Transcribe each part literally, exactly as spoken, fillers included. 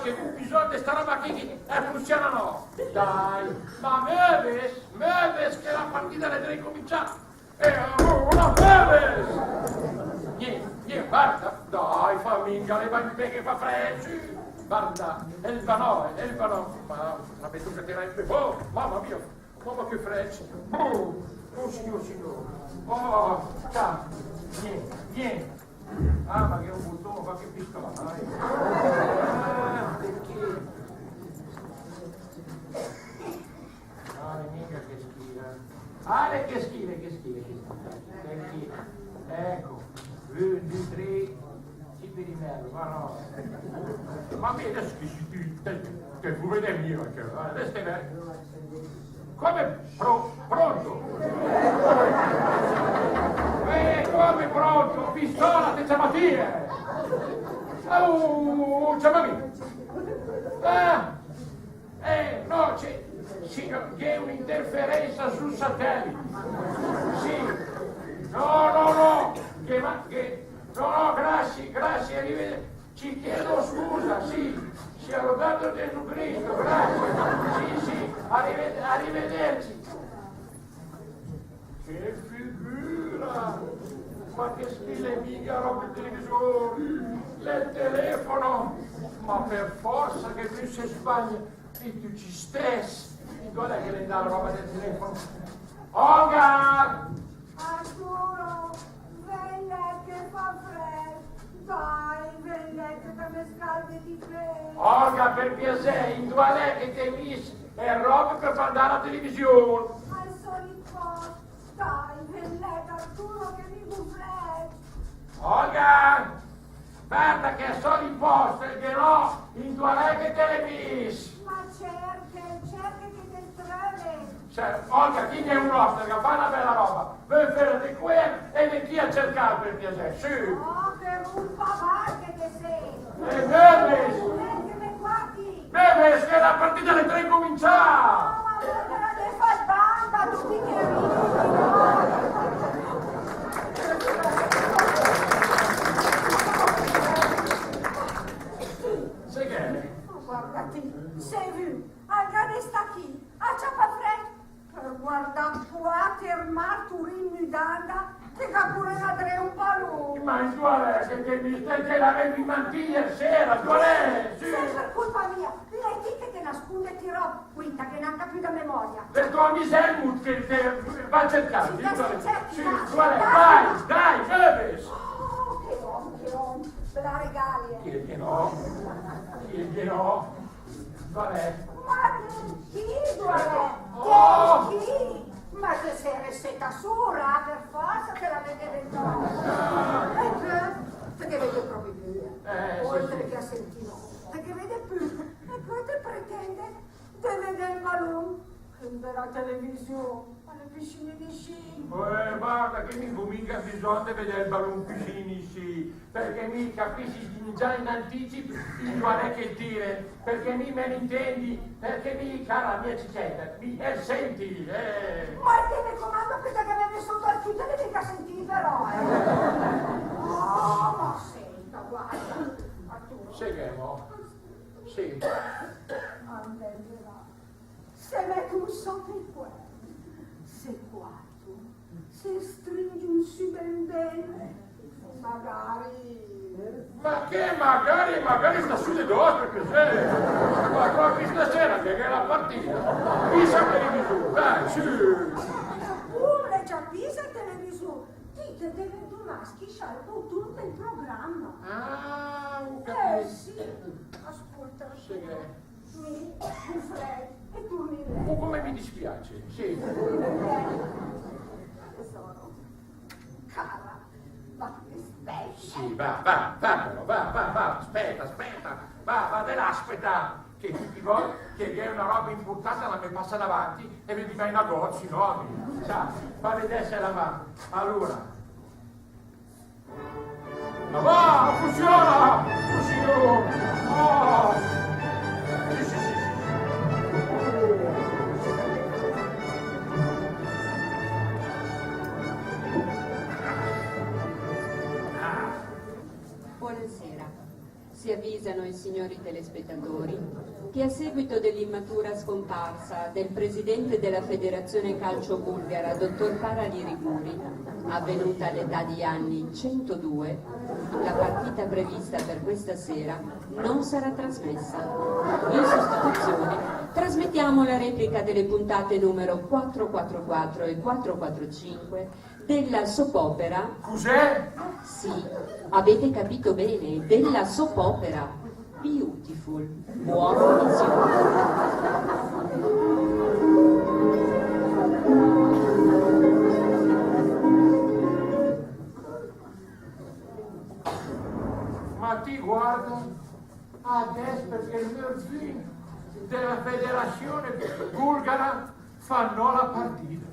Che gh'ó bisògn de sta roba chì, chì, eh, funsiona no. Dai, ma möves, möves che la partida l'è dré a incomincià. E alura möves! Niènt, niènt, varda, dai, fà minga, lèvate che fa frèd, sü. Varda, el banò, el banò, ma la vedu che te la... Oh, mamma mia, mamma che frèd. Oh, oh, signor, signor. Oh, ciao. Niènt, niènt. Ah, ma che un butone, ma che pistola, dai. Ah, perché? Ah, minga che schifo. Ah, che schifo, che schifo, che schifo. Perché? Ecco. Un, due, tre. Sì, per i merda, ma no. Ma mi adesso che si... te, te, te fu vedere mio, che, eh, adesso te ve-, come pro-, pronto? Eh, come pronto? Pistola, te ciamati, eh? Oh, ciamami. Ah, eh, no, c'è, signor, gh'è un'interferenza sul satellite. Sì. No, no, no. Che ma-, che, no, no, grazie, grazie, arrivederci. Ci chiedo scusa, sì, sia lodato Gesù Cristo, grazie. Sì, sì, arrive-, arrivederci. Che figura! Ma che schifo, minga roba el televisore, el telefono! Ma per forza che qui se sbaglia, e tu ci stessi. Dov'è che l'è andata la roba del telefono? Olga! Arturo, ven lèt che fa frèd. Dai, ven lèt che te me scaldet i pé. Olga, per piasè, induè l'è che te gh'é mis el rob per fà andà la television? Al solit post. Dai, ven lèt, Arturo, che mi gh'ó frèd. Olga! Varda che al solit post, che no, induè l'è che te l'é mis? Ma cerca, cerca che te 'l trövet. Cioè, Olga, chi gh'è un ospite che fa una bella roba, völ fà de quel e ven chì a cercà per piasè, sü. Oh, che rumpa-bal che te sé. E Bevis! Che me guardi. Bevis, che la partida l'è dré a incomincià! Oh, ma alura te fà tanta, tu ti che ridi. Sé che? Guarda ti, sé vü, al gh'à de stà chì a ciapà frèd per guardà quater marturi in müdanda che ga curèn adré un balun. Ma induè l'è che te gh'é mis, te l'avevi in man ti ier sera, induè l'è? Sü. Semper culpa mia, l'è ti che te nascundet i rob, quì te gh'é nanca pü la memoria. L'è tò amis Helmut che te va a cercà. Sì, induè l'è? Sì, induè l'è? Dai, dai, Bevis! Oh, che òm, che òm, la regalia. Chi l'è che no? Chi l'è che no? Qual è? Ma chi, qual è? Oh! Chi? Ma te sé reseta sura, per forza te la vedi dentro. E pö, te ghe vedi pròpi pü. Eh, sì, oltre che a sentì, no. Te ghe vedi pü. E pö te pretende de vedè el balun in de la television. Ma l'è püsìn inscì. Eh, varda che mi gh'ó minga bisògn de vedè el balun püsìn inscì, perché mi capissi già in anticip induè l'è che el tira, perché mi me n'intendi, perché mi, cara mia Cicetta, mi, eh, senti, eh. Ma te me comando che te ghe vedi sota al cül, te devi minga sentì però, eh. Oh, ma senta, guarda, Arturo. Sé che, mo? Sì. Andèm de là. Se mèt sota i quèrn, se quàter, se stringe sü ben ben, magari. Ma che magari, magari sta sü de dòs, per piasè. Ma pròpi stasera che gh'è la partida. Pisa el televisur, dai, sü. Pure già pisa el televisur. Ti te devet dumà schiscià el butun del programa. Ah, ho capito. Eh, sì. Ascolta. Sì, che Mi, mi frèd, e tu mi... Oh, come mi dispiace, sì. Tesoro, cara, ma che spetta? Sì, va, va, va, però, va, va, va, aspetta, aspetta, va, va, de là, aspetta, che tüti i volt che gh'è una roba impurtanta la me passa davanti e vedi mai negòzi, no? Sa, fa vedè se la va. Allora, Ma va, funziona! Funziona! Ah! Sì, sì, sì, sì, sì. Ah. Buonasera. Si avvisano i signori telespettatori che a seguito dell'immatura scomparsa del presidente della Federazione Calcio Bulgara, dottor Para Liriguri, avvenuta all'età di anni centodue, la partita prevista per questa sera non sarà trasmessa. In sostituzione, trasmettiamo la replica delle puntate numero quattro quattro quattro e quattro quattro cinque della soap opera. Cos'è? Sì, avete capito bene, della soap opera Beautiful. Buona visione. Ma ti guarda, adès perché il mio zin della federazione bulgara fa no la partita.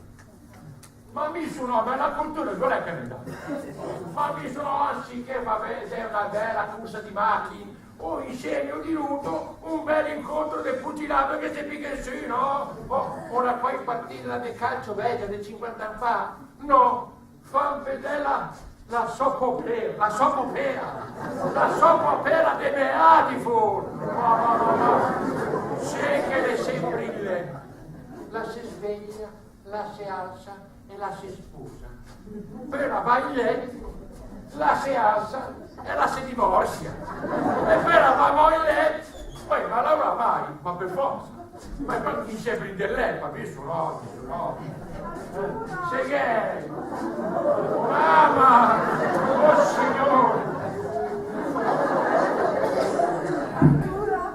Ma mi sono una bella cultura, non è che ne dà. Ma mi sono, anziché, vabbè, è una bella corsa di macchine, o insieme o di lutto, un bel incontro di pugilato che si piglia su, no? O, o la poi partita di calcio vecchia di cinquanta anni fa, no? Fan vedè la, la soap opera, la soap opera, la soap opera de Beautiful. No, no, no, no. Sé che l'è sempre in lé. La se sveglia, la se alza e la se sposa. Pö la va in lett, la se alza e la se divorzia. E pö la va amò in lett, pö la va a laurà, ma per forza. Ma, ma chi se prende l'erba, visto, no? No. Se che... Mamma! Oh, Signore! Arturo!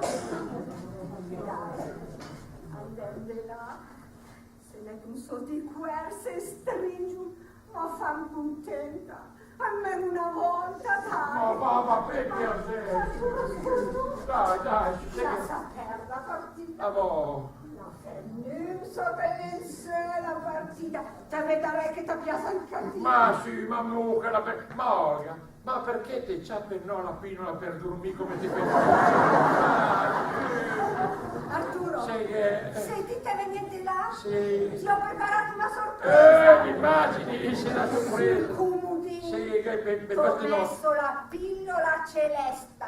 Andem de là. Se l'è un sò di querse, stringium, ma fam cuntenta. Almeno una volta, dai. Ma va, va, per piacere. Dai, dai, sì, sì. Lassa perd la partita. Ah, boh. La fem nün sota i lensöl la partita. Te vedarè che ta pias anche a ti. Ma sì, ma mo che la pe-, ma Olga, ma perché te ciape no la pinola per durmì come te pensi? Arturo, sì, eh. Se ti te vegnet de là, sì, ti ho preparato una sorpresa. Eh, mi immagini, se la sorpresa. Sul cumodin. Sì, che pe-, pe-, t'ho messo la pillola celesta.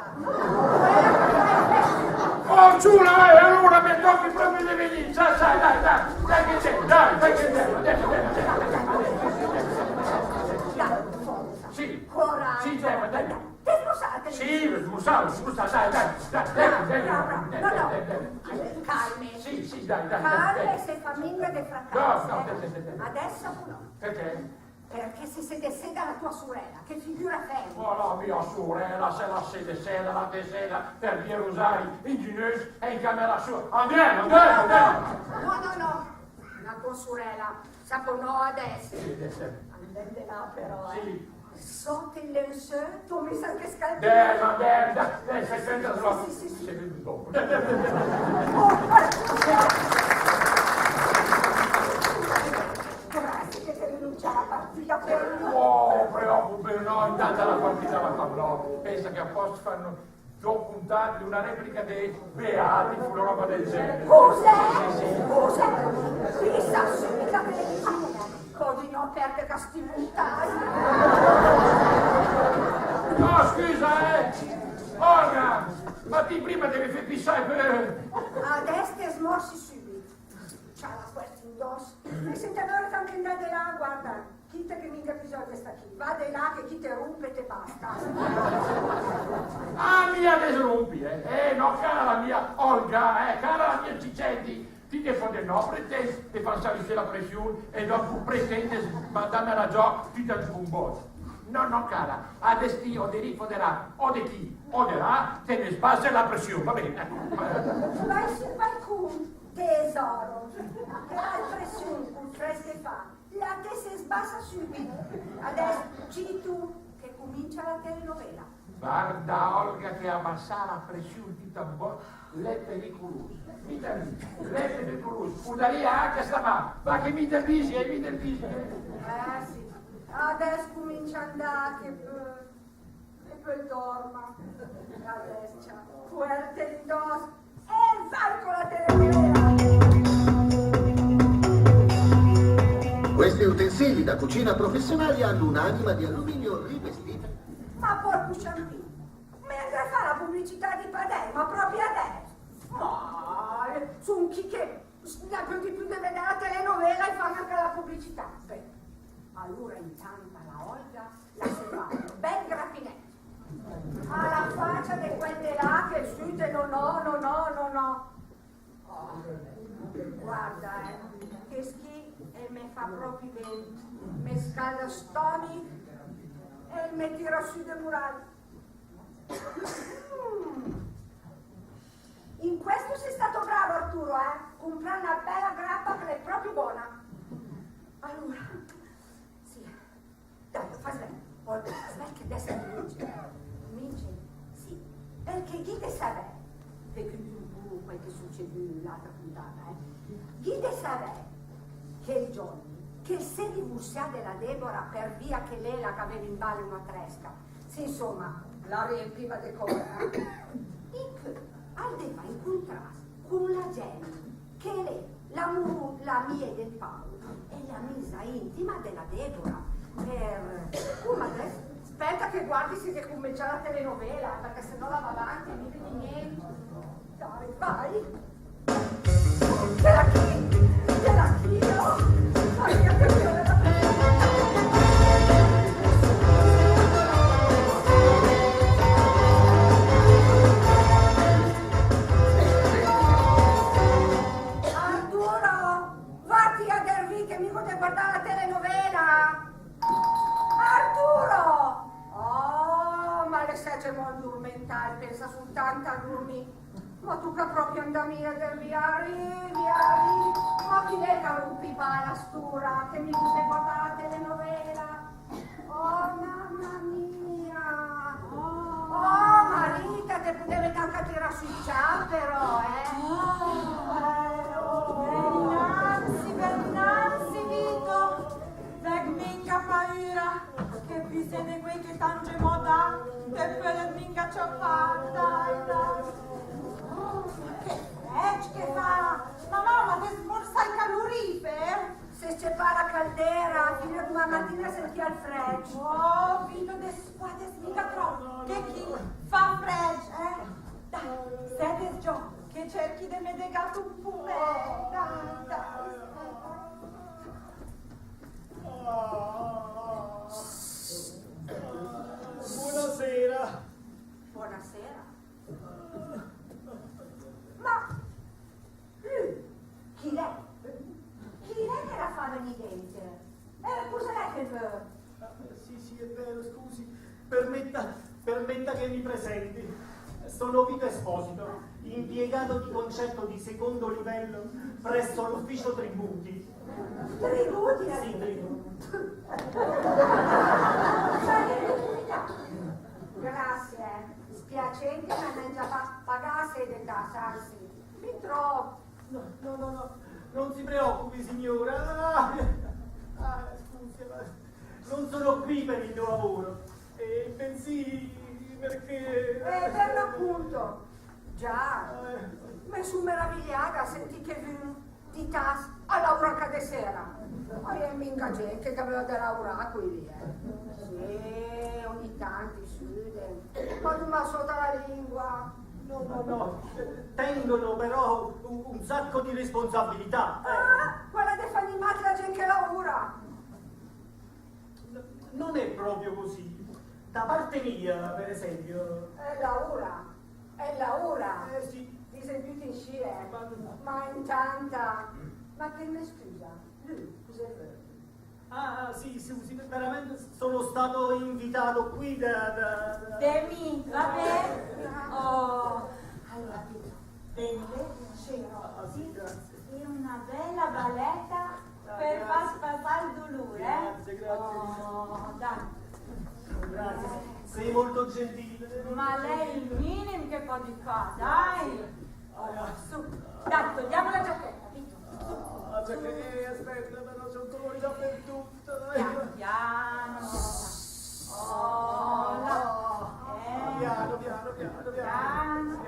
Oh, Giulia, eh, allora mi tocca proprio di venire. Sai, sai, dai, dai, dai che c'è, dai, dai che c'è, dai, dai, dai. Dai, forza. Sì. Coraggio. Sì, dai, ma dai. Te smussate? Sì, smussavo, smussavo, dai, dai, dai, dai, dai, dai, dai, dai, dai. Calme. Sì, sì, dai, dai, dai. Calme, se fa minga de fracass, eh. No, no, dai, dai, dai, dai. Adess no. Perché? Perché se se deseda la tua surela, che figura femo? Ma la mia surela, se la se deseda, la deseda per dì i rosari in ginöcc e in camera sua. Andem, andem, andem. No, no, no. La tua surela, sapo no adess. Sì, adess. Andem de là però, eh. Sì. Sot i lensöl, t'ho mess anche scaldin. Dai, ma dai, dai, dai, stai attenta, se no... Sì, sì, sì, sì. Se vede dopo. Dai, dai, dai, dai. Oh, guarda. Grazie che te rinuncia alla partita, però. Oh, preoccupe no, intant la partita la fam no. Pensa che a post fanno T'ho cuntat una replica de Beautiful, una roba del genere. Cos'è? Sì, sì, sì. Cos'è? Fissa subit la televisiun. Codì no perde chesti puntadi. No, scusa, eh. Olga, ma ti prima te me fee pisà, eh. Adess te smorsi subit. Ciao, la puerta indoss. E se te vöret anche 'ndà de là, guarda, chi te gh'ha minga bisogn de stà chì. Va de là che chi te rump e te basta. Ah, mia de srumpi, eh? Eh, no, cara la mia Olga, eh, cara la mia Cicenti, ti te podet no pretend de fà salì sö la pressiun e dopo pretend de mandàm a giò tüt a un bot. No, no, cara, adess ti o de lì, o de là, o de chì, o de là, te me sbasset la pressiun, va ben, ecco. Vai sul balcun, tesoro, che la pressiun cul fresc che fa la te se sbassa subit. Adess gì tu che cumincia la telenovela. Varda, Olga, che abbassà la pressiun tüt a un bot l'è periculus. Mi te disi, l'è periculus. Pudaria anche stamà, ma che mi te disi, eh, mi te disi, eh. Eh, sì. Adess cumincia a 'ndà che pö E pö dorma. Adess cià. Puerte indoss. E vai con la telenovela! Questi utensili da cucina professionali hanno un'anima di alluminio rivestita. Ma porco sciampì, mentre fa la pubblicità Pubblicità di pa adès, ma pròpe adès? Ma, eh, sun chì che s-, ne pödi piö de vedè la telenovela e fà anca la pubblicità. Beh, alura intanta la Olga la se fa un bel grapinèt a la facia de quel de là che süda, no, no, no, no, no, no. Oh, guarda, eh, chest chì el me fa pròpe ben, me scalda stòmich e el me tira sü de mural. Mm. In questo sei stato bravo, Arturo, eh? Comprà una bella grappa che l'è pròpe bona. Alura, sì. Dai, fa svelt. Olga, fa svelt che adès comincia. Comincia? Sì. Perché gh'ì de savè, perché un pò quel che sücedü l'altra puntata, eh? Gh'ì de savè che el Johnny, che el s'è divursià de la Debora per via che lela gh'aveva in bale una tresca. Sì, insoma, la riempiva de cose, eh? In piö, al deva incuntràs cun la Jenny, che l'è la mu-, la miee del Paolo e l'amisa intima de la Debora. Per, come adès? Speta che guardi se gh'è cumincià la telenovela, perché se no la va avanti e mi vedi nient. Dai, vai. Te la chi-, te la chilo. Maria, che bella. Arturo, vati a dervì che mi gh'ó de guardà la telenovela. Arturo! Oh, ma l'è sècc amò a durmentà, pensa sultant a durmì. Ma tóca pròpe andà mia a dervì, arìv, arìv. Ma chi l'è che rump i bal a st'ura, che mi gh'ó de guardà la telenovela? Oh, mamma mia! Oh, Marita, te pudevet anca tirà sü i ciàf, però, eh? Oh, eh, oh. Vè inanzi, vè inanzi, Vito. Vègh minga paüra, che püsee de quei che tant gh'è mòda, te pödet minga ciapà, dai, dai. Oh, ma che frècc che fa! Ma mama, te sborsee i calurìfer? Se s-cèpa la caldera, fina a duman matina sentìa el frècc. Oh, Vito, desquates minga tròp, che chì fa frècc, eh? Dai, sèdet giò, che cerchi de me degàt un pó, dai, dai. Buonasera. Buonasera. Ma lü chi l'è? Chi l'è che la fa vegnì dét? Eh, cus'è che... Ah, sì, sì, è vero, scusi. Permetta, permetta che mi presenti. Sono Vito Esposito, impiegato di concetto di secondo livello presso l'ufficio tributi. Tributi? Sì, tributi. Grazie, eh. Spiacente, ma n'è già pa-, pagà sé de tasse, anzi, fin tròp. No, no, no, no, non si preoccupi, signora. Ah, ah, scusi, ma non sono qui per il mio lavoro, eh, bensì perché... Eh, per l'appunto. Già. Eh. Me sun meravigliada a sentì che vün di tass a laura anca de sera. Ma i è minga gent che gh'aveva de laurà quei lì, eh. Sì, ogni tant i süden. Ma dumà sota la lingua. No, no, no. Tengono però un, un sacco di responsabilità, eh. Ah, quella de fà 'ndà màt la gent che laura. Non è proprio così. Da parte mia, per esempio. Eh, laura. Eh, laura. Eh, sì. Dise tüt inscì, eh. Ma, ma intanta, ma che me scusa, lü, cus'el vör? Ah, ah, sì, sì, sì, veramente sono stato invitato qui da, da, da... De mi, va ben? Oh, allora, Vito, vegn, c'è... Ah, sì, grazie. E una bella baleta per far passare il dolore, eh? Grazie, grazie. Oh, dai. Grazie, sei molto gentile. Ma l'è il minim che pödi fà, dai. Oh, su. Dai, togliamo la giacchetta, Vito. Su. Ah, già che, aspetta, però c'è un dolore dappertutto, dai. Piano, piano. Oh, là. Eh. Piano, piano, piano, piano. Piano.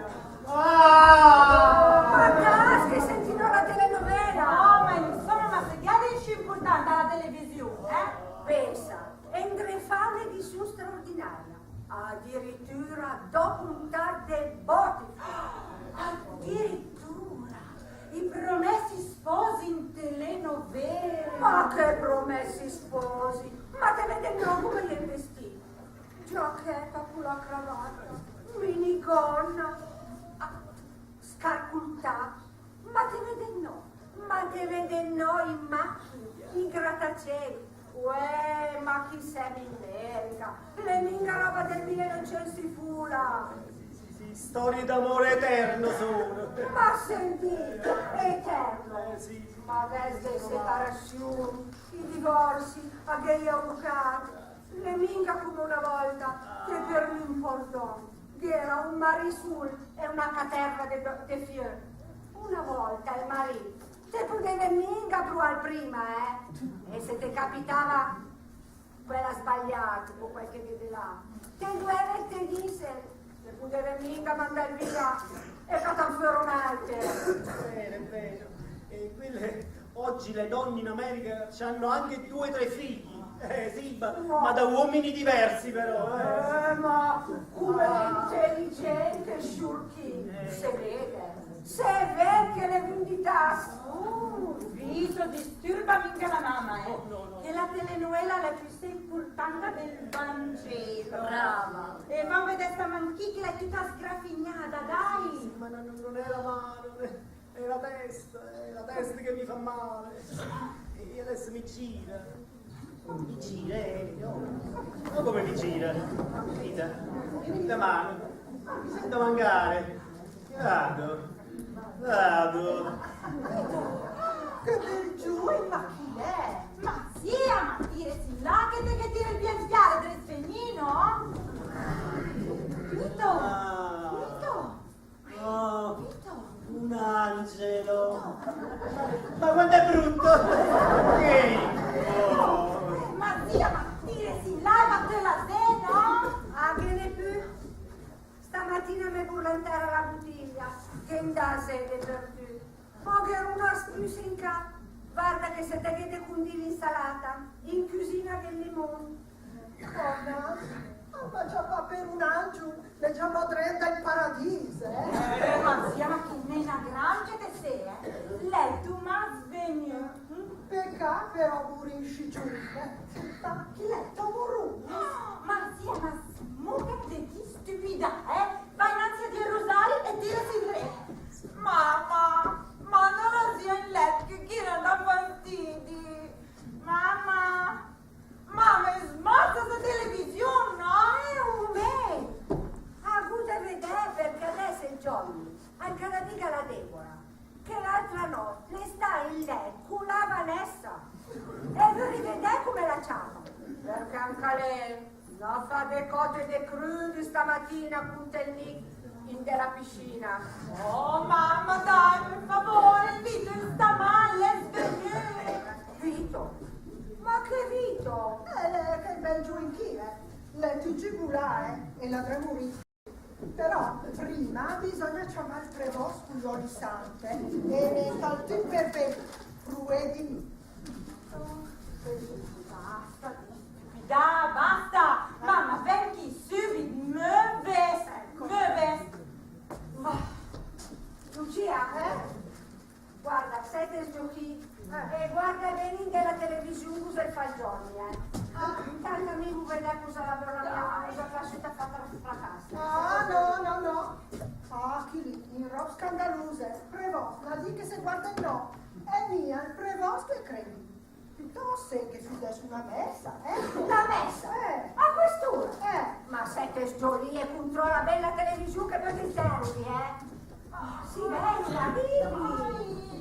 Ah! Ma dai, che sentì la telenovela! No, ma insoma, ma se gh'è de inscì impurtant a la televisiun, eh? Pensa, e 'ndré fà un'edisiun straordinaria. Adiritura dò puntate de bòte. Adiritura i Promessi Sposi in telenovela. Ma che Promessi Sposi? Ma te vedet no cume i è vestìcc? Giachèta cu la cravata, minigonna, ah, scarpù in tacch. Ma te vedet no, ma te vedet no i machin, i gratacel. Uè, ma chi semo in Merica? L'è minga roba del milenocent e fula. Sì, sì, sì, storie d'amore eterno sono. Ma sentì, eterno. Eh, sì. Ma adess de separazion, i divorzi, a gh'è i avucat. L'è minga cume una volta, che per mi un pordon gh'era un marisol e una caterva de, de fiör. Una volta el marì te pudevet minga pruàl prima, eh? E se te capitava quela sbagliata o quel che gh'è de là, te duevet dìsel, te pudevet minga mandàl via e catàn föra un alter. Vero, è vero. E quelle, oggi le donne in America c'hanno anche due, tre figli. Eh, sì, ma, ma da uomini diversi, però, eh. Eh, ma cume l'è inteligente, sciurchì. Eh. Se vede, se vede che l'è un di tass. Uh, Vito, disturba minga la mama, eh. No, no, no. Che la telenovela l'è piö impurtanta del Vangelo. Brava. E va a vedè sta man chì che l'è tüta sgrafignada, dai. Sì, ma no, no, non è la mano, eh. È la testa, è la testa che mi fa male. E adesso mi gira. Mi gira, eh, no. Ma come mi gira? Vita, la mano. Mi sento mancare. Vado. Vado. Che bel giuin, ma chi l'è? Ma zia, ma tìret in là che te, che te gh'ét de svià, de svignì, no? Vito! Ah. Vito! Oh, un angelo. Ma quanto è brutto! Che... oh. Ma zia, ma tìret in là, ma te la sé, no? Ah, che ne più. Stamatina me burla in tèra la butiglia, che 'n dà sede per tüt. Pò gh'è una spüsa in ca. Varda che se te gh'ét de cundì l'insalata, in cüsina gh'è 'l limon. Donna, ma ciapà per un angiul, l'è giamò dré 'n del paradis, eh? Eh, ma zia, ma chi nena gran che te sé, eh? L'è Tomàs Vegnù. Pecà però, murì inscì giuin, eh. Ma chi l'è, to murùs? Ma zia, ma smùtet de dì stüpidad, eh? Va inanzi a dì el rosari e tìret indré. Mama, manda la zia in lèt che gh'ìa da fastidi. Mama, mama, smòrza sta television, no? Eh, uè. Ah, gh'ó de vedè, perché adèss el Johnny al gh'à da dìga a la Debora che l'altra nòt l'è stà in lèt cu la Vanessa. E vöri vedè cume la ciapa. Perché anca lé l'à fat de còt e de crüd stamatina cun tel Nick in de la piscina. Oh, mama, dai, per favore, Vito sta mal, l'è svegnüt. Vito? Ma che Vito? Eh, l'è quel bel giuin chì, eh. L'è tüt giugulà, eh, e l'à dré murì. Però prima bisogna ciamà el prevòst cun l'oli sant e metàl tüt per bè. Pruvedì. Basta, basta. Mama, ven chì sübit, möves, möves. Ah. Lucia, eh? Guarda, sètet giò chì, eh, e guarda bé in de la television cosa el fa el Johnny, eh. Ah, intant mi vó a vedè cosa la dona mia, cosa la sciura fa tra, tra casa. Ah, no, no, no. Ah, chì lé, in rob scandaluse. Prevòst, la dì che se guarda no. E mia, el prevòst che credi. Piötòst che fidèss una mèssa, eh? La mèssa? Eh. A quest'ura? Eh. Ma sètet giò lì e controla bé la television che pö te 'nteroghi, eh? Oh, sì, bèla, dì.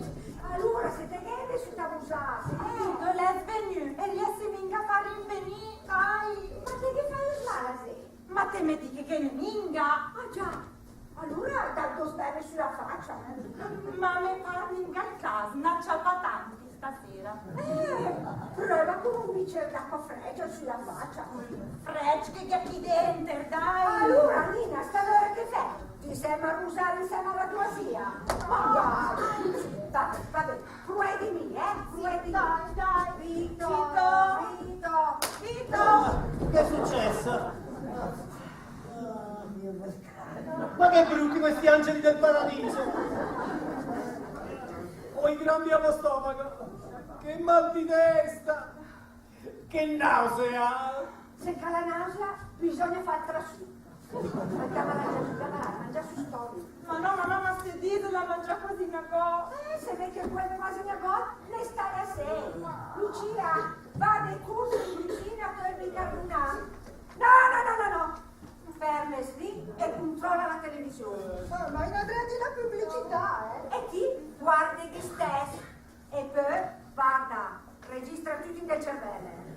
Alura, se te gh'ét de sü ta busà, eh? Vito, l'è svegnüt, e riessi minga a fàl rinvenì. Ai, ma te ghe fét mal, zé? Ma te me dighet che minga. Ah, già. Alura, dal dò sbèle sü la facia. Ma me par minga el cas, n'à ciapà tanti stasera. Eh, pröva cun un bicér d'acqua frègia sü la facia. Frègia che gh'è chì denter, dai. Alura, Nina, stasera che fét? Te sét a rosari insèma a la tua zia? Ma dai. Va bé, va bé. Pruvedì, eh? Pruvedì. Dai, dai. Vito, Vito, Vito. Che è successo? Ma che brutti questi angeli del paradiso! Ho i crampi allo stomaco! Che mal di testa! Che nausea! Se gh'ha la nausea, bisogna fà el trasù. Andiamo a mangià, andiamo a mangià sü st'omi. Ma no, ma no, ma se dì, la mangia quasi una gota. Eh, se vede che quel quasi una gota, ne sta a sé. Lucia, va de cursa in cucina a tö el bicarbonà. No, no, no, no, no. Fermes lì e controlla la televisione. Eh, ma in adreti la pubblicità, eh? E ti guarde che stes. E pö, varda, registra tüt in del cervel, eh.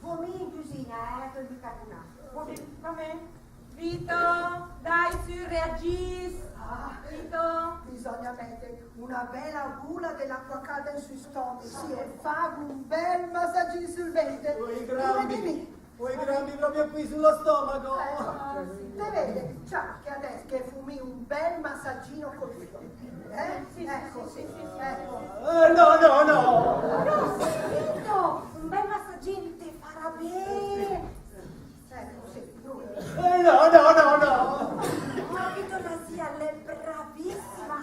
Vo mi in cüsina, eh, a tö el bicarbonà. Vo mi. Va ben. Vito, dai, sü, reagìs. Ah, Vito. Bisogna mete una bela gula de l'acqua calda in sü stomi, sì, e fà un bel massagin sül venter. Ui, grambi. Ho i crampi proprio qui sullo stomaco. Eh, te vede, cià, che adess ghe fo mi un bel massagino col filo. Eh? Sì, sì, ecco, sì, sì, sì, sì, ecco. Eh, no, no, no. No, sentito, un bel massagino te farà ben. Ecco, sì, lui. Eh, no, no, no, no. Ma che tua zia l'è bravissima,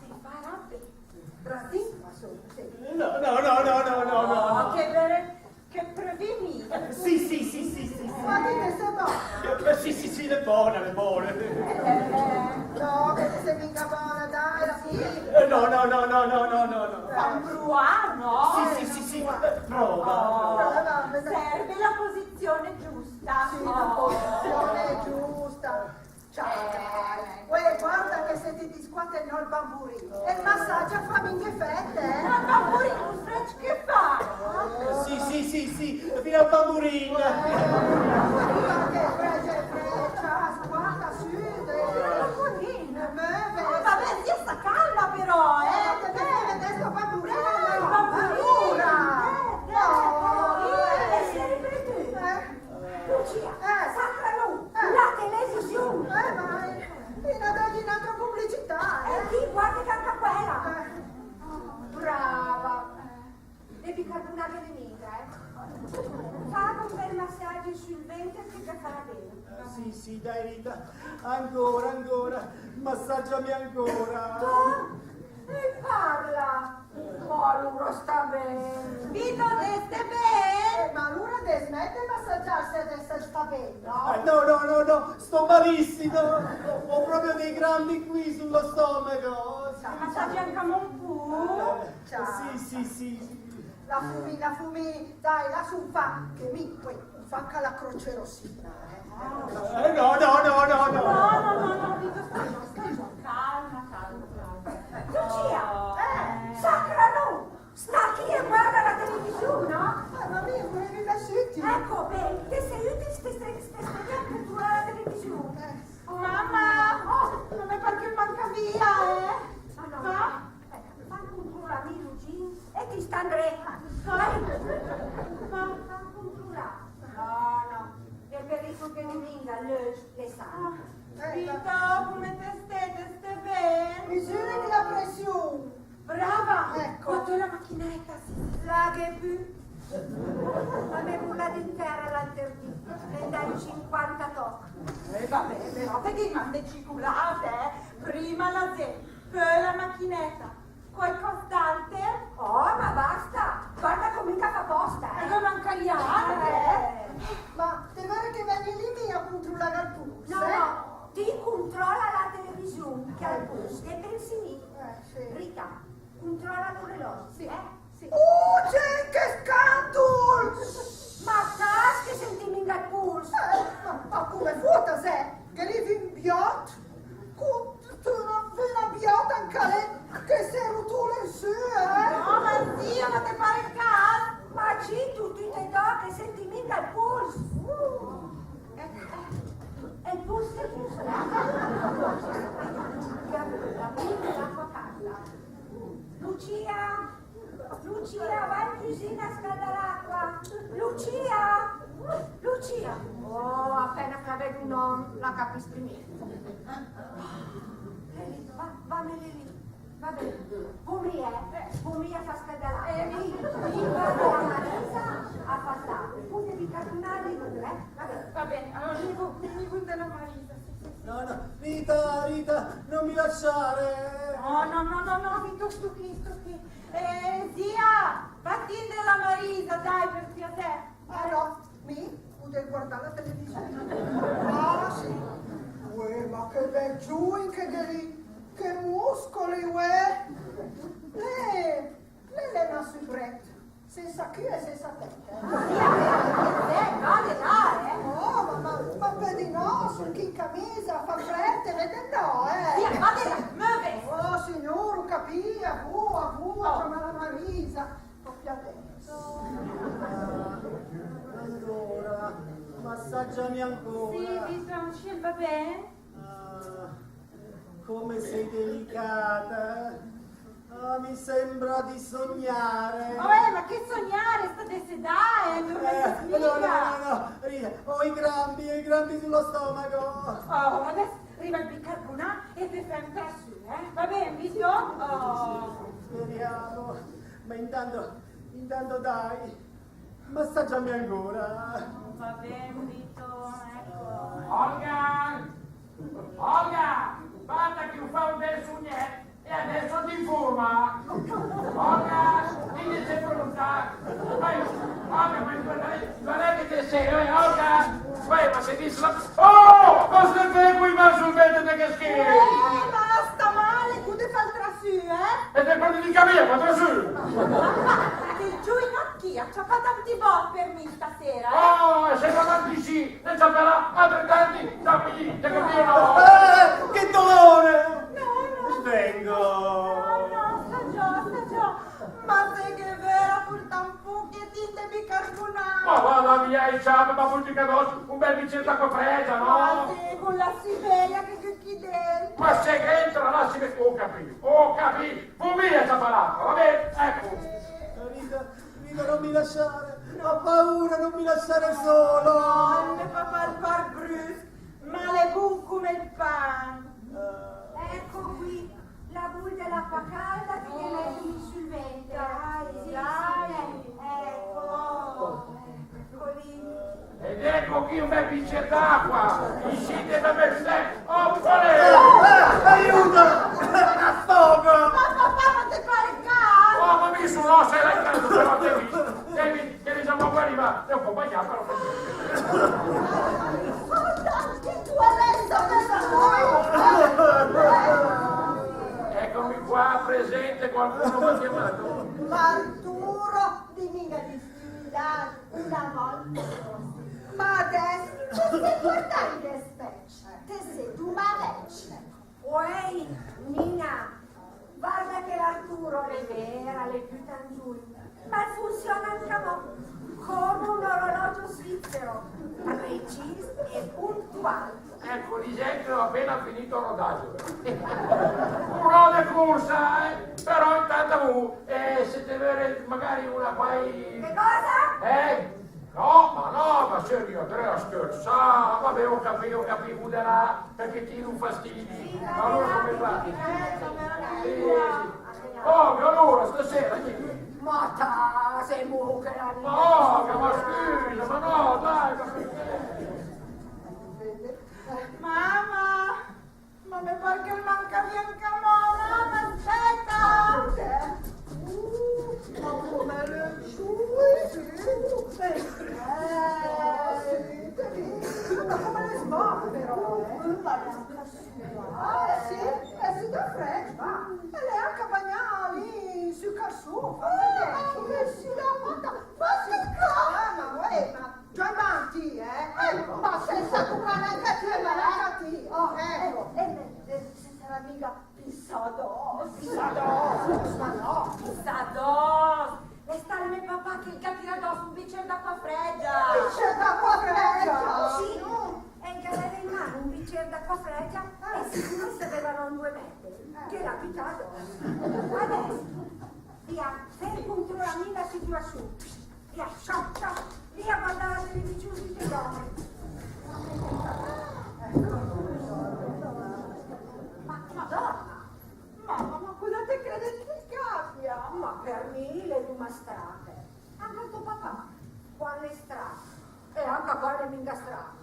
te farà ben. Bravissima, sono, sì. No, no, no, no, no, no, no. Oh, che belle Che prövi mi? Sì, sì, sì, sì, sì, sì. Ma che se va? Eh, sì, sì, sì, l'è bona, l'è bona. Eh, no, che se minga bona, dai, la sì. Eh, no, no, no. Fa pruà, no? Sì, sì, sì, sì, eh, prova. Oh, serve la posizione giusta. Sì, la posizione giusta. Ciao. Uè, guarda che se te disquate no el bamburin. El massagia fa minga efet, eh? Ma el bamburin, che fa? Sì, sì, sì, sì, fino al bamburin. Uè, che fece, fece, squata, sü, de... Bamburin. Move. Ah, vabbè, sì, sta calma però, eh. Eh, che te vede sto bamburin, eh, no? Bamburin. Allora. Eh, no. Eh, si è ripreso. Eh. Lucia, eh, sacra lu, eh, la televisiun. Eh, ma, eh, e la dai un'altra pubblicità, eh? E ti guardi anca quella. Eh. Brava. De bicarbonà ghe n'è minga, eh? Fa un bel massaggio sul ventre che te farà bene. Eh, sì, sì, dai, Rita. Ancora, ancora. Massaggiami ancora. Tu? E parla. Ma alura sta ben. Vito, te ste ben? Eh, ma alura te smete de massagià se te sta ben, no? Eh, no, no, no, no, sto malissimo. Ho, ho proprio dei crampi qui sullo stomaco. Massaggi anca un po'. Eh, sì, sì, sì. La fumi, la fumi, dai, la su fa, che mi, poi, fa anca la croce rossina, eh. Eh, no, no, no, no, no. No, no, no, no, Vito, sta giò, sta giò, calma, calma, calma. Lucia, eh, sacra lu, sta chi e guarda la televisiun, no? Eh, ma mi, volevi essere utile. Ecco, beh, te se ütil, te, te, te, te, te, la televisiun. Eh. Oh, mamma, oh, no me par che manca via, eh. Ma no, aspetta, fa controllà mi, Lucia. E ti sta dreta. Vai. Fa, fa controllà. No, no. Che pericul che no minga, l'öcc, le sa. Ah, eh, Vito, ma come te ste? Te ste ben? Misürigh la pressiun. Brava! Ecco. Qua t'è la machinetta, sì, sì. La gh'è pü. La m'è burlada in tera l'alter dì. L'è 'ndà in cinquanta toch. Eh, va ben, però te ghe mande ciculata, eh. Prima la zé, pö la machinetta. Qualcosa d'alter? Oh, ma basta! Guarda come che fa posta, eh! E ghe mancaria alter! Eh. Ma te vöret che vegni lì mi a controllà el puls, no, eh? No, ti controlla la televisiun, che al puls ghe pensi mi. Eh, sì. Rita, controlla l'orologio, sì, eh? Sì. Uh, che scantul! Ma stas che senti minga el puls! Eh, ma, ma come fóta, se? Che rivi in biot? Con Te la vöret biot anca lé, che se rutula in sü, eh? No, ma zia, ma te par el cas? Ma zitto, ti te toche, senti minga el puls. Uh, eh, eh, el puls l'è giüst. L'acqua calda. Lucia! Lucia, va in cüsina a scaldà l'acqua. Lucia! Lucia! Oh, apena che la ved un om, la capis pü nient. Lì, lì, va, va, me lì, lì. Va ben. Vo mi, eh? Vo mi a fà scaldà l'acqua. Eh, mi, mi vado a Marisa a fà stà un pù de bicarbonà de lu, eh? Va ben. Va ben, alura mi vo, mi vo da la Marisa, sì, sì. Rita, Rita, non mi lasciare! No, no, no, no, no, Vito, sto chì, sto chì. Eh, zia, va a tindere la Marisa, dai, per piacere. Ah, no, mi gh'hoo de guardà la televisione. Ah, sì. Uè, ma che bel giuin che gh'è lì, che muscoli, uè. Eh, L'è, l'è na soubrette, senza cul e senza testa. Sì, eh, va de là, eh. Oh, ma, ma, ma per dì no, sul chì in camisa, fa fretta, vede no, eh. Sì, va de là, move. Oh, signor, hoo capì, a vu, a vu, oh. Ciama la Marisa, proprio adesso. Allora, massaggiami ancora. Sì, Vito, sì, va bene. Ah, come sei delicata. Ah, mi sembra di sognare. Oh, eh, ma che sognare? Sta de sedà, eh, non me... Eh, no, no, no, no, Rita, ho i crampi, ho i crampi sullo stomaco. Oh, adesso arriva il bicarbonà e te fem trà sü, eh? Va bene, Vito? Oh. Speriamo. Ma intanto, intanto dai, massaggiami ancora. Va bene, Vito, ecco. Olga! Olga! Basta che ho fatto un bel sogno! E adesso ti informa. Olga, ti sei pronta? Vai, Olga, ma guarda, guarda che te sei, eh, Olga. Vai, ma se dice la... Oh, ma se vedi qui, ma sul vento che schifo. Eh, ma sta male, tu te fai il trasù, eh? E te parli di capire, ma trasù. Che giuinott chì, ha ciapà tanti vot per mi stasera, eh? Oh, e se davanti sì. E ciaperà altrettanti, ciapi, te capì o no? Eh, che dolore! No, no. Svengo. No, no, sta giò, sta giò. Ma se gh'è vera, purta un puch de tinte bicarbonà. Ma va, va via, e ciapa, ma purta adòss un bel bicér d'acqua fregia, no? Ma sì, con la siberia che gh'è chì dent. Ma se gh'entra la siberia, ho capì, ho capì. Fu via, ciapa l'acqua, va bene? Ecco. Rita, Rita, non mi lasciare, ho paura, non mi lasciare solo. No, el me papà el par brüsch, ma l'è bun come el pan. Ecco qui, la bul de l'acqua calda che te meti sul venter. Dai, sì, dai. Sì, ecco. Ed ecco chì un bel bicér d'acqua, inscì te la bevì. Oh, olè! Eh, eh, aiuto! Affogo! Ma papà, ma te par el cas? Oh, ma mi sono, sei là in casa, però te visto. Te vi-, te diciamo qua arriva, è un po' bagnato, però. Eccomi qua, presente, qualcuno mi ha chiamato. Ma Arturo, dimmi che ti stai una volta. Ma adèss te sé portàcc in despècc, te sé dumà vècc. Uèi, Nina, varda che l'Arturo l'è vera, l'è pü tant giuin, ma el funsiona anca mo, come un orologio svizzero, precis e puntual. Ecco, dicendo che ho appena finito il rodaggio. Un po' de cursa, eh? Però intanto, eh, se te vöret magari una quai... Che cosa? Eh? No, ma no, ma se io te scherzava, vabbè, ho capì, ho capì, moderà, perché ti un fastidio. Sì, ma allora come fa? Sì, sì. Oh, che allora stasera, chi? Ma ta, sei mucca, la... Ma oh, che ma scusa, ma no, dai, ma perché? Mamma! Ma me par che el manca bianca mo, mamma, aspèta! Uh, ma come l'è giuin, sì. Eh, sì, te vedi? Ma come l'è smorta, però, eh? Ah, sì, l'è sü da frècc, va. E l'è anca bagnà lì sü Carsù, fa vedè. Ah, che si la manda, ma che ca-, ah, ma uè, ma Già avanti, eh? Ecco, ma senza tuccà neanca a ti, ma neanca a ti. Oh, ecco. Eh, eh, eh, se sarà mica pissato. Pissato? Ma no. Pissato. L'è stà el me papà che el gh'ha tirà adòss un bicér d'acqua fregia. Bicér d'acqua fregia? Sì. E el gh'aveva in man un bicér d'acqua fregia e sicuro se aveva un due metri. Che l'ha butato. Adèss, via, fem controllà mi la situazion. Via, sciò, sciò, via a guardà la televisione che dorme. Ma, Madonna, mamma, ma cosa te credet che capita? Ma per mi l'è dumà stracc. Anca el to papà, quand l'è stracc, e anca quand l'è minga stracc,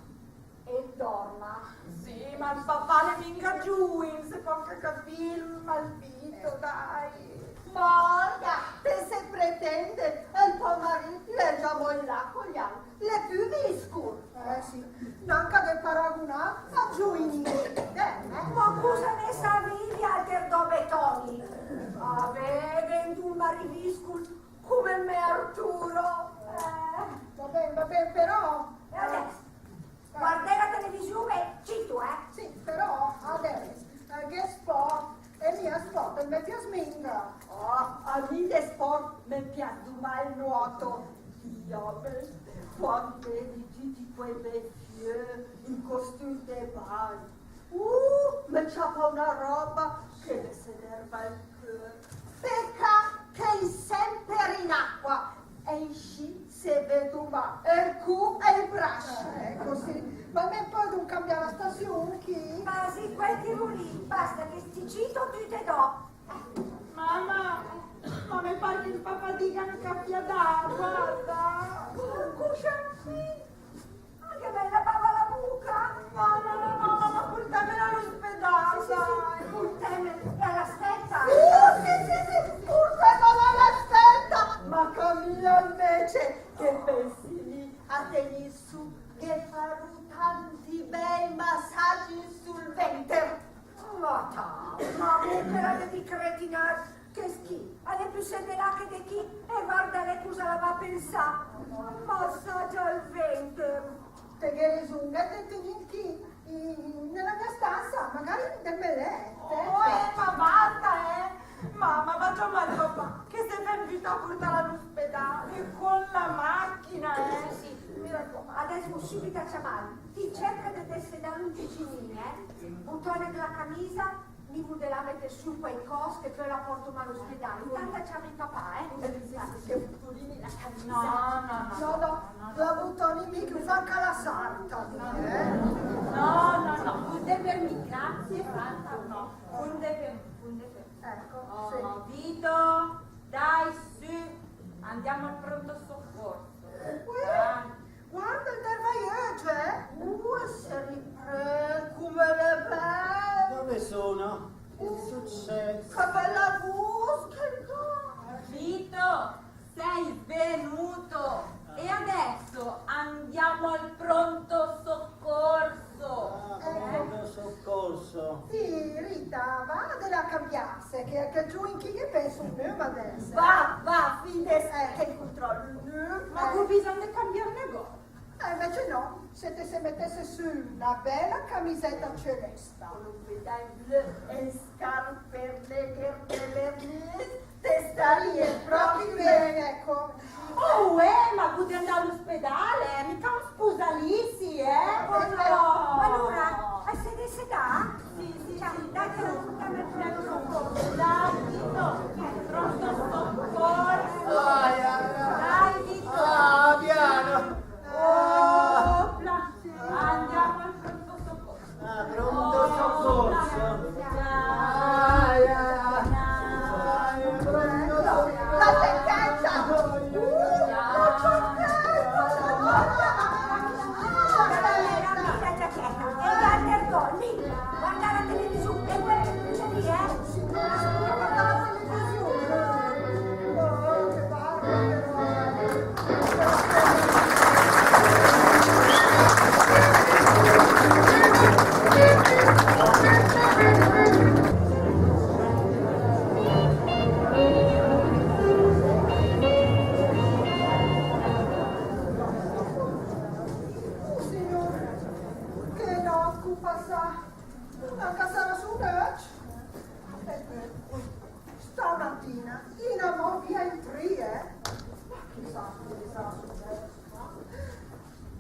el dorma. Sì, Ma 'l papà l'è minga giuin, se pò anca capì, 'l malvito, dai. Morga, te se pretende, e 'l pò marì l'è giamò in là col bianch, l'è pü viscul. Eh, sì. Nanca de paragunà a giuinì, eh. Ma cusa ne savì vialter do betoni? Avì, vènd ü marì viscul cume 'l me Arturo. Eh. Va ben, va ben, però. E adès? Guardè la televisiù, zito, eh? Sì, però adès, eh, gh'è sport, e mi a sport me pias minga. Ah, a mi de sport me pias dumà 'l nuoto. Dio me, quand vedi tüti quei bei fiö in costüm de bagn. Uh, me ciapa una roba che me se nerva 'l cör. Pecà che i è semper in acqua, e inscì se ved dumà el cü e i brasc. Eh, eco, sì. Ma me pödum cambià la stasiun chì? Ma sì, quel che vulì, basta che stì zito tüte e do. Mama, ma me par che 'l fa fadiga anca a fiadà, guarda. Cuscia, sì. Ah, che bella bava la buca! No, no, no, no, no, ma purtèmel a l'uspedal, sì, sì, sì, dai. Purtèmel, e a l'aspeta. Uh, sì, sì, sì, purtèmel a l'aspeta. Ma Camilla invece, che pensi mi a tegnì sü, che farù tanti bei massagg sül venter. Ma ta, ma buca de cretinàs, che schì, a l'è pü sènte là che de chì, e varda lé cusa la va a pensà. Massagg al venter. Te gh'è resun, gh'è de tegnìl chì, in, in la mia stanza, magari de me lett. Oh, eh, ma basta, eh! Mama, va a ciamà 'l papà, che se fem giütà a purtàl a l'uspedal, e con la machina, eh! Sì, sì, mi raccomando, adès vó sübit a ciamàl. Ti cerca de, de dessedàl ü picinin, eh? Butòna de la camisa, mi vó de là a mett sü quaicòss che pö la portum a l'uspedal. Intant ciama ol papà, eh? Scusa, che butoni de la camisa. No, no, no. No, no, no, la butoni mia, che fa anca la sarta, eh? No, no, no, funde per mi, grazie, sarta no. Funde per mi, funde per mi. Ecco, sì. Oh, Vito, dai, su, andiamo al pronto soccorso. Uè, dai. Guarda, el dervaiögg, eh? Uh, se riprend, come l'è bell! Dove sono? Che è successo? Che bella vus che el gh'ha! Vito, sei svenuto! E adesso andiamo al pronto soccorso! Ah, pronto soccorso! Sì, Rita, va de là a cambiàs, che, che giuin chì ghe pènsa mia adès. Va, va, fin adès che el contròla mia. Ma gh'ó bisògn de cambià negót? Eh, invece no, se te se mettesset sü una bella camiseta celesta, un bel bleu e scarpe negre de vernice, te stariet pròpi ben, ecco. Oh, uè, ma gh'ó de andà a l'uspedal, eh, mica un sposalizio, eh? Oh, no. Alura, a se dessedà? Sì, sì, sì, dai, che lo portiamo al pronto soccorso. Dai, Vito, pronto soccorso. Dai, Vito. Ah, piano. Opla. Andiamo al pronto soccorso. Ah, pronto soccorso. Dai, dai, dai, pronto soccorso. La ciocchetta! Uh, la ciocchetta! E gli altri dò lì, guarda la televisione, e quella che c'è lì, eh? Oh, Signur, che nòtt ch'ó passà. Anca sarà sö nöcc. Stamatina, in amò via in tri, eh? Ma chissà cosa sarà sücès.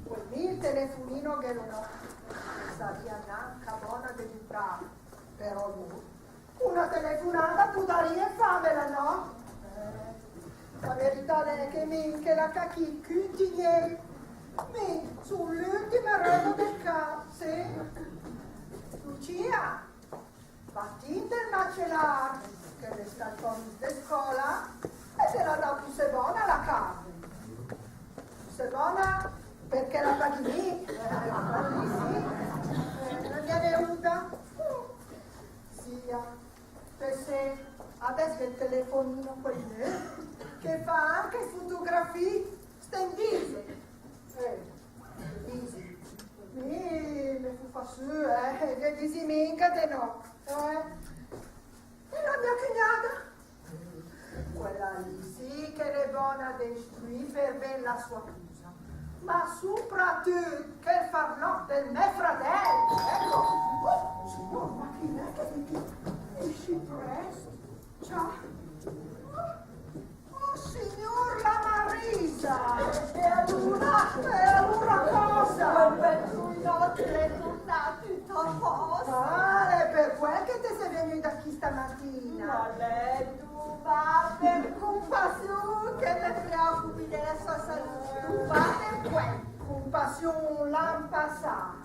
Pö mi 'l telefunin ghe l'ó, sarìa nanca bona de butàl, però lü, una telefunada pudarìa fàmela, no? Eh, la verità l'è che mi, che la cà chì, cuntigneri, mi, sun l'ültima röda del carro, sì. Lucia, va ti 'n del macelàr, che l'è stacc fò de scöla, e te la dà püssé bona la carn. Püssé bona, perché la paghi mi. Eh, la paghi mi, sì. Eh, non gh'è un Te sét, adès gh'è 'l telefonino, quel lé, che fa anche fotografie, stendise. Eh, stendise. Mi me fó fà sö, eh, ghe disi minga de no, eh. E la mia cugnada? Quela lì sì che l'è bona de istruì per ben la sua cusa, ma soprattutto che fa 'l nòt del me fradèl. Ecco. Oh, signor, ma chi l'è che mi dice? Esci presto. Ciao. Oh, signor, la Marisa! E alura? E alura cosa? Quel bel giuinòt l'è turnà tüt a pòst. Ah, l'è per quel che te sé vegnüda chì stamatina. Ma lé, du, ma per cumpassiù che te te preòcupet de la sua salüt, du, ma per quel. Cumpassiù, l'an pasà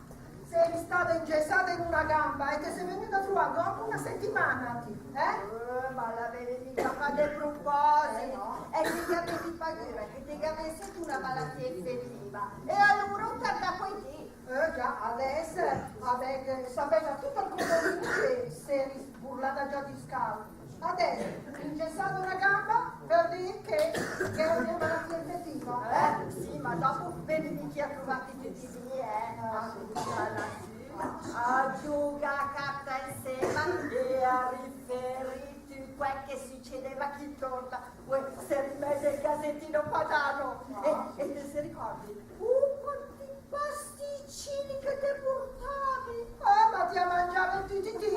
s'eri stada ingessada in una gamba e te sé vegnüda a truvà dopo una setimana, ti, eh? Eh, ma l'avevi minga fà de prupòsit. Eh, no. E te gh'avevi pagüra che te gh'avesset una malatia infettiva. E alura hu tardà quai dì. Eh, già, adès, adès, sapeva tüt ol condominio che s'eri sburlada giò di scàlt. Adès, ingessada una gamba, per dì che gh'era una malatia infettiva. Eh, sì, ma dopo vegnivi chì a truvà tüt i dì, eh. Ah, sì. A giugà a cart insèma e a riferì tüt quel che sücedeva chì intorna. Uè, se rimède il gazettino padano. E, e te se ricordi? Uh, quanti pasticcini che te purtavi! Eh, ma ti a mangiavet tüti ti?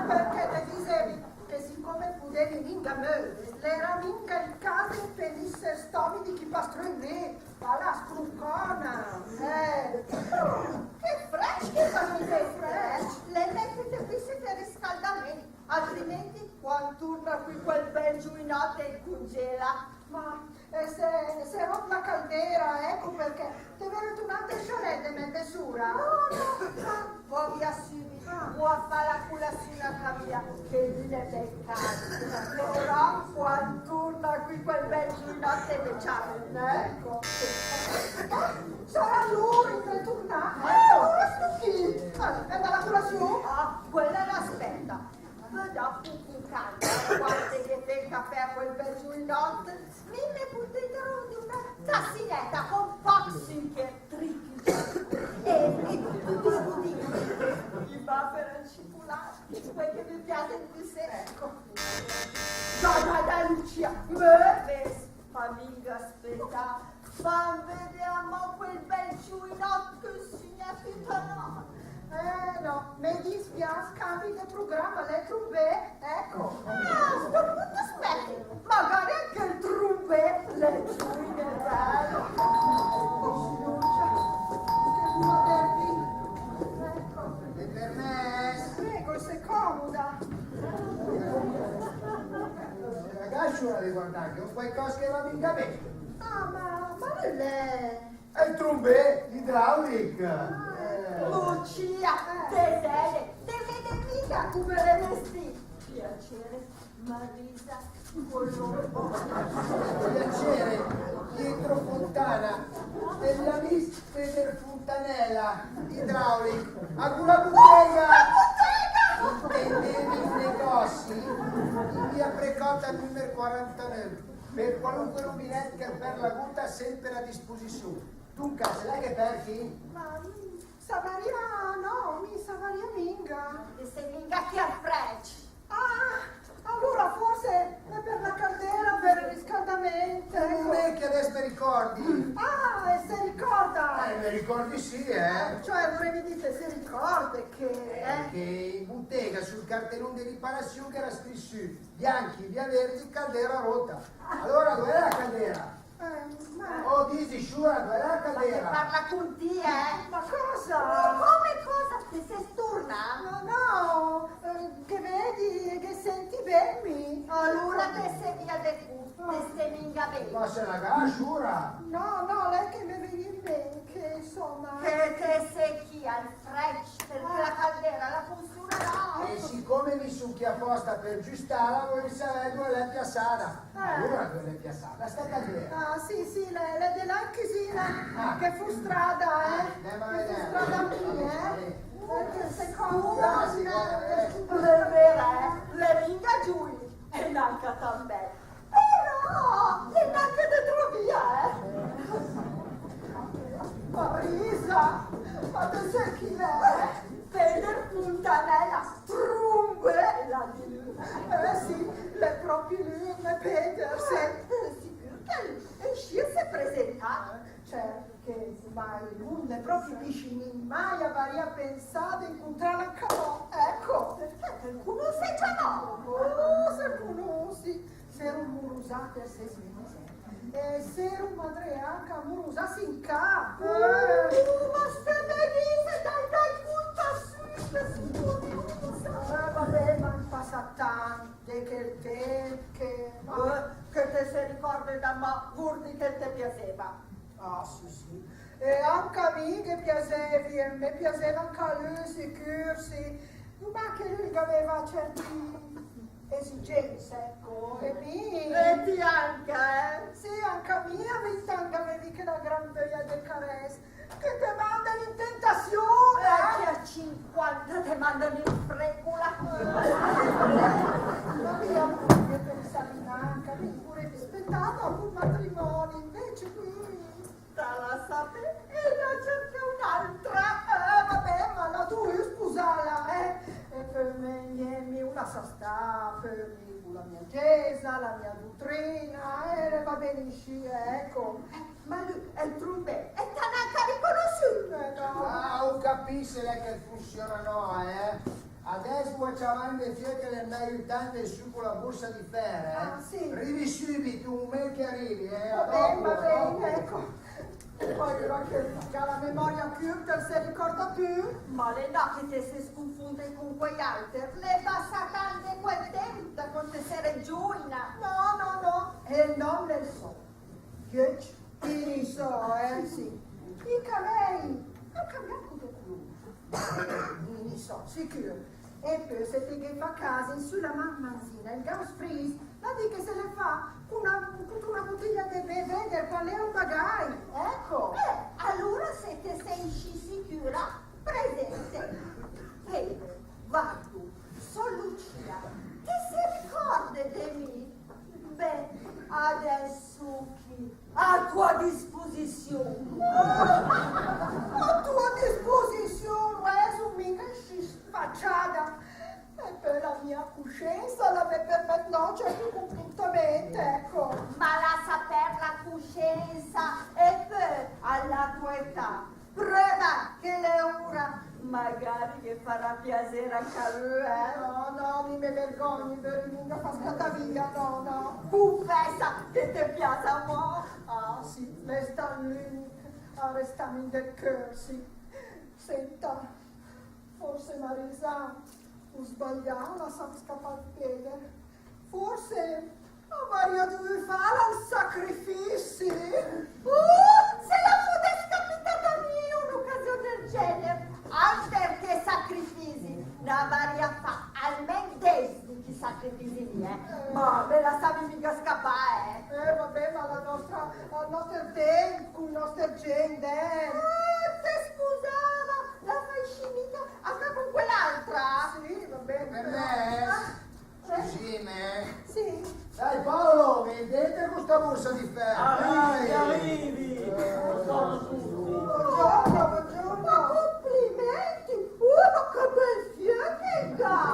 Perché te disevi che sicome pudevi minga mövet, l'era minga il caso de impedir i stomi di chi paströi lì, a la scrucona, eh. Che frècc che fa, che frècc! L'è mèi che te fisse el riscaldament. Altrimenti, quand turna quì quel bel giuinòt el cungela. Ma, eh, se, se rot la caldera, ecco perché. Te vöret un alter scialèt de mèt sura? No, no, ma vó via sübit, vó a fà la culasiù a cà mia, che lì l'è bel cald. Però, quand turna quì quel bel giuinòt el me ciama, ecco. Sarà lur, el è turnà. Eh, ora sto chì. Eh, e la culasiù? Ah, quela l'aspeta. Dopo, cun calma, quand che fé el cafè a quel bel giuinòt, mi me cuntentarò d'una tassineta cun pòch sücher, tric, e, e dü biscutì. I bafera ciculà, quei che me piasen püsé. Ecco. Dai, dai, dai, Lucia, möves, fam minga spetà. Fam vedè amò quel bel giuinòt che sügna tüt a nòt. Eh, no, me dispiàs, cambi de prugramma, l'è trumbé, ecco. Ah, a sto punto smèt, magari anche il trumbé l'è giuinetèl. Oh, signor, che buon derby. Ecco. Le permèss? Prego, se comoda. Ragazzi, ora le guardate, un qualcosa che va minga bene. Ah, ma, ma lü l'è? È il trumbé idraulic. Ah, ecco. Lucia, te vèdet, te vèdet minga cume l'è vestì. Piacere, Marisa Colombo. Piacere, Pietro Fontana, dell'Amis Peter Fontanella, idraulic. A cu la butega! La butega! Intendevi il negòssi in via Precòta numer quarantanöv. Per qualunque rubinèt che per la guta, semper a disposizion. Dunca, se l'è che perchi? Ma, mm, savaria, no, mi savaria minga. E se minga chi al frècc? Ah, alura forse l'è per la caldera, per il riscaldament, ecco. Nò, che adès me ricordi. Ah, e se ricorda. Eh, me ricordi sì, eh. Cioè, vurevi dì, se ricorda che, eh, eh, che in butega sul cartellon de riparazion gh'era scrit sü Bianchi, via Verdi, caldera rota. Alura, dove l'è la caldera? Eh, ma... Oh, disi, sciura, dove l'è la caldera? Ma che parla cun ti, eh? Ma cosa? Ma come cosa? Te se sturnà? No, no, eh, che vedi, che senti ben mi. Alura te se via de cu, te se minga ben. Ma se la ga, sciura? No, no, l'è che me vegn in ment che, insomma... Che te se chi al frècc, perché la caldera la funziona, no? E sicome mi sun chi aposta per giüstala, vöri savè dove l'è piassada. Eh. Alura, dove l'è piassada sta caldera? Ah, sì, sì, l'è, l'è de là in cüsina, ah, che fu strada, eh. Ah, che fu strada mia, eh. Perché secondo... Ah, sì, eh, eh. Anca tant bèl. Però l'è nanca de trà via, eh. Marisa, ma te sét chi l'è? Peder Puntanella, Trumbella de lü. Eh sì, l'è pròpi lü, mé Peder, sé. Eh, sicür che l'è inscì a sè presentà. Cert che mai, lü l'è pròpi vicinin, mai avarìa pensà de incuntràla anca mò, ecco. Perché te 'l cunusset giamò? Oh, se 'l cunusi, s'éra amurusà per sés mes, eh. E s'éra madree anca amurusà sö in cà. Uh, ma se me dise, dai, dai, cunta sü, che só curiosa. Eh, va bé, ma l'è pasà tant de chèl temp che... Eh, che te se ricorde de mé, vör dì che te piaseva. Ah, sì, sì. E anca a mi ghe piasevi, e me piaseva anca a lü, sicür, sì. Ma che lü 'l gh'aveva certi esigense, ecco, e mi... E ti anca, eh? Sì, anca mi a vint ann ghe vevi chèla gran vöia de carès, che te manden in tentazion, eh? Che a cinquanta te manden in fregola. Eh, ma mi a lü ghe pensavi nanca, mi pure mi spetava un matrimoni, invece qui... T'ha lassà e l'ha cercà un'altra. Eh, va bé, ma l'ha duü spusàla, eh. E per me, niènt, mi la lassa stà, per mi, cun la mia gesa, la mia dutrina, eh, va bé inscì, ecco. Eh, ma lü, el Trumbè, el t'ha nanca riconosüü. Eh, no. Ah, ó capì, l'è che funsiona, no, eh. Adès vó a ciamà in de fiö che l'è 'ndà a aiütà in de sü cun la bursa di fèr, eh? Ah, sì. Rivi sübit, un mument che rivi, eh? Va bé, va bé, ecco. Pò lü l'ha anca la memoria cürta, se ricorda pü. Ma l'è no che te se scunfundet cun quei alter, l'è pasà tant de quel temp de quand te seret giuina. No, no, no, el nòm el só. Che? Chi ne só, eh? Sì. I cavèi han cambià de culur. Chi ne só, sicür. E pö se te ghe fà cas, in sü la man manzina, el Gauss Frise, l'ha dì che se l'è fà cun una, cun una butiglia de bé, veder qual è el bagagl. Ecco. Eh, alura se te se inscì sicüra, presente. Peder, varda, só Lucia, te se ricordet de mi? Beh, adès chi, a tua disposizion. A tua disposizion, uè, só minga inscì sfaciada. E pö la mia cusciensa la me permet no certi cumpurtament, ecco. Ma lassa perd la cusciensa e pö, a la tua età, pröva che l'è ura, magari ghe farà piaser anca a lü, eh? No, no, mi me vergogni, vöri minga fà scatà via, no, no. Cunfessa che te pias amò. Ah, sì, l'è stat l'ünic a restam in del cör, sì. Senta, forse Marisa, ó sbaglià a lassà scapà Peder. Forse avarìa duvü fà ü sacrifici. Uh, se la fudess capità a mi un'ocasion del gener, alter che sacrifici, n'avarìa fà almen dés di chi sacrifici lì, eh. Ma me lassavi minga scapà, eh. Eh, va bé, ma la nostra, al noster temp, cun i noster gent, eh. Ah, te spusava, la fai inscì minga anca cun quell'altra? Sì, va bé. Per me, eh. Ah. Scüsìm, eh. Sì. Dai, Paolo, vegn denter cun sta bursa di fèr. Arrivi, dai. Arrivi. Eh, buongiorno, buongiorno. Ma complimenti! Uh, ma che bel fiö che el gh'ha!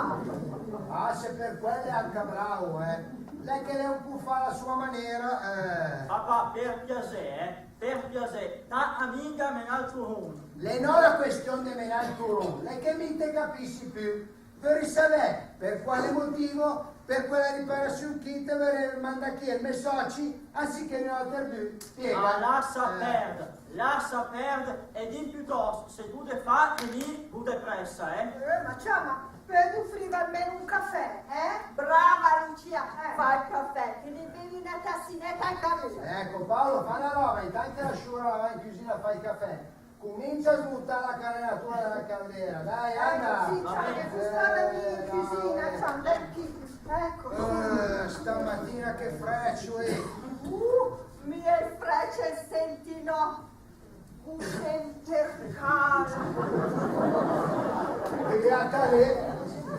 Ah, se per quel l'è anca bravo, eh. L'è che l'è un pù fà a la sua manera, eh. Papà, per piasè, eh. Per piasè, ta a minga menà 'l turon. L'è no la question de menà 'l turon, l'è che mi te capissi pü. Vöri savè per quale motivo, per quela riparazion chì, te vöret mandà chì el me soci, anziché in un alter bü. Spiega. Ah, lassa perd, lassa perd, e dim pütost se gh'hoo de fà, e mi gh'hoo de pressa, eh. Eh, ma ciama, pödi ufriv almen un cafè, eh? Brava Lucia, eh. Fa el cafè, che ne bevi una tassineta anca mi. Ecco, Paolo, fa una roba, intant che la sciura la va in cüsina a fà el cafè. Cumincia a smutà la carenatura de la caldera, dai, anda! Eh, sì, ciao, che sta in cüsina, ciao, dai, chi. Ecco. Eh, stamatina che frècc, eh! Uh, mi el frècc el senti no, gh'hoo semper calm. E beata lee,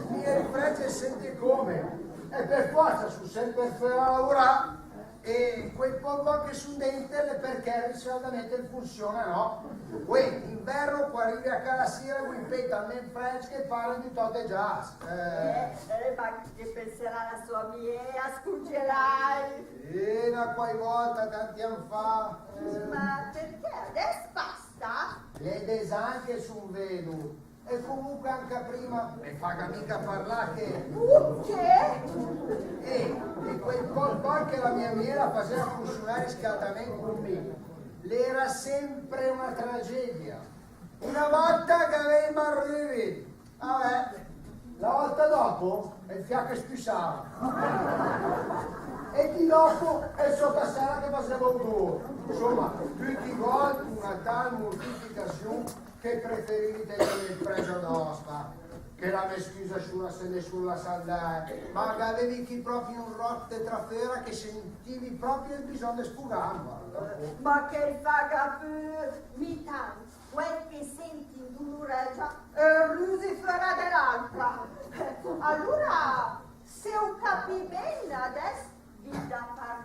mi el frècc el senti come? E per forza, sun semper föra a laurà. E quei poch che sun denter l'è perché el riscaldament el funsiona, no? Uè, d'inverno, quand rivi a cà la sira, gh'è talment frècc che pare di tòt de giàs. Eh. Eh, eh, ma che penserà la sò miee a scongelai? Eh, na quai volta, tanti ann fa. Eh. Ma perché adès basta? L'è des ann che sun vedov. E comunque anca prima, me faga mica parlà che... Uh, che? Eh, e quei poch, poch che la mia miee la faseva funsiunà el riscaldament cun mi, l'era semper una tragedia. Una volta che gavevi i man rüvid, ah, eh, la volta dopo el fià che spüsava. E di dopo el sotasera che faseva odor. Insoma, tücc i volt una tal mortificazion che preferivi tegnìmel prèss adòss, ma che la me scüsa, sciura, se nessun la sa 'ndà, ma gavevi chì propi un ròch de trà föra che sentivi propi el bisògn de sfugàm, guarda. Ma che 'l faga pür, mi tant, quel che senti in d'un'oregia, el rüsi föra de l'altra. Alura, se ho capì ben, adès gh'ì da parlà.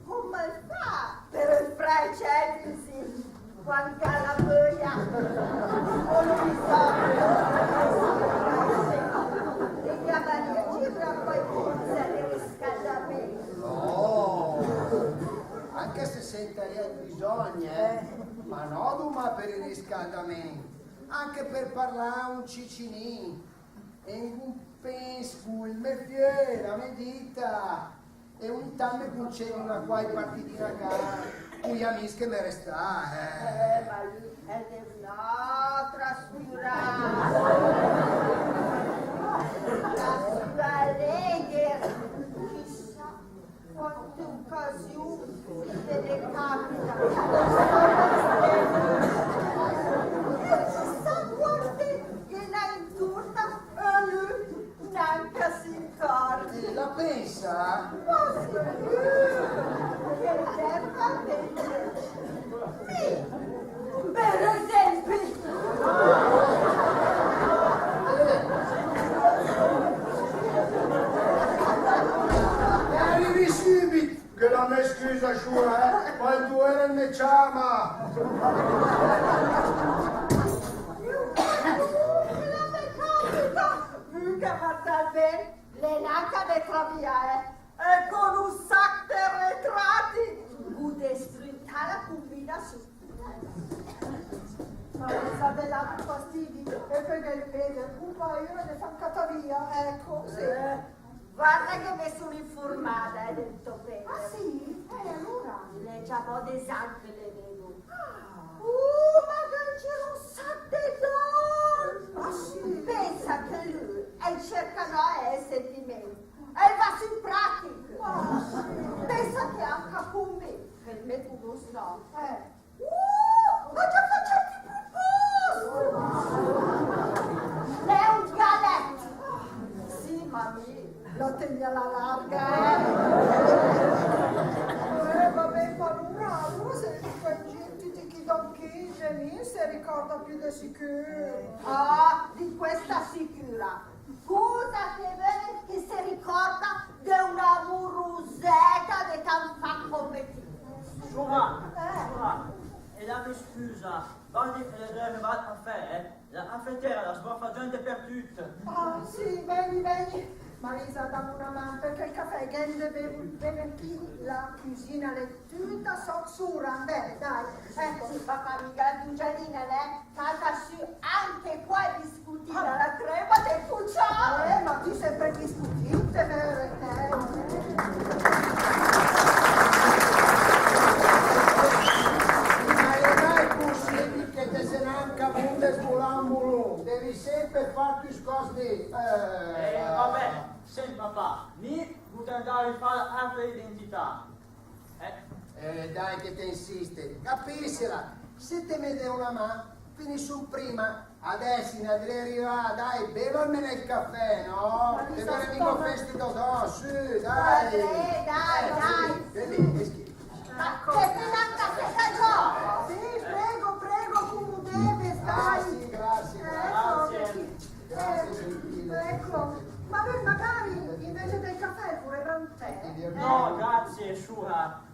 Come fa per el frècc, eh, cusì, quand gh'à la vöia, o l'ho bisògn, de chiamà in gir a quaicuns de riscaldament? No, anca se sentaria el bisògn, eh, ma no dumà per el riscaldament, anca per parlà un cicinin. E ingü pens cul me fiö, la me dita, e ogni tant me concedi una quai partidina a cà cui amis che me resta, eh. Eh, ma lü l'è de un'altra scuratüra. La scuratüra, chissà. Quante ocasiun che ne capita. E chissà quante che n'à inturta e lü nanca s'incòrg. Eh, la pensa? Ma sicür che l'è verament. Mi, per esempi. E arivi sübit, che la me scüsa, sciura, eh, quando era me ciama. Che la me capita, mica fa tal ben, l'è nanca de trà via, eh. E con un sac de retrati, gh'ù destrüta la cumbinaziun. Ma mi sa de dà fastidi, e perché el vede, gh'ù paüra de fam catà via, ecco, sì. Eh, guarda che me sun infurmada, eh, del tò pede. Ah, sì? Eh, alura? L'è giamò des ann che le vedo. Ah. Uh, ma che 'l gira un sac de dòr! Ah, sì? Pensa che lü el cerca no el sentiment. El va sül pratic. Ah, sì. Pensa che anca cun mi, che 'l me cunus no. Eh. Uh, ma che fa certi prupost! L'è un galet! Sì, ma mi la tegni a la larga, eh! Eh, va ben, ma alura, alura se tüti chei dòm chì, Jenny, se ricorda pü de sicür. Ah, di questa sicüra. Scusa, che vöret che se ricorda de una muruseta de tant fa come ti? Sciura, eh, sciura, e la me scüsa, guardi che l'è dré a rivà el cafè, eh? La cafetera la sbrofa giò in depertüt. Ah, sì, vegni, vegni. Marisa, dam una man, perché el cafè che gh'è de bev, bev chì, la cüsina l'è tüta sot sura, andè, dai. Ecco, papà, mica la pigiamina, né? Salta sü, anca qua discutì la crema del cucià. Eh, ma ti semper discutì, te vere, eh. Ma l'è mai pusibil che te see nanca bun de sbulà un bulun? Devi semper fà tüscòs lì. Eh, va ben, sent, papà, mi gh'ù de andà a rifà la carta d'identità. Eh? Eh, dai che te insistet. Capìssela, se te me dee una man, finìsum prima. Adès n'è dré a rivà, dai, bev almen el cafè, no? Ma te vöret mica festi dodò, sü, dai. Dai, dai, dai. Bevi, bevi. Ma che te dà el cafè giò? Sì, prego, prego, cumodeve, dai. Ah, sì, grazie, grazie. Ecco, grazie, gentile. Ecco, ma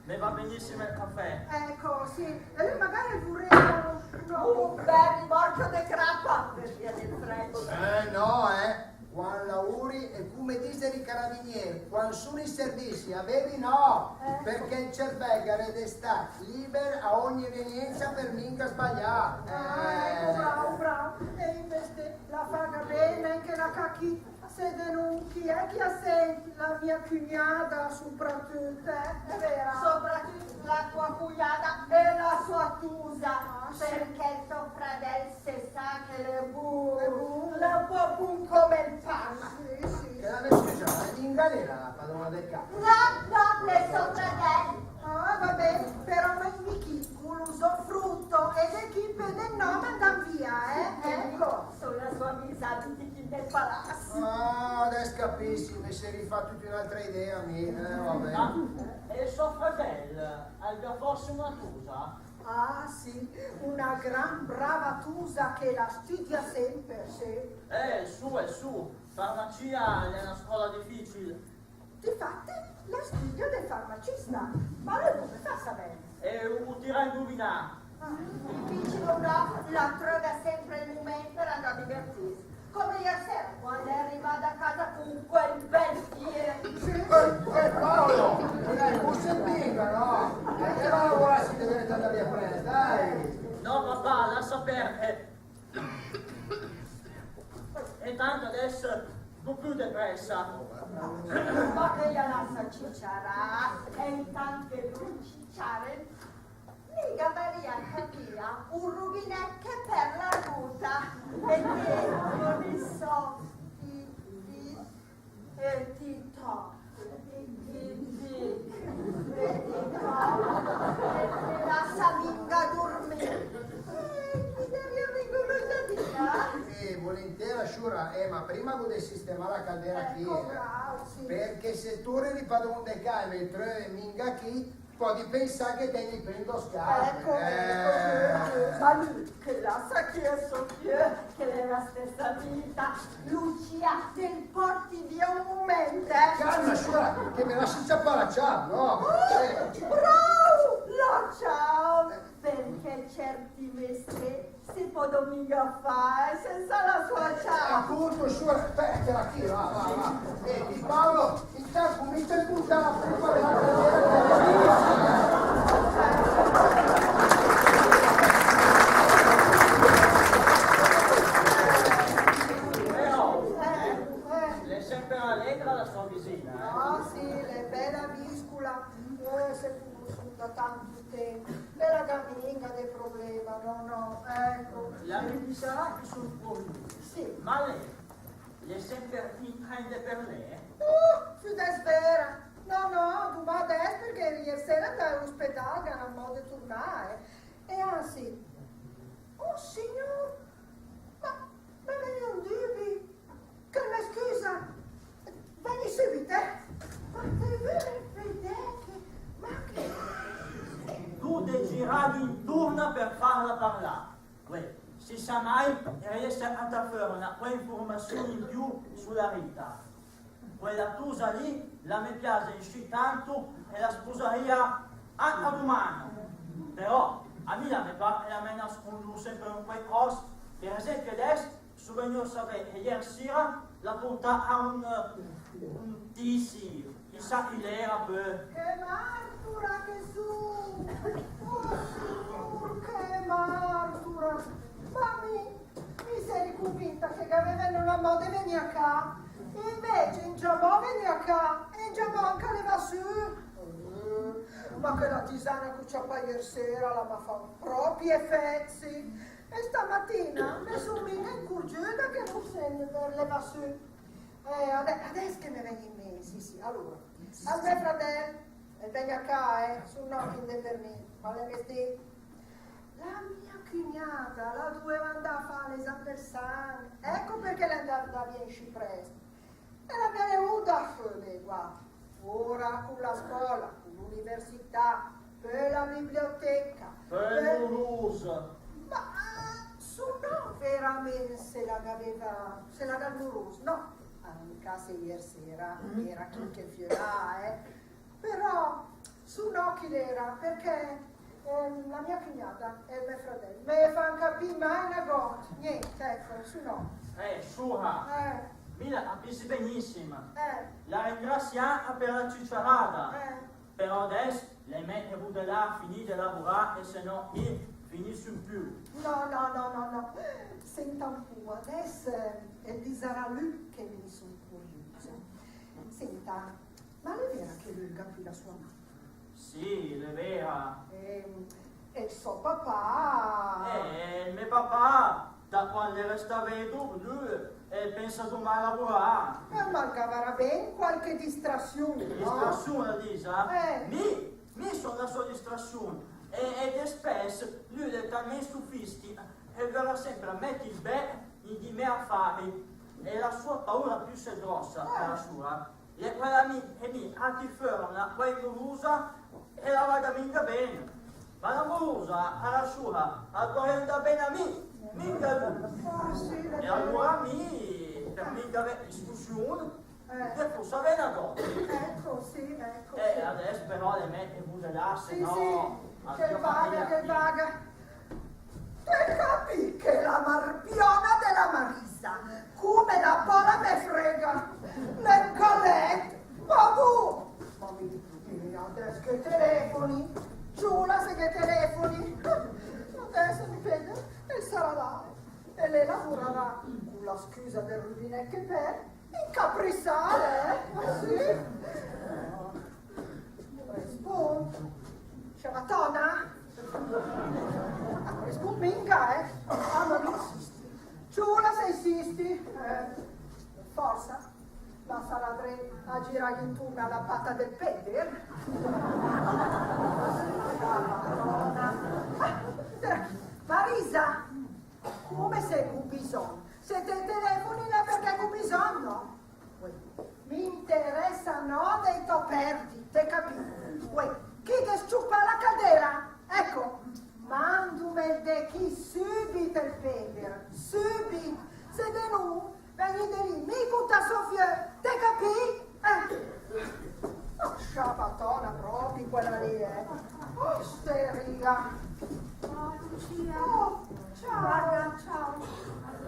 Me va benissimo el cafè. Ecco, sì. E lü magari el vurìa un, un bel rimorchio de crapa, per via del fred. Eh, no, eh. Quand lauri e, come disen i carabinieri, quand sun in servizi, a bevi no, perché el cervell el gh'ha de stà liber a ogni evenienza per minga sbaglià. Ah, ecco, bravo, bravo. E invece la fa ben, anche la cacchì. Se de nò, chi è che la sent? La mia cugnada, soprattutto, eh? È vera? Soprattutto la tua cugnada e la sua tusa, perché el to fradel se sa che l'è bun, l'è un po' bun come el pan. Sì, sì. Che la me scusa, ma l'è in galera la padrona del ca? No, no, l'è so fradel. Ah, va ben, però mi, mi chi, cu l'usufrutto, e de chi pö de nò mandam via, eh? Ecco. Son la sua amica di chi del palazzo. Ah, adess capissi, me s'eri fà tüt un'altra idea, mi, eh, va ben. Ma, eh, so fradel, el gh'ha forse una tusa? Ah, sì, una gran brava tusa che la studia semper, sì. Eh, su, eh, su, farmacia l'è una scola difficil. Difatti, la studia de farmacista, ma lü come fa a savè? E u tirà a induvinà. Ah, difficil, no? La tröva semper el mument per andà a divertiss. Come ier sera, quand l'è rivada a casa cun quel bel fier. Eh, eh, Paolo, eh, cussì minga, no? Eh, che va a laurà, se te vegn de andà via prest, dai. No, papà, lassa perd. E tant adess gh'ho pü de pressa. Ma che la lassa ciciarà, e intant che lü el ciciara, mi gh'avarìa anca mia un rubinett che per la ruta, e che con i so, i, i, e ti to, e ti, ti, e ti to, e ti lassa minga durmì. Eh, mi darìa minga una giadina. Eh, volentiera, sciura, eh, ma prima gh'ho de sistemà la caldera chi, eh. Ecco, bravo, sì. Perché se el torna el padron de ca e me tröva minga chi, podi pensà che tegni pö in do scarp. Ecco, eh, ecco, sì, sì. Ma lü, che lassa chi el so fier, che l'è la stessa vita. Lucia, te el porti via un mument, eh. Calma, sciura, che me lassi ciapà la ciav, no? Oh, bravo, la ciav, perché certi mesteri se podo minga fà, eh, senza la sua ciav. Appunto, sciura, spetala chi, va, va, va. Eh, di Paolo, intant cumincia a puntà la fruta della carriera. Però, eh, l'è semper alegra la sua visina, eh. Ah, sì, l'è bela viscula. Eh, se cunossum da tant temp. Però la gh'ha minga de problema, no, no, ecco. La me disarà che sun curius. Sì. Ma lei, l'è semper in trend per lei? Uh, fudess vera. No, no, dumà adess, perché ier sera l'è andà a l'ospedal, gh'ha mia mò de turnà, eh. E anzi, oh signur, ma, ma me vegn un dübi. Che me scusa, vegni sübit, eh? Ma te vöret vedè che, ma che... Tüt el gira inturna per farla parlà. Uè, se sa mai, riesce a tar föra una quai infurmaziun in più su la Rita. Quela tusa lì la me pias inscì tant e la spusaria anca duman. Però a mi la me par che la me nascund semper un quaicoss. Per esempi adess sun vegnü a savè che ier sira l'ha purtà a un, un tizi, chissà chi l'era, pö. Che martura che sun! Oh, signur, che martura! Ma mi, mi s'eri cunvinta che gh'aveva mia mò de vegnì a ca. Invece, in giamò vegnì a ca, e in giamò anca levà sü. Ma quela tisana che ho ciapà ier sera la m'ha fà propi efett, sì. E stamatina me sun minga incurgiüda che fussi per levà sü. Eh, ade-, adess che me vegn in ment, sì, sì. Alura, al me fradel, el vegn a ca, eh, sun no chì de per mi, ma l'è mestì. La mia cugnada la duveva andà a fà l'esam del sang, ecco perché l'è andada via inscì prest. E la gh'ha avuda föm, guarda. Ora cun la scola, cun l'università, pö la biblioteca, pö... Pö il murus. Ma, eh, su no, verament, se la gh'aveva, se la gh'ha il murus, no. Anca se ier sera era chì che fiöra, eh. Però, Sciùr no, chi l'era, perché, ehm, la mia cugnada e 'l me fradèl me fan capì mai negót, niènt, ecco, sciùr no. Eh, sciura, eh, mi la capìs benìssim. Eh. La ringrazi per la ciciarada. Eh. Però adès l'è mèi che vó de là a finì de laurà, e se no mi finissi piö. No, no, no, no, no. Senta un pó, adès, eh, el disarà lü che mi son curiusa. Senta, ma l'è vera che lü el gh'à pü la sua mama? Sì, l'è vera. Ehm, e el so papà? Eh, el me papà, da quand l'è restà vedov, lü, eh, el pensa dumà a laurà. Eh, ma el gh'avrà ben qualche distrazion, no? Distrazion, la disa? Eh. Mi, mi son la sua distrazion. E, e despès, lü l'è talmènt sufisticà, el vöra sèmper mèt el bèch in di mé afari. E la sua paura püssé grossa, eh, cara sciura, l'è quèla che mi, che mi a tiri föra öna quai murusa e la vaga minga ben. Ma la murusa, cara sciura, la döv andà ben a mi, minga a lü. Ah, sì, l'è vera. E alura mi, per minga avè discussion, eh, te fó savè negót. Ecco, sì, ecco, eh, sì. Adès però l'è mèi che vó de là, se no, sì, che el vaga, che el vaga. Te capì che la marpiona de la Marisa, come la pò la me frega, nel gh'à lèt, ma vó! Ma mi, mi, adès che telefoni, ciula se ghe telefoni, adès mi vède, el sarà là, e lé laurarà con la scüsa del rubinèt che pèrd, incaprissada, eh? Ah, sì? Respond. Ciao, Tona. Respond minga, eh? Ah, ma no insisti. Ciula se insisti. Eh, forsa. Ma sarà dré a girà inturna a la pata del pèder. Ah, Marisa. Come se gh'ó bisògn? Se te telefoni l'è perché gh'ó bisògn, no? Uè, m'interèsa no dei tò pèrdit, te capì? Uè, chi gh'è s-ciopà la caldera? Ecco, màndum de chì sübit el pèder, sübit! Se de no, vègn de lì mi con tò sò fiö, te capì? Eh. Oh, sciabatona pròpi quèla lé, eh. Oh, isterica. Oh, Lucia. Oh, ciao. Guarda, ciao.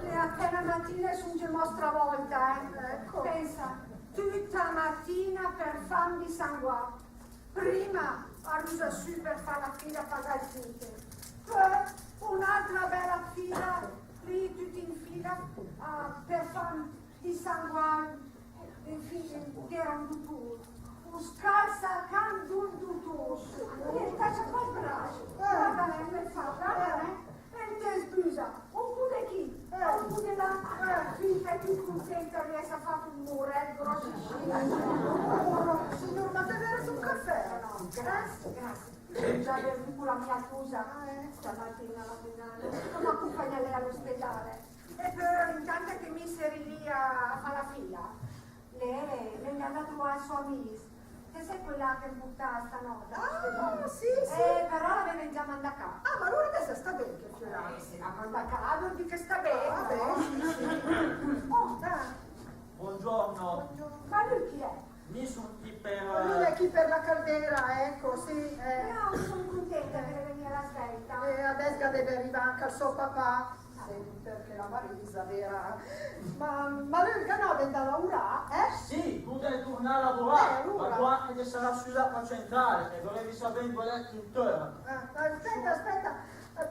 L'è apéna matina e son giamò stravolta, eh. Ecco. Pensa, tüta matina per fam disanguà. Prima a rusa sü per fà la fila a pagà el tìter. Pö un'altra bèla fila, lì tüti in fila, ah, per fam disanguà. Infin, gh'era un dutur. Un scalzacamb d'un dutur. E el taca fò el bras. Guarda, eh, me fa, guarda, eh. E el te sbusa. Un pó de chì, un pó de là. Fin che tüt content riès a fà un murèt gròss inscì. Signur, ma te vöret un cafè, no? Grazie, grazie. Già bevù con la mia tusa. Ah, eh. Stamatina la menada. Come accompagna lei all'ospedale? E pö, intant che mi seri lì a, a fà la fila, lé, lé l'è andà a truvà i sò amis. Te sét quèl là che m'à purtàt stanòta? Ah, sì, sì. Eh, però l'avèm già mandà a cà. Ah, ma alura adès sta ben chèl fiö là? Eh, se l'à mandà a cà, völ dì che sta ben, no? Ah, ben, sì, sì. Oh, dai. Buongiorno. Buongiorno. Ma lü chi l'è? Mi son chì per... Lü l'è chì per la caldera, ecco, sì, eh. No, son contenta che l'è vegnìt a la svèlta. E adès gh'à de rivà anca el sò papà. Sèmper chèla Marisa, vera? Ma, ma lü el gh'à de 'ndà a laurà, eh? Sì, el gh'à de turnà a laurà, eh, alura. Ma qua el sarà sü la centrale, e vörevi savè indua l'è el cuntör. Ah, aspèta, aspèta,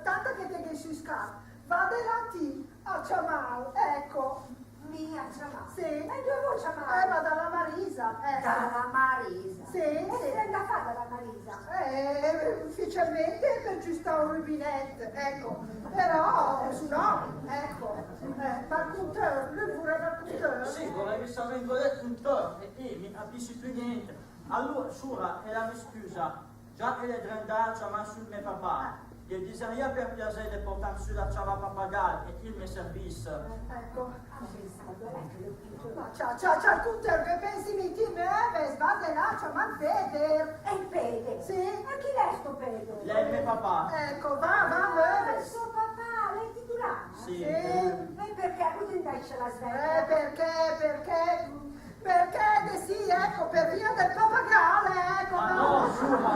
tant che te gh'ét sü i scarp, va de là ti a ciamàl, ecco. Mi a ciamàl? Sì. E indua vó ciamàl? Eh, ma da la Marisa, ecco. Da la Marisa? Sì, sì. E se 'ndà a fà da la Marisa? Eh, ufficialment per giüstà un rubinèt, ecco. Però, se no, ecco. Eh, ma el cuntör, lü el vureva el cuntör. Sì, vörevi savè indua l'è el cuntör, e mi, mi capissi pü nient. Alura, sciura, e la me scüsa, già che l'è dré a 'ndà a ciamà sü el me papà, ghe disaria per piasè de portàm sü la ciava papagal, che el me servìs. Eh, ecco. Ma cià, cià, cià, el cuntör, che pensi mi ti, mövesi, va de là, ciama el Peder. El Peder? Sì. E chi l'è sto Peder? L'è el me papà. Ecco, va, va, mövesi. Ah, el sò papà, l'è el titulare? Sì. Sì. E perché pödì 'ndà a la svèlta? Eh, perché, perché Perché de sì, ecco, per via del papagal, ecco, ma no, no, sciura.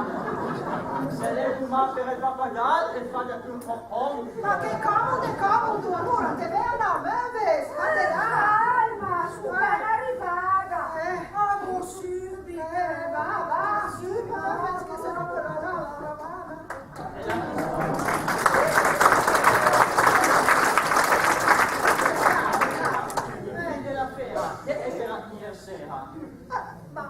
Se l'è dumà per el papagal, el fa de piö còmod. Ma che còmod, còmod, alura te ve a no möves, ma te là. Calma, só apéna rivada. Eh. Vago sübit. Eh, va, va, sübit, perché se no quela là, la, la, la, la. Che feva ier sera? Ah, ma,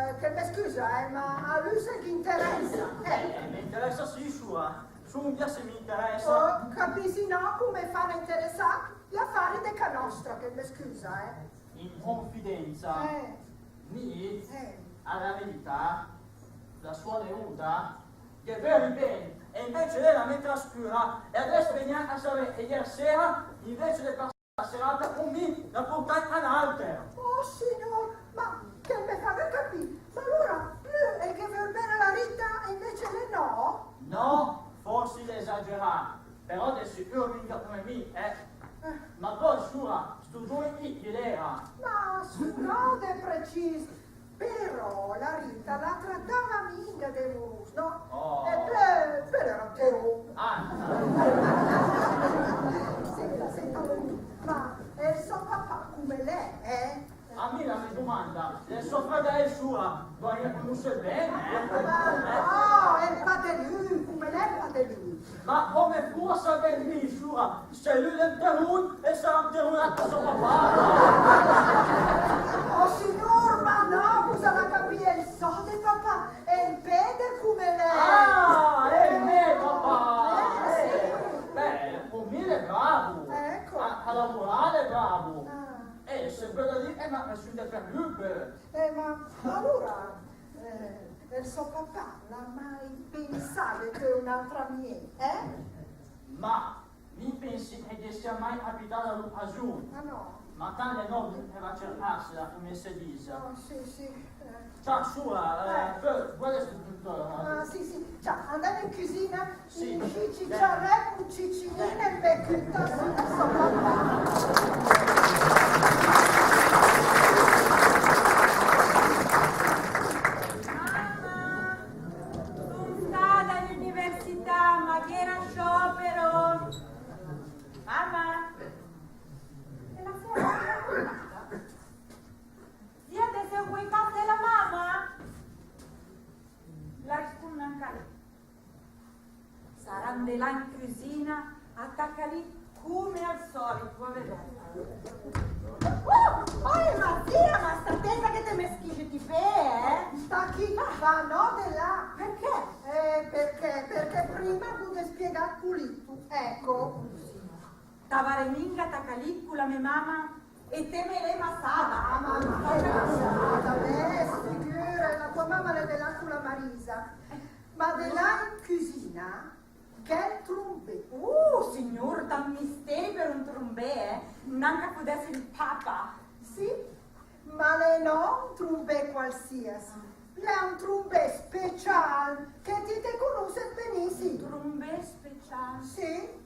eh, che me scüsa, eh, ma a lü se ghe interessa? Eh, eh, me interessa sì, sciura. Sciura, se me interessa. Oh, capisi no cume fala a interessà i afari de cà nostra, che me scüsa, eh. In confidenza. Eh. Mi, eh, a la Rita, la sò neùda, ghe vöri ben, e invece lé la me trascüra, e adès vegna a savè che ier sera, invece de passà la serada cun mi, l'à purtàt a n'alter. Oh, signur, ma che me faga capì, ma alura lü el ghe vör ben a la Rita e invece lé no? No, forsi l'è esagerà, però de sicür minga cume mi, eh. Eh. Ma pö, sciura, stu dì chi l'era? Ma sciura, de precis, però la Rita la tratava minga de murus, no? Oh. E pö, pö l'era un terun. Ah. Senta, senta, ma, eh, el sò papà cume l'è, eh? A mi la me dumanda, l'è sò fradel, sciura, vöri cunusel ben, eh? Ma no, el pà de lü, cume l'è el pà de lü? Ma cume fó a savè mi, sciura, se lü l'è un terun, el sarà un terun anca sò papà. Oh, signur, ma no, scusa, ma capì, el sò de papà, el peder cume l'è. Ah, el me papà. Eh, sì. Beh, cun mi l'è bravu. Ecco. A, a laurà l'è bravu. Ah. Eh, se pöl dì, eh, ma, ma sü de per lü, beh. Eh, ma alura, eh, el sò papà l'à mai pensà de tö un'altra miee, eh? Ma mi pensi che ghe sia mai capità l'ocasiun. Ah, no? Ma tant l'è nò, eh, va a cercàrsela, cume se dis. Ah, sì, sì, eh. Ciao, sciura, eh, eh, pö, guarda stu pintore, eh. Ah, sì, sì. Ciao, andemo in cüsina. Sì. Ci, ci, ci, ciarèm un cicinin e me cünta sü, insoma. Mama, sun stada in università, ma gh'era sciopero. Mama, e la sera? Zia, te seguì a cà de la mama? La rispund anca lé. Sarà 'ndà là in cüsina a tacà lì cume al solit, a vedè. Uh, oi, ma zia, ma sta atenta che te me schiscet i pé, eh? Sta chì, va no de là. Perché? Eh, perché? Perché prima gh'hu de spiegà pulit. Ecco. T'avaré minga tacà lì cu la me mama e te me l'é masada. Ah, ma, ma che masada, beh, sfigüret, la tua mama l'è de là cu la Marisa. Ma de là in cüsina, gh'è el trumbé. Uh, signur, tant misteri per un trumbé, eh? Nanca pudess èss el papa. Sì, ma l'è no un trumbé qualsiasi. L'è un trumbé special, che ti te cunusset benissim. Trumbé special? Sì.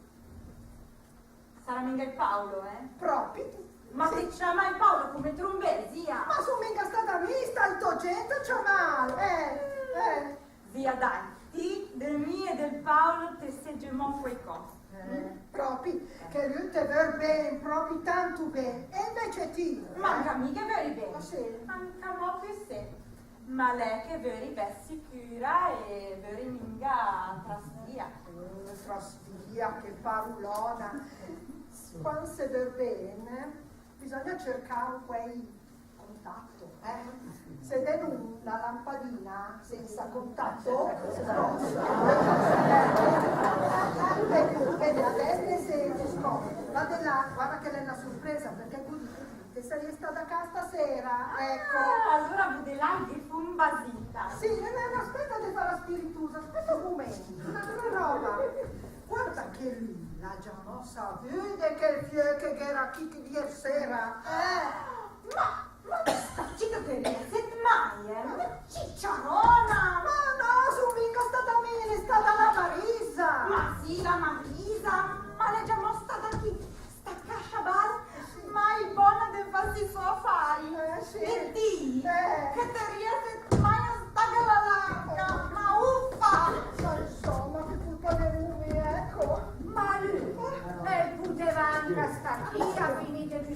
Sarà minga el Paolo, eh? Propi. Ma te ciamet el Paolo cume trumbé, zia? Ma sun minga stada mi, sta el to gent a ciamàl, eh, eh. Zia, dai, ti, de mi e del Paolo te sé giamò quaicoss. Eh, propi, che lü te vör ben, propi tant ben. E invece ti, eh? Ma anca mi ghe vöri ben. Ah, sì? Anca mò püsé. Ma l'è che vöri vess cura e vöri minga tras via. Mm, tras via, che parulona. Quand se vör ben, bisogna cercà un quai contatto, eh? Se gh'è una lampadina senza contatto, no. Ecco, vedi, adess te senti scomda. Va de là, guarda che l'è una surpresa, perché cusì te sarie stada a cà stasera, ecco. Ah, alura vö de là, ghe fo un basì. Sì, no, no, aspetta de fà la spiritosa, aspetta un mument, un'altra roba. Guarda che lü l'ha giamò savü de chel fiö che gh'era chì ier sera, eh? Ma, ma sta zita te riesset mai, eh? Ma ciciarona! Ma no, sun minga stada mi, l'è stada la Marisa! Ma sì, la Marisa, ma l'è giamò stada chì. Sta cascia bal, mai bona de fass i so afari. Eh, sì. E ti,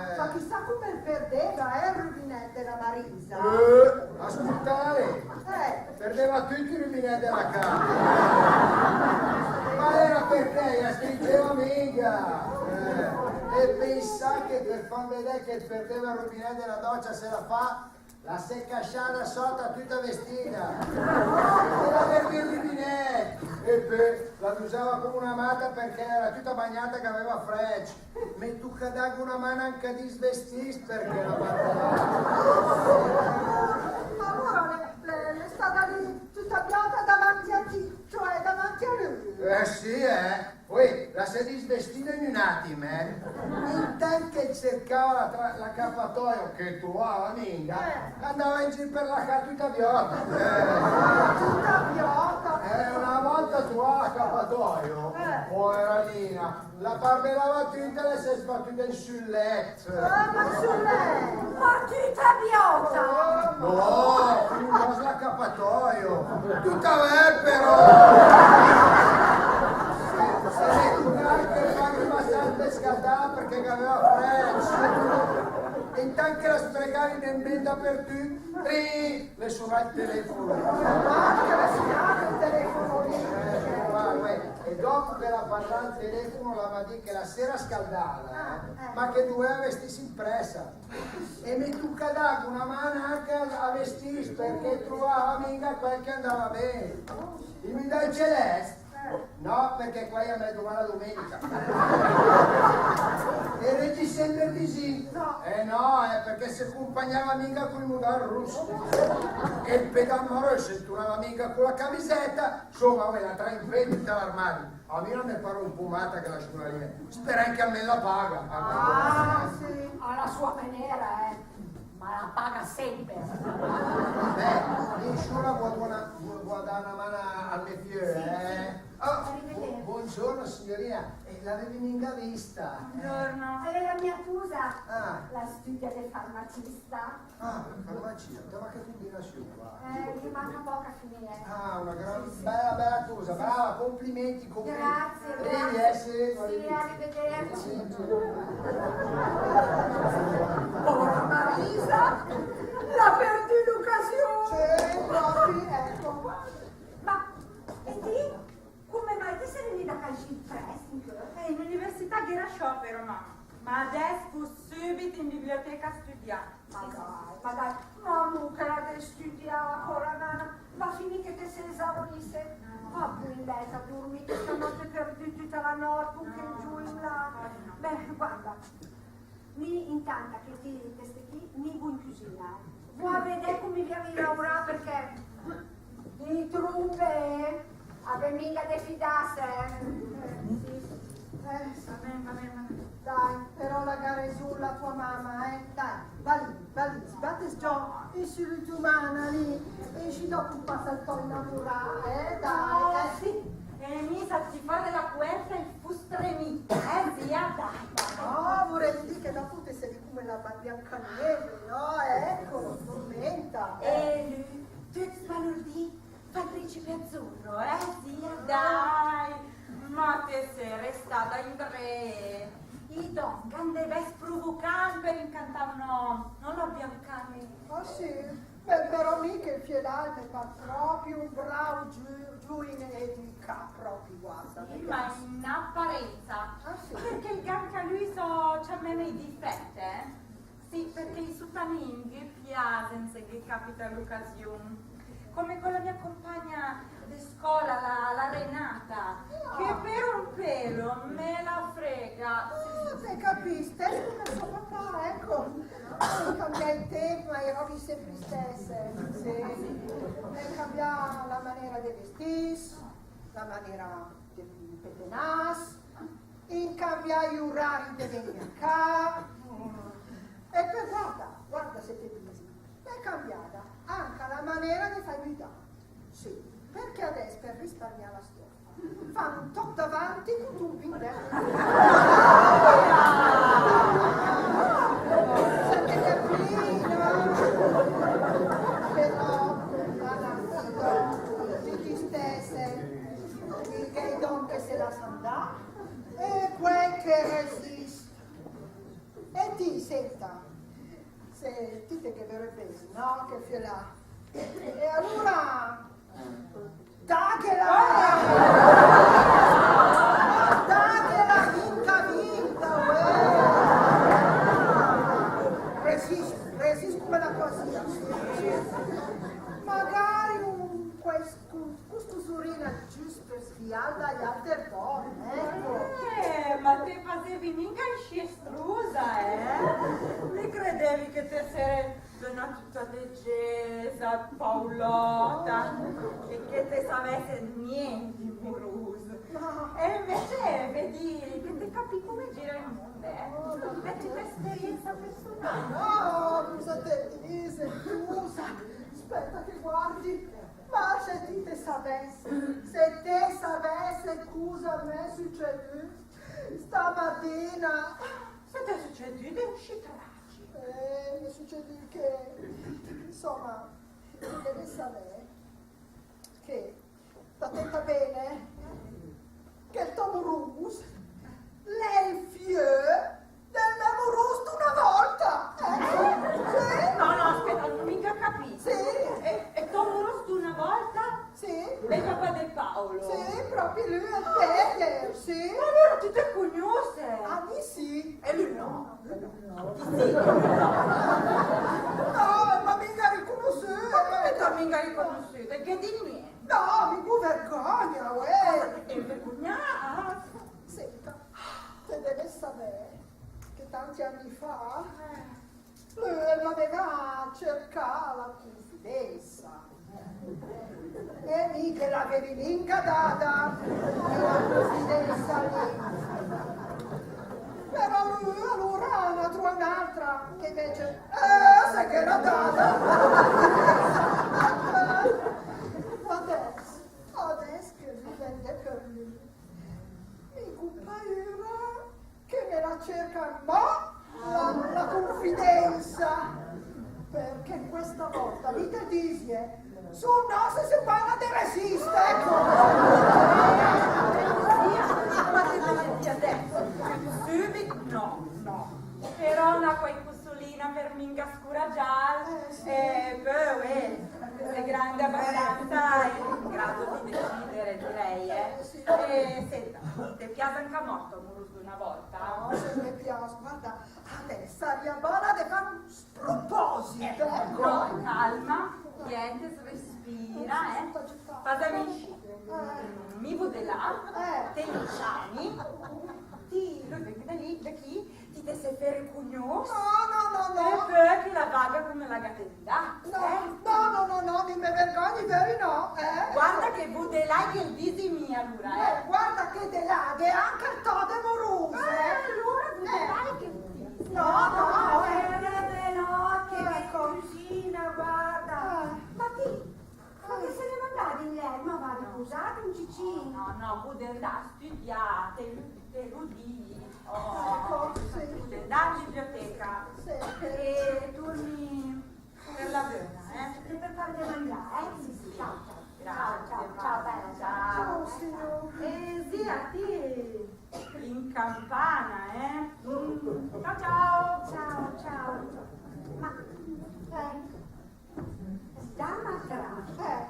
eh. Ma chissà come el perdeva, eh, el rubinèt de la Marisa. Eh, ascoltàla. Eh. Perdeva tücc i rubinèt de la cà. Ma l'era perché la stringeva minga. Eh, e pensà che per fam vedè che el perdeva el rubinèt de la dòcia, se la fa, la s'è casciada sota tüta vestida. E la perdeva el rubinèt. E pö la nusava come una mata perché l'era tüta bagnada che l'aveva frècc. M'è tucà dagh una man anca a disvestìs perché la bardava. Alora l'è, l'è, l'è stada lì tüta biota davanti a chi? Cioè davanti a lü? Eh sì, eh. Uè, la s'è disvestida in un atim, eh. Intant che cercava la tra-, l'acapatoio che truvava minga, eh, andava in gir per la cà tüta biota. Eh. Tüta biota? Eh, una volta truvada l'acapatoio, eh, poverina, la parmelava tüta e la s'è sbatüda in sül lèt. Ah, ma sül lèt! Ma tüta biota! No, no, l'acapatoio. Tüta vèr, però. Se, se l'è turnada che la s'è passada per scaldà perché l'aveva frècc. E intant che la sfregava in ben dapertüt, tri, l'è sunà el telefono. Ah, che l'è sunà el telefono lì. Eh, va, va. E dopo che l'à parlà al telefono, la m'à dì che la s'era scaldada, eh, ma che duveva vestìs in pressa. E m'è tucà dagh una man anca a vestìs, perché truvava minga quel che andava ben. I m'à dà el celèst? No, perché quel a me dura la dumenica. E reggi semper di sì. Eh no, eh, perché se compagnava minga col mudand russ. E el pedàm russ, se turnava minga con la camiseta, insoma, uè, la trà in pé tüt l'armari. A mi la me par un po' mata quela sciura lì. Sperem che almen la paga. Ah, sì. A la sua manera, eh. Ma la paga semper. Beh, mi sciura, vó a dà una, vó a dà una man al me fiö, eh. Oh, bu-, buongiorno, signorina. Eh, l'avevi minga vista. Buongiorno. Eh, la mia tusa. Ah. La studia de farmacista. Ah, farmacia, ma che combinazione, va. Eh, ghe manca poco a finire. Ah, una gran, sì, sì, bella, bella cosa, sì, brava, complimenti, complimenti. Grazie, grazie. Arrivederci. Sì, arrivederci. Povera Marisa, l'ha perduta l'occasione. Sì, proprio, ecco. Ma, e ti? Come mai ti se n'è vegnida a cà isé in pressa? Eh, in università gh'era sciopero, mamma. Ma adès vó sübit in biblioteca a studià. Ma dai, ma dai, ma mia che l'ha de studià, pora nana, va a finì che te se esaurisse. Va pü in lèt a durmì, che sennò te perdì tüta la nòtt con chèl giuin là. Beh, guarda, mi, intant che ti te sté chì, mi vó in cusina, eh. Vó a vedè come via de laurà, perché di trumbe, eh, a gh'è minga de fidasse, eh. Eh, sì. Eh, va ben, va ben, va ben. Dai, però la gh'ha resun la tua mama, eh. Dai, va lì, va lì, sbattes giò i sö la tua man lì, e inscì dopo passa el tò inamurà, eh, dai, eh. Sì. E mi sa, se te fà la cuerta, el fó stremì, eh, zia, dai. No, vurìa dì che dopo te sét come la Biancaneve, no? Ecco, tormenta. E lü, tüt sbalurdì, fa el principe azzurro, eh, zia, dai. Ma te sé restada indré. I dòm gh'han de vèss provocant per incantà un òm, no la Biancaneve. Ah, sì? Beh, però mi chèl fiö là el me par propi un bravo giu-, giuinett, eh, di cà, propi, guarda, sì, me pias. Ma in aparenza. Ah, sì? Perché el gh'ha anca lü i sò, ciamem, i difètt, eh? Sì, perché i sutanin ghe piasen se ghe capita l'occasiun. Come con la mia compagna de scola, la, la Renata, che per un pelo me la frega. Ah, te capìs, stèss come sò papà, ecco. Cambià i temp, ma i robi semper istèss. Sì. L'è cambiada la manera de vestìs, la manera de petenàs, in cambià i urari de vegnì a cà. E pö guarda, guarda se te visi, l'è cambiada anca la manera de fà i müdand. Sì, perché adèss, per risparmià la stoffa, Fa un toc davanti cun un pindèl. Sènte che pena. Però, ma la, ti stèsse, i gh'è i dònn che se lassa andà e quèi che resìst. E ti, sènta, se ti te ghe vöret ben, no? Che fiö là. E alura, daghela! Daghela, vinta, vinta, uè! Resìst, resìst come la poesia. Magari un, quest-, cun, cun cusurin giüst per sviàl dai alter dònn, ecco. Eh, ma te fasevet minga inscì estrusa, eh? Mi credevi che te seret d'öna tüta legesa, paulota, e che te savesset nient di murus. E invece, vedi, che te capì come gira il mondo, eh? Per tüta esperienza personale. No, cosa te diset, scusa? Spèta che guardi. Ma se ti te savesset, se te savesset cosa m'è sücedü stamatina. Cosa t'è sücedü de inscì tragico? Eh, m'è sücedü che, insoma, te devet savè che, sta atenta ben, eh, che 'l tò murus l'è 'l fiö del me murus d'una volta! Eh? Sì? No, no, spèta, gh'hoo minga capì. Sì. E, e 'l tò murus d'una volta? Sì. L'è 'l papà de Paolo? Sì, pròpi lü, el Peter, sì. Ma alura ti te cugnosset? Ah, mi sì. E lü no? Ti sì. No, el m'ha minga ricunussüü. Ma come el t'ha minga ricunussüü? Perché di nient? No, mi gh'hoo vergogna, uè. Cosa te gh'hee vergogna? Senta, te devet savè che tanti anni fa, eh, lü el m'aveva cercaa la cunfidenza. E mi ghe l'avevi minga dada, la cunfidenza lì. Però lü alura n'ha truaa un'altra, che invece, eh, se ghe l'ha dada. Adess, adess che lü vènd per lü, mi gh'hoo paüra che me la cerca amò la, la cunfidenza, perché questa volta mi te disi, eh, sü no se se parla de resist, ecco. Sì, ma te devi adess, sübit, no, no. Però una quai cusulina per minga scuragiàl, eh, sì. E pö, uè, te see grande abastanza e in grado di decidere, direi, eh. Sì. E senta, te pias anca a te, murus d'una volta? No, se me pias, guarda, adess saria bona de fà un sproposit, ecco. No, calma, quiet, respira, eh. Fasem inscì. Eh. Mi voo de là, eh, te lo ciami, ti, lü el vegh de lì, de chì, ti te se fee ricugnuss? No, no, no, no. E pö che la vaga come la gh'ha de 'ndà, eh? No, no, no, no, no, mi me vergogni, vero no, eh? Guarda che voo de là e ghe 'l disi mi alura, eh? Eh, guarda che de là gh'è anca 'l tò murus, eh? Eh, alura voo de là e ghe 'l disi. No, no, eh, eh, no, che, ecco, cusina, guarda. Eh. Ma ti, ma che se ne va 'ndà in lècc, ma va a ripusàt un cicin. No, no, no, voo de 'ndà a stüdià, te lo, te lo disi. Oh, ecco, sì. Voo de 'ndà in biblioteca. Sì. E torni per la böna, eh? E per fà de mangià, eh? Sì, sì, ciao, ciao. Grazie, ciao, ciao, bella, ciao. Ciao, signor. Eh, sì, a ti. In campana, eh? Mm. Ciao, ciao. Ciao, ciao. Ma, eh, dama Tra, eh,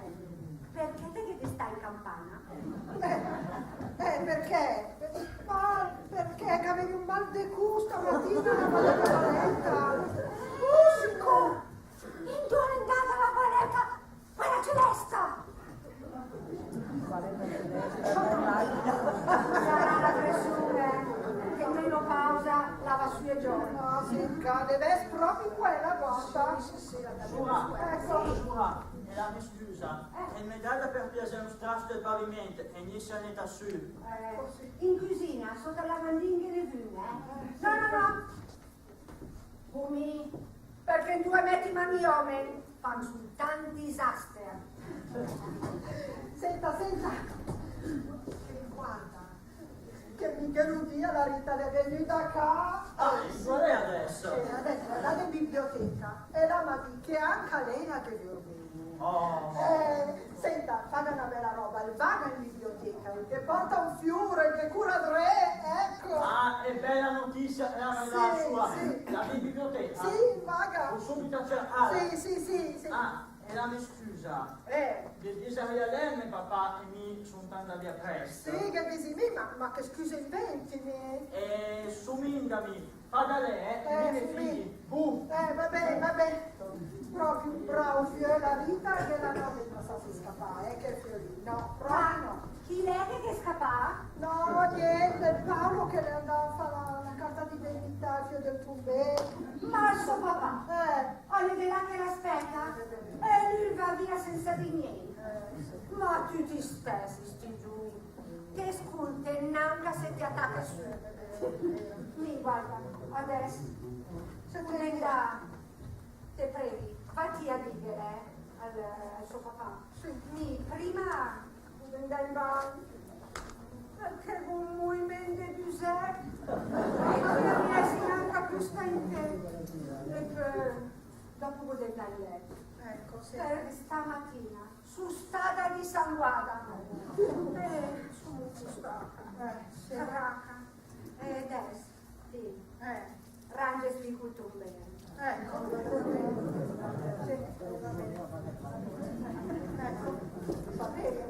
perché te ghe de stà in campana? Eh, eh, perché? Ma perché gh'avevi un mal de cù stamatina, una mal de gola. Musico! Induè l'è 'ndada la gola? Quella celesta! Sarà la pressione, che in menopausa la va sü e giò. Ah, sì, che deve esse proprio quella, guarda. Sì, sì, sì, la... Sciura, ecco. Sciura, e la me scusa, eh, e me dà per piasè un strass del pavimènt e 'ndà a netà sü. Eh, in cusina, sota al lavandin ghe n'è vün, eh. No, no, no. Come? Perché in due metri man i omen fan sultant disaster. Senta, senta, Guarda, che Micheludì, la Rita l'è vegnüda a cà. Ah, e qual è adèss? Eh, adèss l'è in biblioteca e la m'à dicc che anca lé la te vör bé. Oh. Eh, senta, fada öna bèla roba, el vaga in biblioteca, el ghe pòrta un fiur, el ghe cura dré, ecco. Ah, e bèla notizia, eh, la sua. Sì, sì. La biblioteca? Sì, vaga. Vó söbit a cercàla. Sì, sì, sì, sì. Ah, e la me scüsa. Eh. Ghe disaria lé a me papà che mi sun 'ndacc via prèst? Sì, ghe disi mi, ma, ma che scüsa inventì, mi? Eh, sumìndami. Fada lé, eh, eh, mi me fidi. Bu. Eh, va bé, va bé. Pròpi un bravo fiö, la Rita, che la nò, ma sa, se scapa, eh, che fiö lé. No, pròpi no. Chi l'è che, che scapa? No, niente, Paolo che l'è 'ndacc a fà la, la carta d'identità al fiö del trumbé. Ma 'l sò papà? Eh. Al è de là che l'aspèta? E lü 'l va via sènsa dì niènt. Eh, sì. Ma tücc istèss, sti giuin. Te scóltet nanca se te a tache sü. Mi, guarda, adèss, se te 'ndét, te preghi, va ti a dìghel al, al sò papà. Sì. Mi, prima, vó 'ndà in bagn, perché gh'ó un moviment de büsèt, e che rièssi nanca pü a stà in tèmp. E pö, dòpo vó 'ndà in lèt. Ecco, sì. Perché stamatina Su stada disanguada. Eh, su, su stada. Eh, sì. Carraca. Eh, adèss, sì. Eh. Rangest ti cul trumbé. Ecco. Sì, va bene. Ecco. Va bene.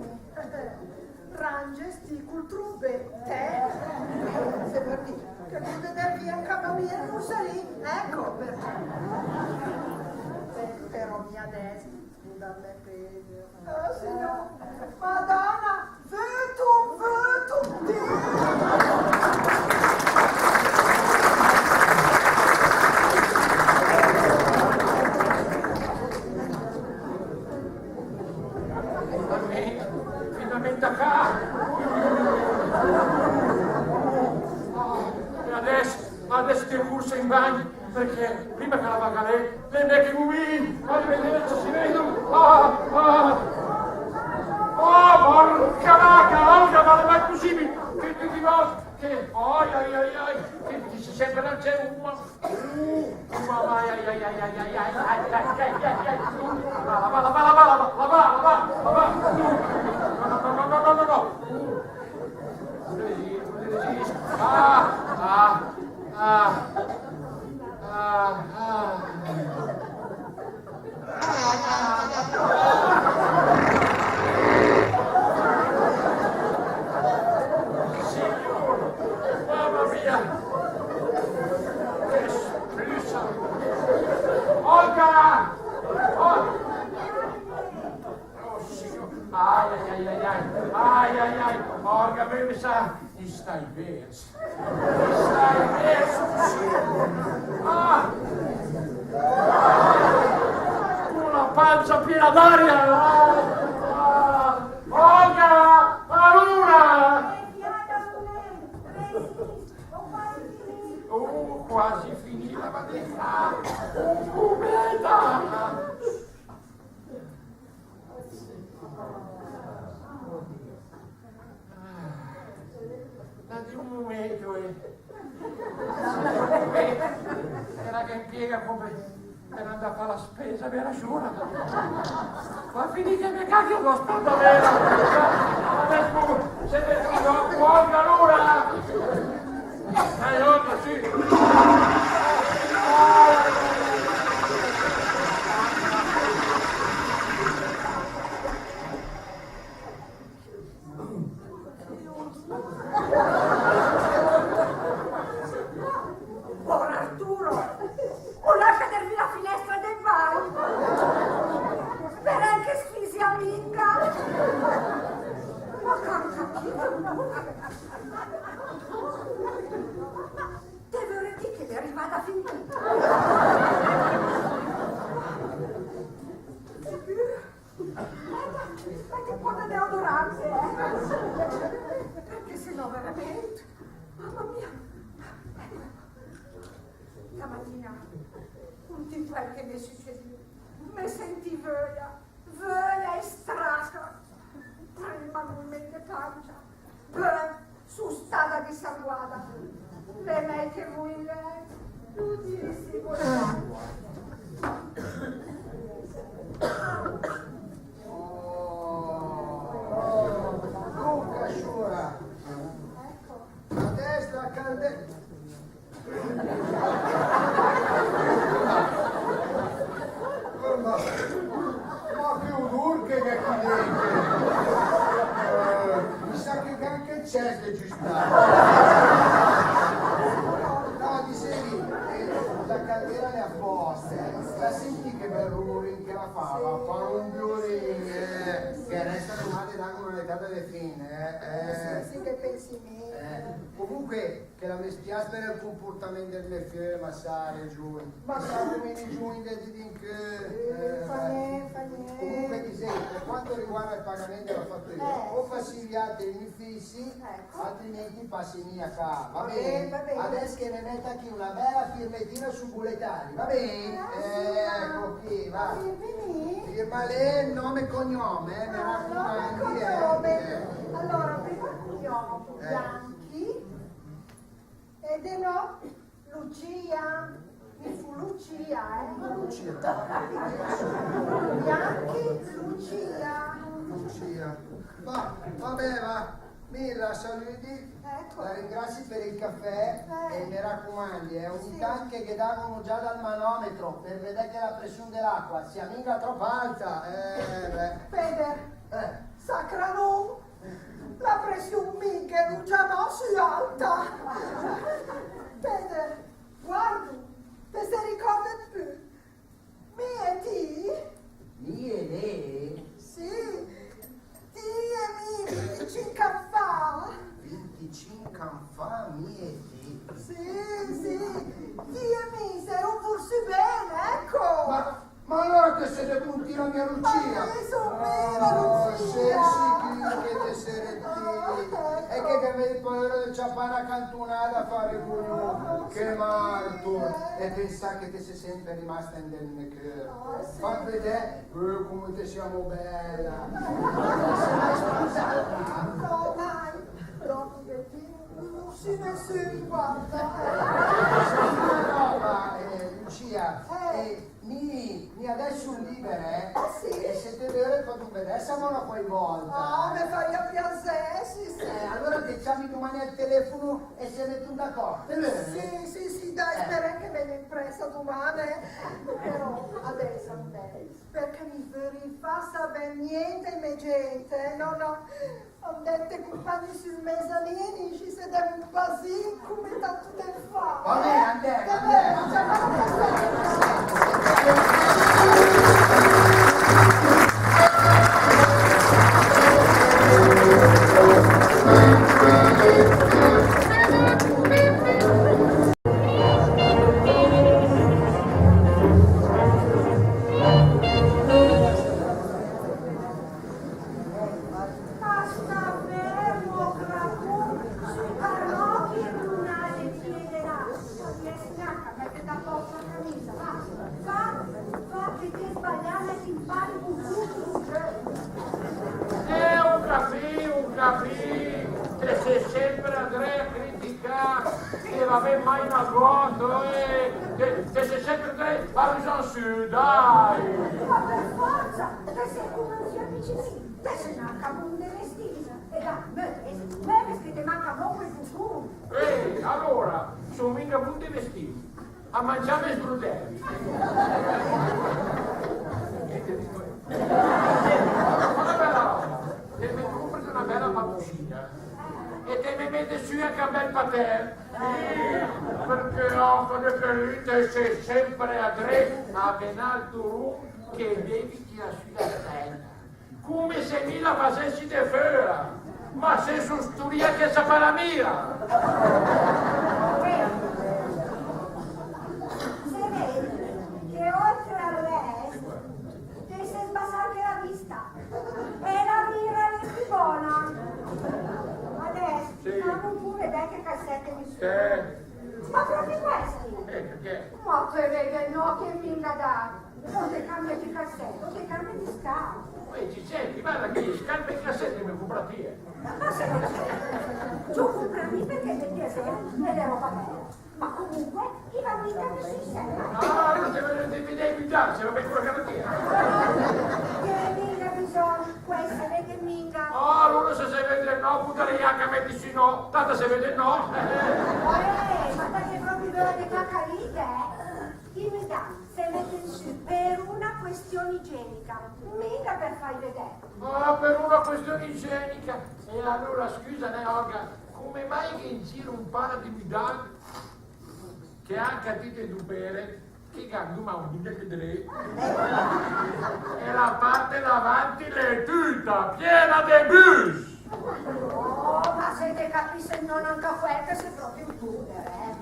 Rangest ti cul trumbé. Te? Se per dì che pöde vì anca a mia, no sa lì. Ecco perché. Eh, però mia adèss. Ah, Signur. Madòna, vötum, vötum, Diu! Finalment a cà! Ah, e adèss, adèss te curs in bagn. Perché prima che la vaga lé, l'è mèi che vó mì. Arrivederci, si vede. Ah, ah. Oh, porca vaca, Olga, ma l'è mèi pusìbel che te ti vòs che, oi, oi, oi, oi, che, che se sènte, ma c'è un, uh, un, ai, ai, ai, va, va, va. No, no, no, no, no, no. Ah, ah. Ah, ah. Signur, mamma mia. Che sprüsa. Olga! Olga! Oh, Signur. Ai, ai, ai, ai, ai. Ai, ai, ai. Olga, me sa, i sta i vèrs. I sta i vèrs, Signur. Ah! Con la pansa piena d'aria. Ah! Ah! Olga! Alura! Oh, quasi finida, ma di fa. Oh, bella! Ah, dà un momento, eh. Eh, era che impiega come per andà a fare la spesa, vera sciura. Ma finì che me cacchio con sta vera. Adesso se ne sto fuori allora. Allora sì. Pòer Arturo, ó lasciàt dervì la finèstra del bagn. Sperèm che 'l s'fisia minga. Ma carca, te vöret dì che l'è rivada fin chì? Mèt, mèt un pó de deodorante, eh? Perché se no veramente, mamma mia. Stamatina, con tüt quel che m'è sücedü, me sentì vöia, vöia e straca. Prima moviment de panz, Sa, guarda, l'è mèi che vó in lèt, l'ó dìcc, sì, guarda. Oh, oh, Luca, sciura. Ecco. Adès la candèla. Ma, ma che odùr che gh'è chì dét! Eh, mi sa che gh'è anche ol cès de giüstà. No, disevi, eh, la candèla l'è a pòst, eh. La sentìt che bèl rumùr che la fa? La fa un viulin, eh, che resta domà de dà una letada de fin, eh, eh. Sì, sì, che pensi mi. Eh, comunque, che la me spiàs per el comportament del me fiö, ma sa, l'è giuin. Ma sa, come i giuin de dì d'incö. Eh, fa nient, fa nient. Comunque, disevi, per quanto riguarda il pagamento della fattura, eh, o passì vià i uffizi, ecco, altrimenti passi mia ccà, va ben? Va ben, va ben. Adès che me mèta chì una bèla firmetina sul bulletari, va ben? Eh, sì, ecco chì, va. Firmi mi? Firma lé, nòm e cognòm, eh, me racumandi, eh. Ah, nòm e cognòm. Allora, prima il cognome, eh. Bianchi. E de nò, Lucia, mi fu Lucia, eh? Ma Lucia. Bianchi, Lucia. Lucia. Va, va bè, va. Mi la salüdi, ecco, la ringrazi per il caffè, eh, e me racumandi, eh, ogni tant che ghe dà un'ugiada al manometro per vedè che la pression de l'acqua sia minga tropp alta, eh, bè. Peder, eh, sacranon, la pression minga l'è giamò sü alta. Peder, guarda, te se ricordet pü. Mi e ti? Mi e lé? Sì. Ti e mi, vinticinch ann fa. Vinticinch ann fa, mi e ti? Sì, sì. Ti e mi se vurìum ben, ecco. Ma Ma alura te see de puntì la mia Lucia? Ma mi sun mi la Lucia! Oh, see sicür che te see ti? E che gh'avevi paüra de ciapà na cantunada a fà el bugnù? Che martur! E pensà che te see semper rimasta in del me cör. Ah, sì. Fam vedè, eh, come te see amò bèla. Te see mai spusada? No, mai. Dopo che ti no see nesün, guarda. Senti una roba, eh, Lucia, eh, mi, mi adès sun liber, eh? Ah, sì? E se te vöret, pödum vedèss amò na quai volta. Ah, me faria piasè, sì, sì. Eh, alura te ciami duman al telefono e se metùm d'acord, te vöret? Sì, sì, sì, dai, eh, sperem che me ven in pressa duman, eh. Però adès andèm, perché mi vöri fà savè nient ai me gent, eh. No, no. Andèm te cumpagni sül mezanin, inscì se dèm un basin, come tant temp fa. Va ben, andèm, andèm, andèm. Basta fermo, crapù, sü par l'ochi e lunade piede là. Riessi anca a mètet a pòst la camisa, va, va, va, che te sbalià, te impari cun tüt. Eh, hu capì, hu capì, te see semper adré a criticà, che va ben mai negót, eh, te, te see semper adré a rüsàn sü, dai. Ma per forza, te see come un fiamicin, te see anca bon de vestì. E dai, möves, möves che te manca amò quel butun. Eh, alura, sun minga bon de vestì. A mangià me sbrudèi. E te dico, una bèla roba, te me compret una bèla patusina e te me metet sü anca un bèl patèl. Sì, perché, oh, quando che lü te see semper adré a menà el durum che devi tirà sü la testa. Come se mi la fasessi de föra, ma se sun stüdià che sa fala mia. Se ved che oltre al rest te see sbasà anca la vista. E la mira l'è pü bona. Adès, sì, dam pure de chèi calsècc, mi. Sì. Ma pròpi questi? Eh, perché? Ma te ved, no, che minga dà. O te cambiet i calsècc, o te cambiet i scarp. Uè, Cicè, varda che i scarp e i calsècc me hu cumpràt mi. Ma se no, giöghe tra di nò perché me pias, e l'è roba bèla. Ma comunque, i va minga sü insèma. Ah, alura te vöret vèd i Mudand, se va bé, quèl che la tira. Gh'è minga bisògn, quèi se vèd minga. Ah, alura se se vèd nò, pudaria anca mèt sü nò, tant se vèd nò. Eh, ma te gh'ét pròpe vöia de cacà, eh? I Mudand se mèt sü per una questione igienica, minga per fài vedè. Ah, per una questione igienica. E alura, scüsa, nè, Olga, come mai che in giro un para de Mudand che anca a ti te dupere, che gh'à du maun, minga che dré, e la part davanti l'è tüta piena de büs? Oh, ma se te capìset nò anca quèl, che sét pròpe un puder, eh?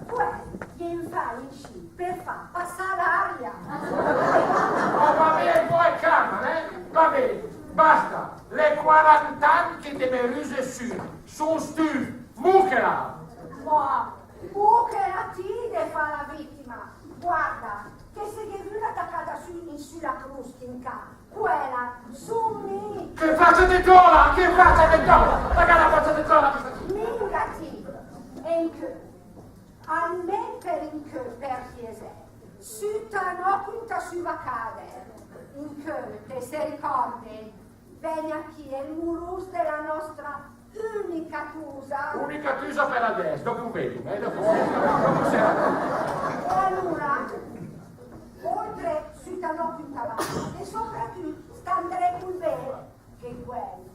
Quèi i en fa inscì per fà pasà l'aria. Oh, va bé, pò calma, eh? Va bé, basta. L'è quarant'ann che te me rüset sü. Sun stüf. Muchela! Ma muchela ti de fà la vitima. Guarda, che se gh'è vüna tacada sü, in sü la crus, in ca, quèla sun mi. Che facia de tola, che facia de tola, ma che facia de tola. Minga ti, e incö, almen per incö, per piasè, süta nò cüntà sü vacade. Incö, te se ricòrdet, vègn achì el murus de la nòstra ünica tüsa. Ünica tüsa per adès, dopu vedum, eh, dopu, dopu se... E alura, oltre süta nò cüntà vacade, e sopratüt sta 'ndré cul bé, che quèl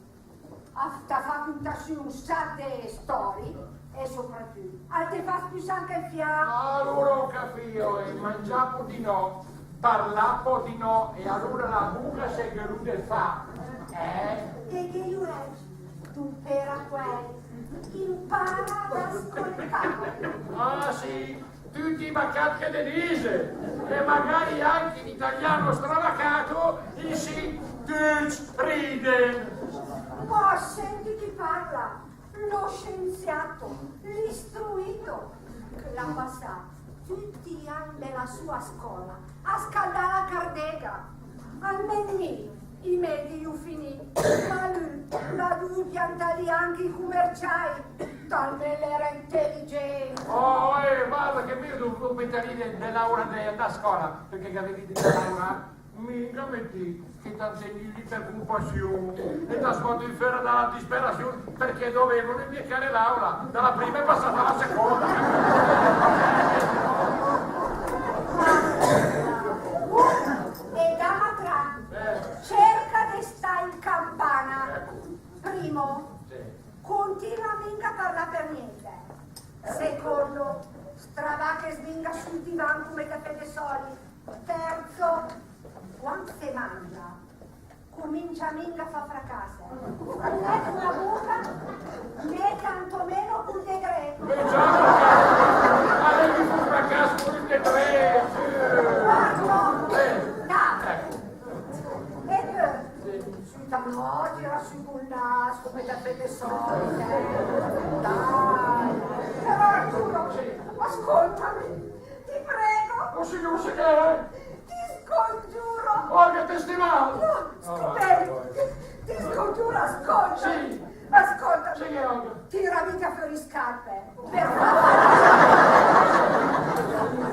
al te fa cüntà sü un sach de stòrie, e sopratüt al te fa spüsà anca el fià. Alura hoo capìt, eh, mangià pò di nò, parlà pò di nò, e alura la buca se gh'è lü de fà, eh? Che, che i urècc, tu per a quèi, impara ad ascoltà. Ah, sì, tüt i bacat che te diset, e magari anca in italiano stravacato, inscì tücc riden. Ma sènt chi parla, lo scienziato, l'istruito, che l'ha pasà tüt i ann de la sua scöla a scaldà la cardega. Almen mi, i medii i hoo finii, ma lü l'ha duvü piantà lì anca i cumerciai, talment l'era inteligent. Oh, eh, varda che mi hoo duvü metà lì de, de laurà de, de scöla, perché gh'avevi de laurà. Minga, meti, che t'han tegnü lì per cumpassion, e t'han sbatü föra da la disperazion, perché dovevan el mia care Laura, da la prima è passata alla seconda. E dam atrà, eh, cerca de stà in campana. Ecco. Primo, sì. Cuntinua minga a parlà per niente. Secondo, stravaches minga sül divan cume te fét de solit. Terzo, quand se mangia, cumincia minga a fà fracass. Né cun la buca, né tantomeno cul dedré. Eh già, ma lei mi fa fracass cul dedré. Quarto, eh, dai. Ecco. E pö, sì. Süta nò, tira sü cul nas, cume te fét de solit, eh. Dai. Però Arturo, sì, ascoltami, ti prego. Oh, signor, se che è? Ti scongiuro. Oh, che te sti mal. No, stupendo. Ti, ti scongiuro, ascoltami. Sì. Ascoltami. Sì, che è? Tira minga föra i scarpe. Per favore.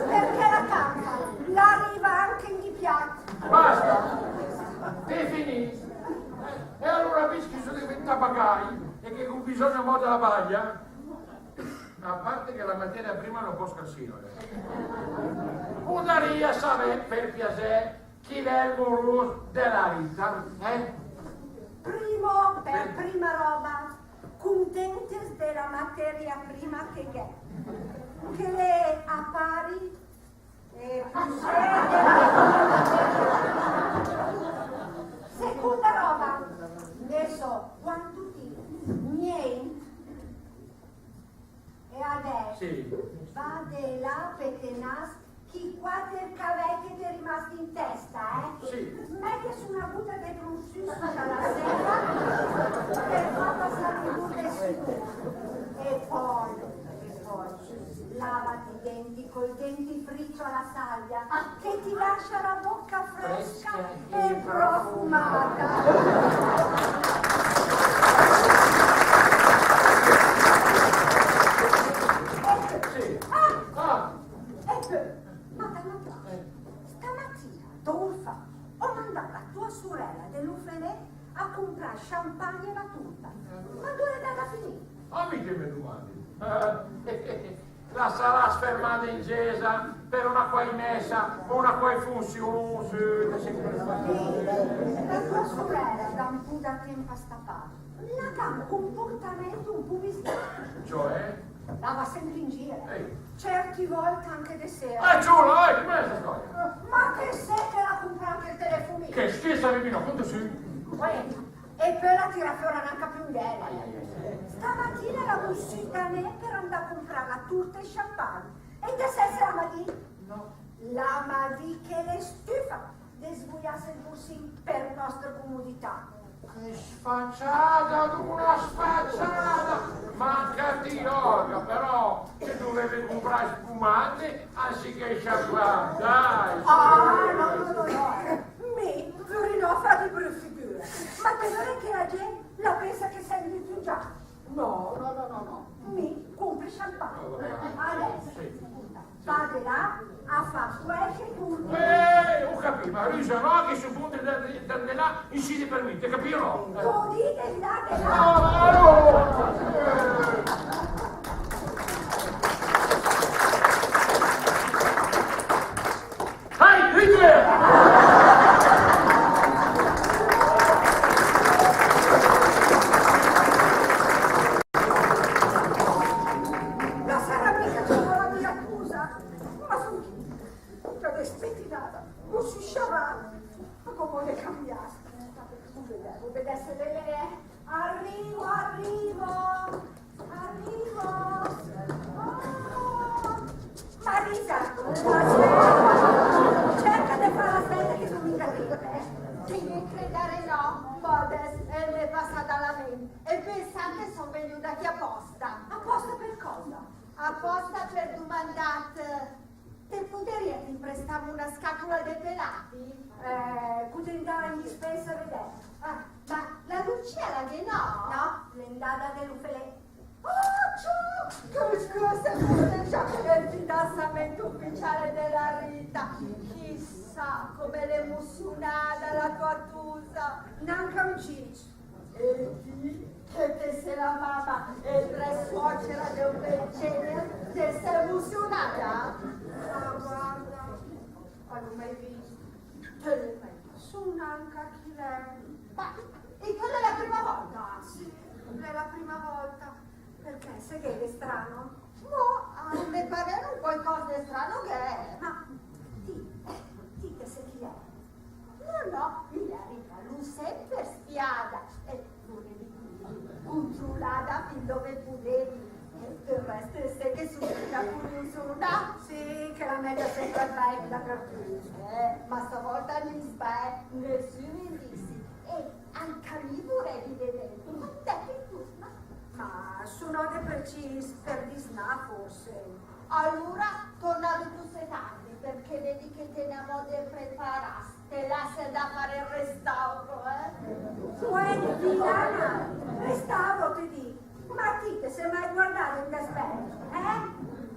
Perché la carta la riva anca in i piatt. Basta! T'hee finì? E alura, vist che soo deventà bagai e che gh'hoo bisogn amò de la baia, a part che la materia prima l'è un pò scarsina, eh. Pudaria savè, per piasè, chi l'è el murus de la Rita, eh? Primo, per prima roba, cuntentis de la materia prima che gh'è, che l'è a pari e püsee. Secunda roba, ne soo quanto ti, nient. E adess, sì, va de là a petenàs chi quater cavei che t'è rimast in testa, eh? Sì. Mèt sü una guta de brunzù sota la sega per fà passà el sudor. E poi, e poi, lavati i denti col dentifricio alla salvia, che ti lascia la bocca fresca e profumata. La sarà fermada in gesa per una quai messa o una quai funzion, sì, sì. Sì, la tua surela, da un po' de temp a sta part, la gh'ha un comportament un po' bizzarr. Cioè? La va semper in gir. Ehi. Certi volt anca de sera. Eh, ciula, eh, com'è sta storia? Ma te sét che la gh'ha comprà anca el telefonin? Che schifo, Bibino, conta sü. Uè, e pö la tira föra anca piö in ghèla. Ai, ai, ai. Stamatina la gh'ha uscita mé per andà a comprà la turta e champagne. E te sét se la m'ha dì? No. La m'ha dì che l'è stüfa de svuiàs el bursin per nòstra comodità. Che sfaciada d'una sfaciada! Ma anca ti, Olga, però, te dovevet comprà spumante anziché champagne, dai! Ah, no, no, no, no. Mi, Florino, a fà di brüt figür. Ma te vöret che la gent la pensa che sèm dü già? No, no, no, no, no. Mi compri champagne. Adess, scolta, va de là a fà quel che te vöret. Eh, ho capì, ma rüsa no, che sü pronta de, de, de là, inscì per mi, te capì o no? T'ho dì de là, de là. No, no, no. Heil Hitler! La sarà mica solo la mia accusa, ma son chì, tüta despettinada, cusì sciavada, ma come l'è cambiada. Vö vedè, vö vedè se l'è lé. Arrivo, arrivo, arrivo. Oh. Marisa, cerca de fà la svèlta che son in gabinèt, eh. Te me credaré no, ma adess el m'è passà da la ment. E pensà che son vegnüda chì aposta. Aposta per cosa? Aposta per dumandàt, te puderìet imprestàm una scatula de pelati? Eh, cuntentàt, spèta a vedè. Ah, ma la Lucia la gh'è no? No, l'è 'ndada de l'ufelé. Oh, ciò! Che scusa, scusa, ciò, el fidassament uficiale de la Rita. Chissà come l'è emusiunada la tua tusa. Nanca un cicc. E ti, che te sé la mama e pre-suocera de un bel cener, te sé emusiunada? Ah, guarda, a l'ho mai vist. Te l'é mai vist? Sun anca chì lé. Ma, e quella è la prima volta? Sì, l'è la prima volta. Perché, se gh'è de strano? No, a me par un quaicoss de strano gh'è. Ma ti, ti te sé chi l'è? No, no, mi la Rita l'ho semper spiada e, vurevi dì, cuntrulada fin dove pudevi. E del rest, te sé che sun mia curiusuna. Sì, che la mèt semper bèi dapertüt. Eh, ma stavolta mi sbagli, nissün indizzi. E anca mi vurevi vedèl. Quand'è che turna? Ma sun de precis per disnà, forse. Alura, torna dopü setardi, perché vedi che te n'hé amò de preparàs, te lasse da fà el restauro, eh? Uè, Befana, restauro, te dì. Ma ti te sé mai guardada in de spech, eh?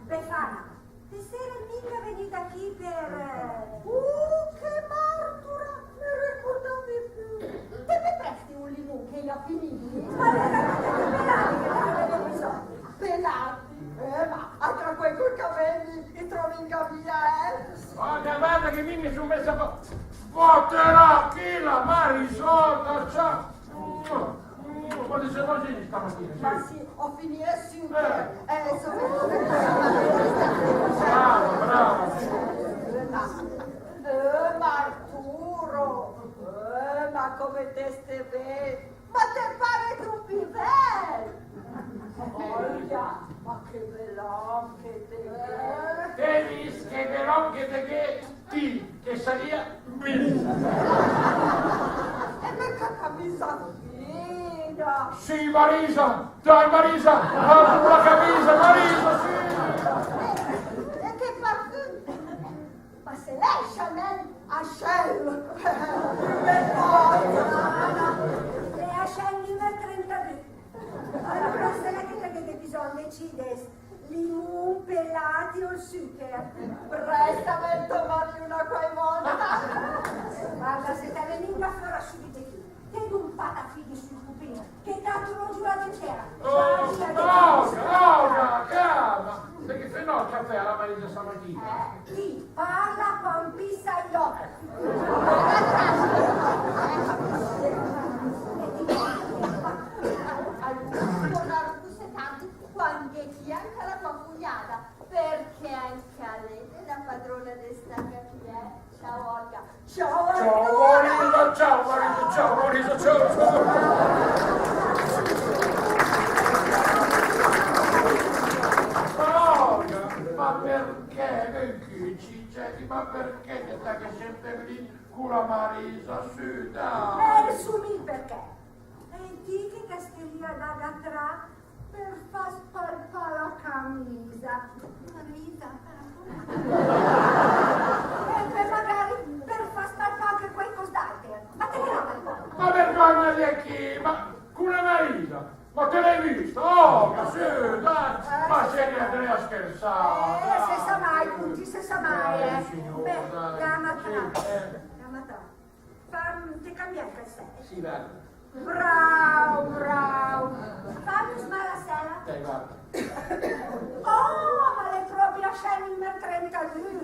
Befana, te seret minga vegnüda chì per, eh... Uh, che martura! Me regurdavi pü. Te me presti un limun che i l'ha finì? Ma veramente, che pelati che te gh'avet bisògn. Pelati? Eh, ma anca quei coi cavei i trova minga via, eh? Oh, guarda che mi mi sun messa a fà. Votela, chi la m'ha risolta, ciao. Mm, quanti se mangi stamatina, sì? Ma sì, ho finì subito. Eh. Eh, so... Brava, brava. Eh, ma Arturo, eh, ma come te stee ben? Ma te paret un bivel! Oia, ma che bel òm che te gh'é! Te vis che bel òm che te gh'é, ti, che saria mi. E me che camisa fina! Sì, Marisa, dai, Marisa, apri la camisa, Marisa, sì! E, e che parfum! Ma se l'è Chanel, Chanel! No, no, l'è Chanel numer trentadü. Alura, se l'è che te gh'ét bisògn, decìdet: limun, pelati o sücher? Presta, Marisa, una quai vòlta. Guarda, se te vé minga föra sübit de chì, te do un patafighi sül cupin. Che t'à tolta la tessera. Oh, Olga, Olga, calma. Perché se no, cafè alla Marisa stamattina. Eh, sì, parla con pizza in bocca. Allora, tornare così tanto quando che anche la tua cugnata, perché anche lei è la padrona di sta capilla. Ciao, Olga. Ciao, Arturo. Ciao, Marisa, ciao, Marisa, ciao, Marisa, ciao, ciao. Ma Olga, ma perché? Perché ci, cioè, ma perché te stai sempre lì con la Marisa, su, dai? Eh, su, mi perché? E ti che castelìa da gatrà per fà spalpà la camisa. Camisa? E per magari per fà spalpà anche qualcos'altro. Ma te che roba? Ma vergogna de chi? Ma con la Marisa? Ma te l'hai vista? Oh, ma sì, dai, ma se ne andrei a scherzare. Eh, se sa mai, punti, se sa mai, eh. Signor, beh, dai. Dama tra, sì, eh. Dama tra. Fam, te cambi anche el set. Sì, dai. Bravo, bravo. Fam smà la sela. Dai, guarda. Oh, ma l'è proprio la scena numero trentadue.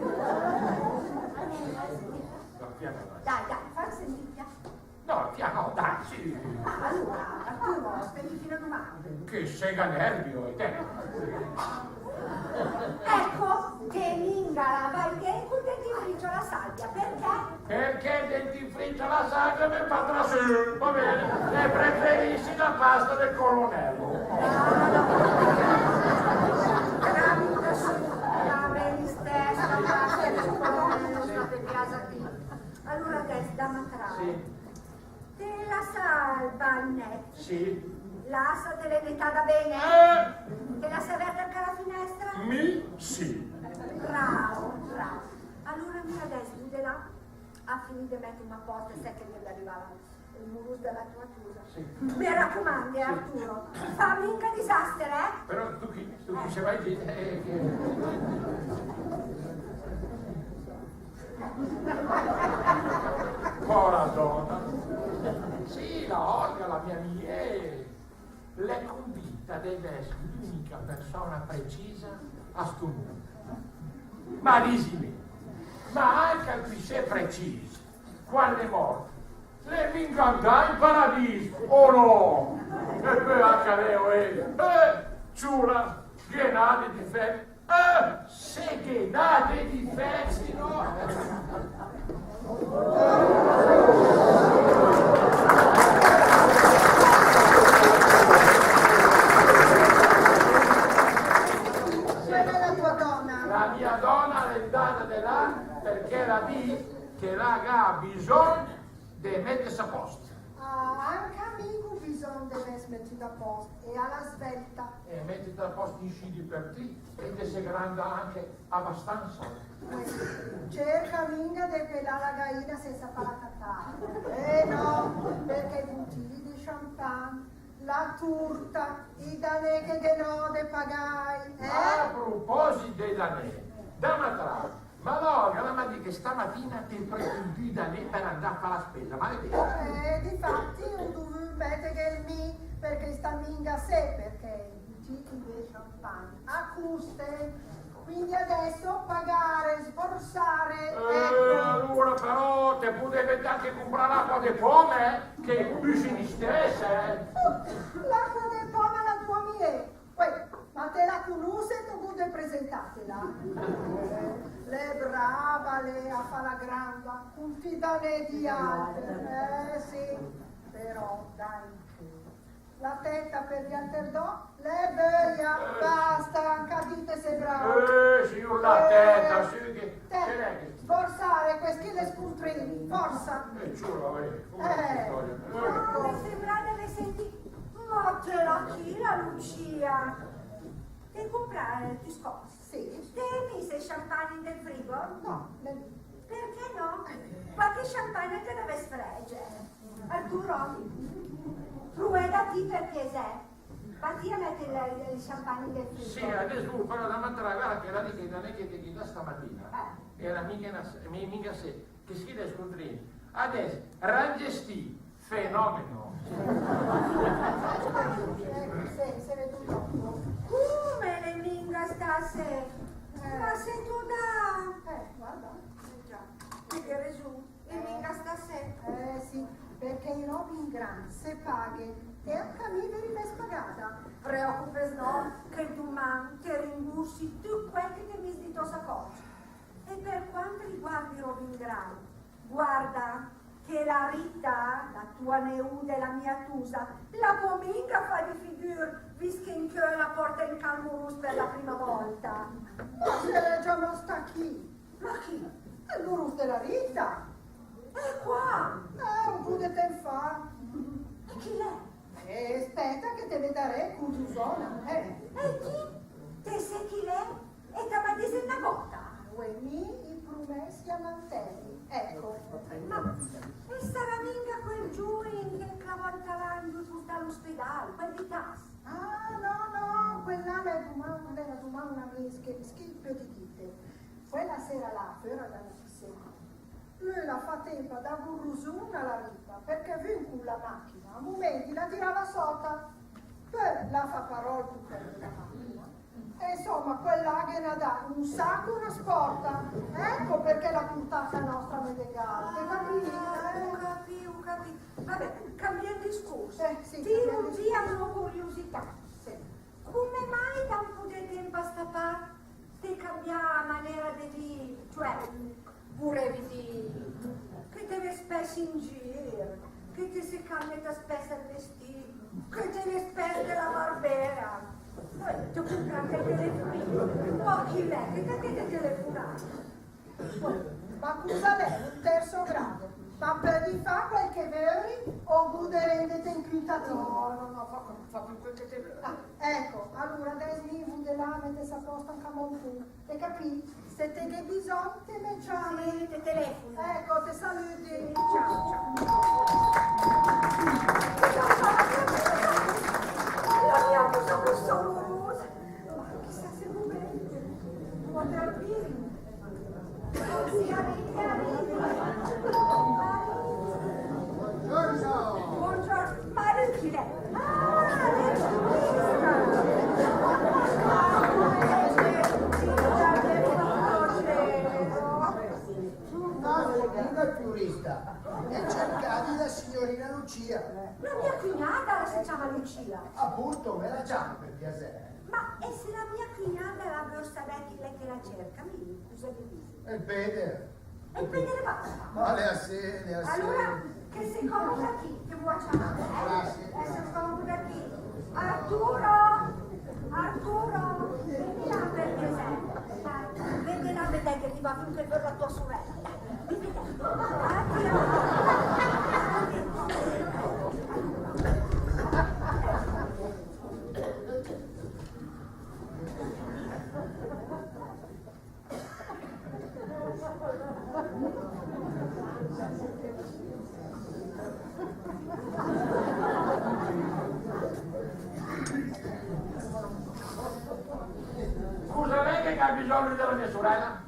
No, piano, dai. Dai, dai, fam sentì, piano. No, piano, dai, sì. Ma allora, Arturo, spendi fino a domani. Che sega nervio, e te? Ecco, che minga la vai dentro e ti frizzo la salvia, perché? Perché dentifricio la salvia me fa trasù, va bene, e preferissi la pasta del colonnello. Bravi, bravi, stesso, la pasta del colonnello, state a casa qui. Allora adesso, dama tra. Sì. Te lasa el bagnet? Sì. Lasa, te l'è netada ben? Eh. Te lasa verta anca la finestra? Mi sì. Bravo, bravo. Alura mi adess vo de là a finì de mettem a post, sè che el me rivava el murus de la tua tusa. Sì. Me racomandi, sì. Arturo, fa minga disaster, eh? Però tu chi, tu chi se vai, eh, che Pora dona. Sì, la Olga, la mia miee, l'è convinta de vess l'unica persona precisa a sto mondo. Ma disi mé, ma anca el pissé precis, quand l'è mort, l'è minga andà in paradis, o no? E pö anca lé, eh, eh, ciula, ghe n'à de difett. Eh, se ghe n'à de difett, no? Dove è la tua donna? La mia dona l'è andada de là perché l'à dii che la gh'à bisogn de mettess a post. Ah, anca mi gh'hoo bisogn de vess mettida a post, e a la svelta. E mettida a post inscì de per ti, e te se granda anca abastanza. Uè, cerca minga de pelà la gaina senza falla catà. Eh no, perché i butigli de champagne, la turta, i danè che ghe n'hoo de pagai, eh? A proposit de danè, dama tra, ma la Olga la m'à dii che stamatina te prendi i danè per andà a fà la spesa, ma l'è vera? Eh, difatti, hoo dovuu metteghe mi, perché i sta minga sé, perché i butigli de champagne a custin, quindi adess pagare, sborsare, eh, ecco. Alura però te pudevet anca comprà l'acqua de poma, eh, che i busi listess, eh. L'acqua de poma la tua miee. Uè, ma te la conosset, te gh'hoo de presentartela? L'è brava lé a fà la granda, con ti danè di alter. Eh, sì, però, dai, la teta per di alter dò, l'è böia, basta, anca ti te se brava. Eh, signor, la teta, sì, che, te, che l'è che sborsare quest chì de scultrin, forza! Eh, ciula, eh, come, eh, storia? Come sembra de aver sentì? Ma te la chi la Lucia? Te comprar el biscott? Sì. Te hee miss el champagne in del frigo? No, nel... Perché no? Qualche champagne che deve sfregge. Arturo, prueda ti per piasè. Va ti a mett el, el champagne in del frigo. Sì, adess però, dama tra, guarda che la dì che non è che te gh'hee dà stamatina. Eh. Era minga una s-, mi-, minga sé, che schifo de scultrin. Adess, ranges ti, Fenomeno. Ecco, sì, se vede un po'. Come l'è minga stasè? Eh. Ma se tu da... Eh, guarda. Eh, già. Te gh'è resù, l'è minga stasè. Eh, sì, perché i robi in gran se paghen, e anca mi ve rivess pagada. Preocupes no, che duman te rimbursi tüt quel che te misi di to sacòcc. E per quant riguarda i robi in gran, guarda che la Rita, la tua neuda e la mia tusa, la pò minga fà di figür, vist che incö la porta in cà 'l murus per la prima volta. Ma se l'è giamò stà chì? Ma chi? El murus de la Rita. È qua! Eh, un pò de temp fa. E chi l'è? Eh, speta che te vedarè, curiusona, eh. E chi? Te sè chi l'è? E ta ma disi 'na gota? Uè, mi i prumess i a mantègn, ecco. Ma el sarà minga quel giuin che chèla volta l'han dovü purtà a l'ospedal, quel di Tass? Ah, no, no, quel là l'è duman, l'era duman un amis che, che pödi dite. Quela sera là, föra da la piscina, lü l'ha fà temp a dà un rusun a la Rita, perché vün cun la machina, a mumenti la tirava sota. Pö l'ha fà parol cun quel de la machina. E insoma, quel là ghe n'ha dà un sac e una sporta. Ecco perché l'ha purtà a cà nostra Medegar, te capì? Ah, ho capì, ho capì. Vabbè, cambiam discurs. Eh, sì, tira cambiam via la curiosità. Sì. Come mai da un pò de temp a sta part te cambià manera de vivü? Cioè, vurevi dì che te ve spess in gir, che te se cambiet spess el vestì, che te ve spess de la barbera. Pö te compri anca el telefonin. Ma chi l'è che te, che te telefuna? Ma cusa l'è, un terzo grado? Ma pödi fà quel che vöri o gh'hu de rendete incü tat? No, no, no, fa, fa pü quel che te vöri. Ah, ecco, alura adess mi voo de là a metess a post anca mò un pò. Te capì? Se te gh'è bisogn, te me ciamet. Sì, te telefuni. Ecco, te salüdi. Ciao, ciao. Mamma mia, cosa, cosa dolorosa. Ma chissà se voo ben. Buongiorno. Buongiorno. Ma lü chi l'è? Ah, l'è el turista. No, no, non è il turista. E cercavi la signorina Lucia. La mia cugnada si chiama Lucia. Appunto, me la chiami per piacere. Ma e se la mia cugnada la vör savè chi l'è che la cerca, mi cosa ghe disi? El pede. El pede e basta. Ma l'è assé, l'è assé. Alura, che se comoda chì, che voo a ciamà, eh? Grazie. Eh, se comoda chì. Arturo! Arturo! Vegn là per piasè. Vegn là, vedì che riva anca la tua surela. Vegn là. Arturo! Scusa, lei che ha bisogno della mia sorella?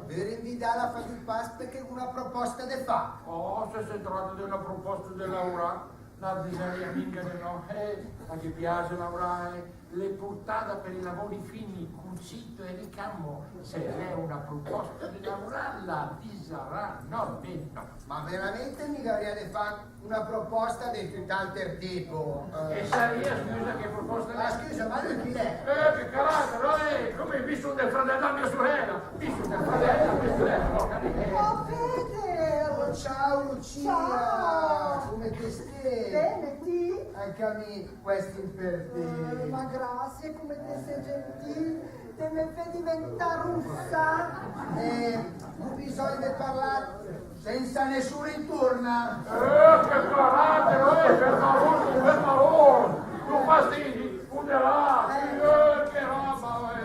Vöri invitala a fà du pass perché gh'hu una proposta de fà. Oh, se se trata de una proposta de laurà, no disaria minga de no. Eh, a ghe pias laurà, eh? L'è purtada per i lavori fini, cucito e ricamo. Se l'è una proposta de laurà, la disarà no de no. Ma veramente mi gh'avrìa de fà una proposta de tüt'alter tipo, eh. E saria, scusa, che proposta l'è? Ma scusa, ma lü chi l'è? Eh, che carattero, eh! Come, mi sun del fradel de mia surela? Mi sun del fradel de mia surela, porca miseria. Oh, Fede! Oh, ciao, Lucia! Ciao! Come te stee? Bene, ti? Anca mi. Questi per te. Eh, ma grazie, come te sè gentil, te me fè diventà russa. Eh, hu bisogn de parlà senza nessun inturna. Eh, che carattero, eh, per favor, per favor. Du fastidi, un de là. Eh, che roba, eh.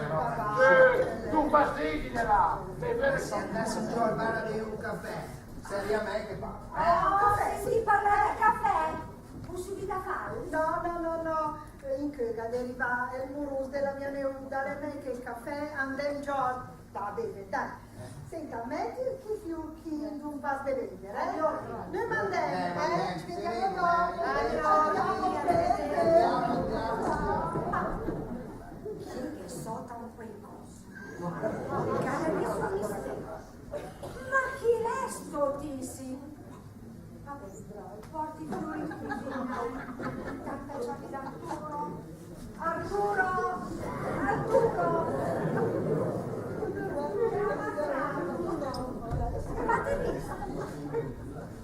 Eh, du fastidi de là. Se andassem giò al bar a bev un cafè, saria mej che parlà. Ah, sì, sì, parlà de cafè. Pussibita fàl? No, no, no, no. Incö gh'ha de rivà el murus de la mia neuda, l'è mej che el cafè, andem giò a beve, dai. Senta, mèt chi fiur chi in un vas de vènder, eh? Nö mandèm, eh? Speriamo. Chi che sota un quei cos? Cara nessun mistero. Ma chi l'è sto tisi? Va bè, pòrte i fiur in cusina, eh. Intant ciami Arturo. Arturo! Arturo! Ma te vist?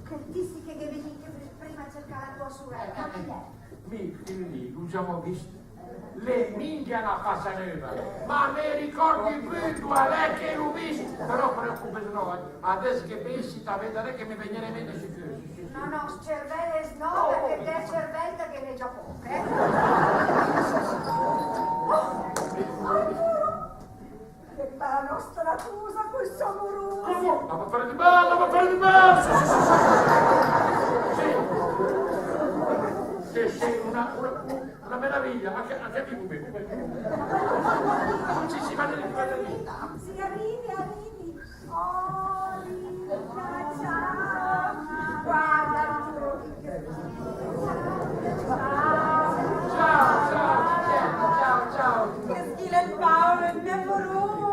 Chel tisi che gh'è vegnì prima a cercà la tua surela, chi l'è? Mi, mi, mi, l'hu giamò vist. L'è minga na facia növa, ma me ricordi pü duva l'è che l'hu vist. Però preocupes no, eh. Adès che pensi, te vedarè che me vegnerà in ment sicür. Sì, sì, sì. No, no, s-cervèles no, perché del cervèl te ghe n'é già póch, eh. Oh, Arturo! Che bèla nostra tusa col so murus! Come? La fa fare di bella, la fa fare di bella! Sì, sì, sì, sì. Sì, sì, una, una, una meraviglia. Anche, anche a mi, come, come. Sì, sì, vada lì, vada lì. Sì, arrivi, arrivi. Oh, Rita, ciao. Guarda, Arturo, che... Ciao, ciao, ciao, ciao, ciao. Che schifo il Paolo, il mio amoroso.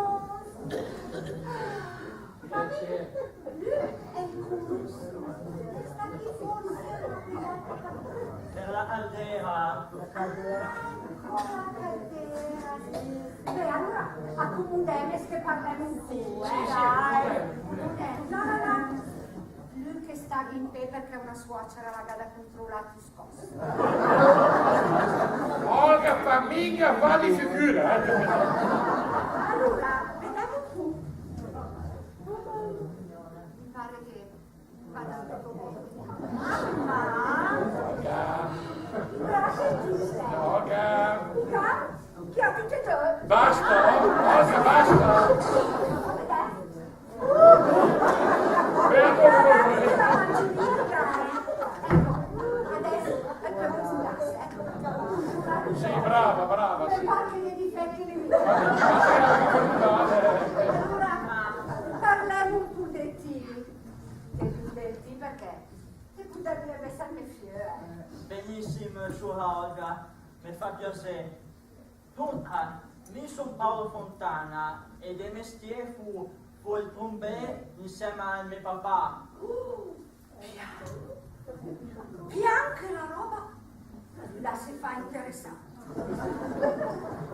Ma vedi, lui è il curuso. Sta qui fuori. Per la caldera. Ah, ecco, la caldera, sì. Beh, allora, accomodèmes che parlem un pò, eh, sì, sì, dai. Accomodèm. No, no, no. Lü che staghe in pè perché una suocera la gh'ha da controllà tüscòs. Olga, fa minga fà di figüra, eh. Allora, vedem un pò. Mi pare che vada tutto bene. Mamma! Olga! Grazie, Giuseppe. Olga! Olga! Chi ha tutte e due? Basta, Olga, basta! Come dai? Fermo, fermo, fermo. Ecco, adesso è per un gas, ecco. Sì, brava, brava, sì. Allora, parlem un pò de ti. Te dì del ti perché te pödet vèss mé fiöl. Benissim, sciura Olga, me fa piasè. Dunca, mi sun Paolo Fontana e de mestiè fu, fu el trumbè insèma al me papà. Uh, pian. Pian che la roba la se fa interessanta.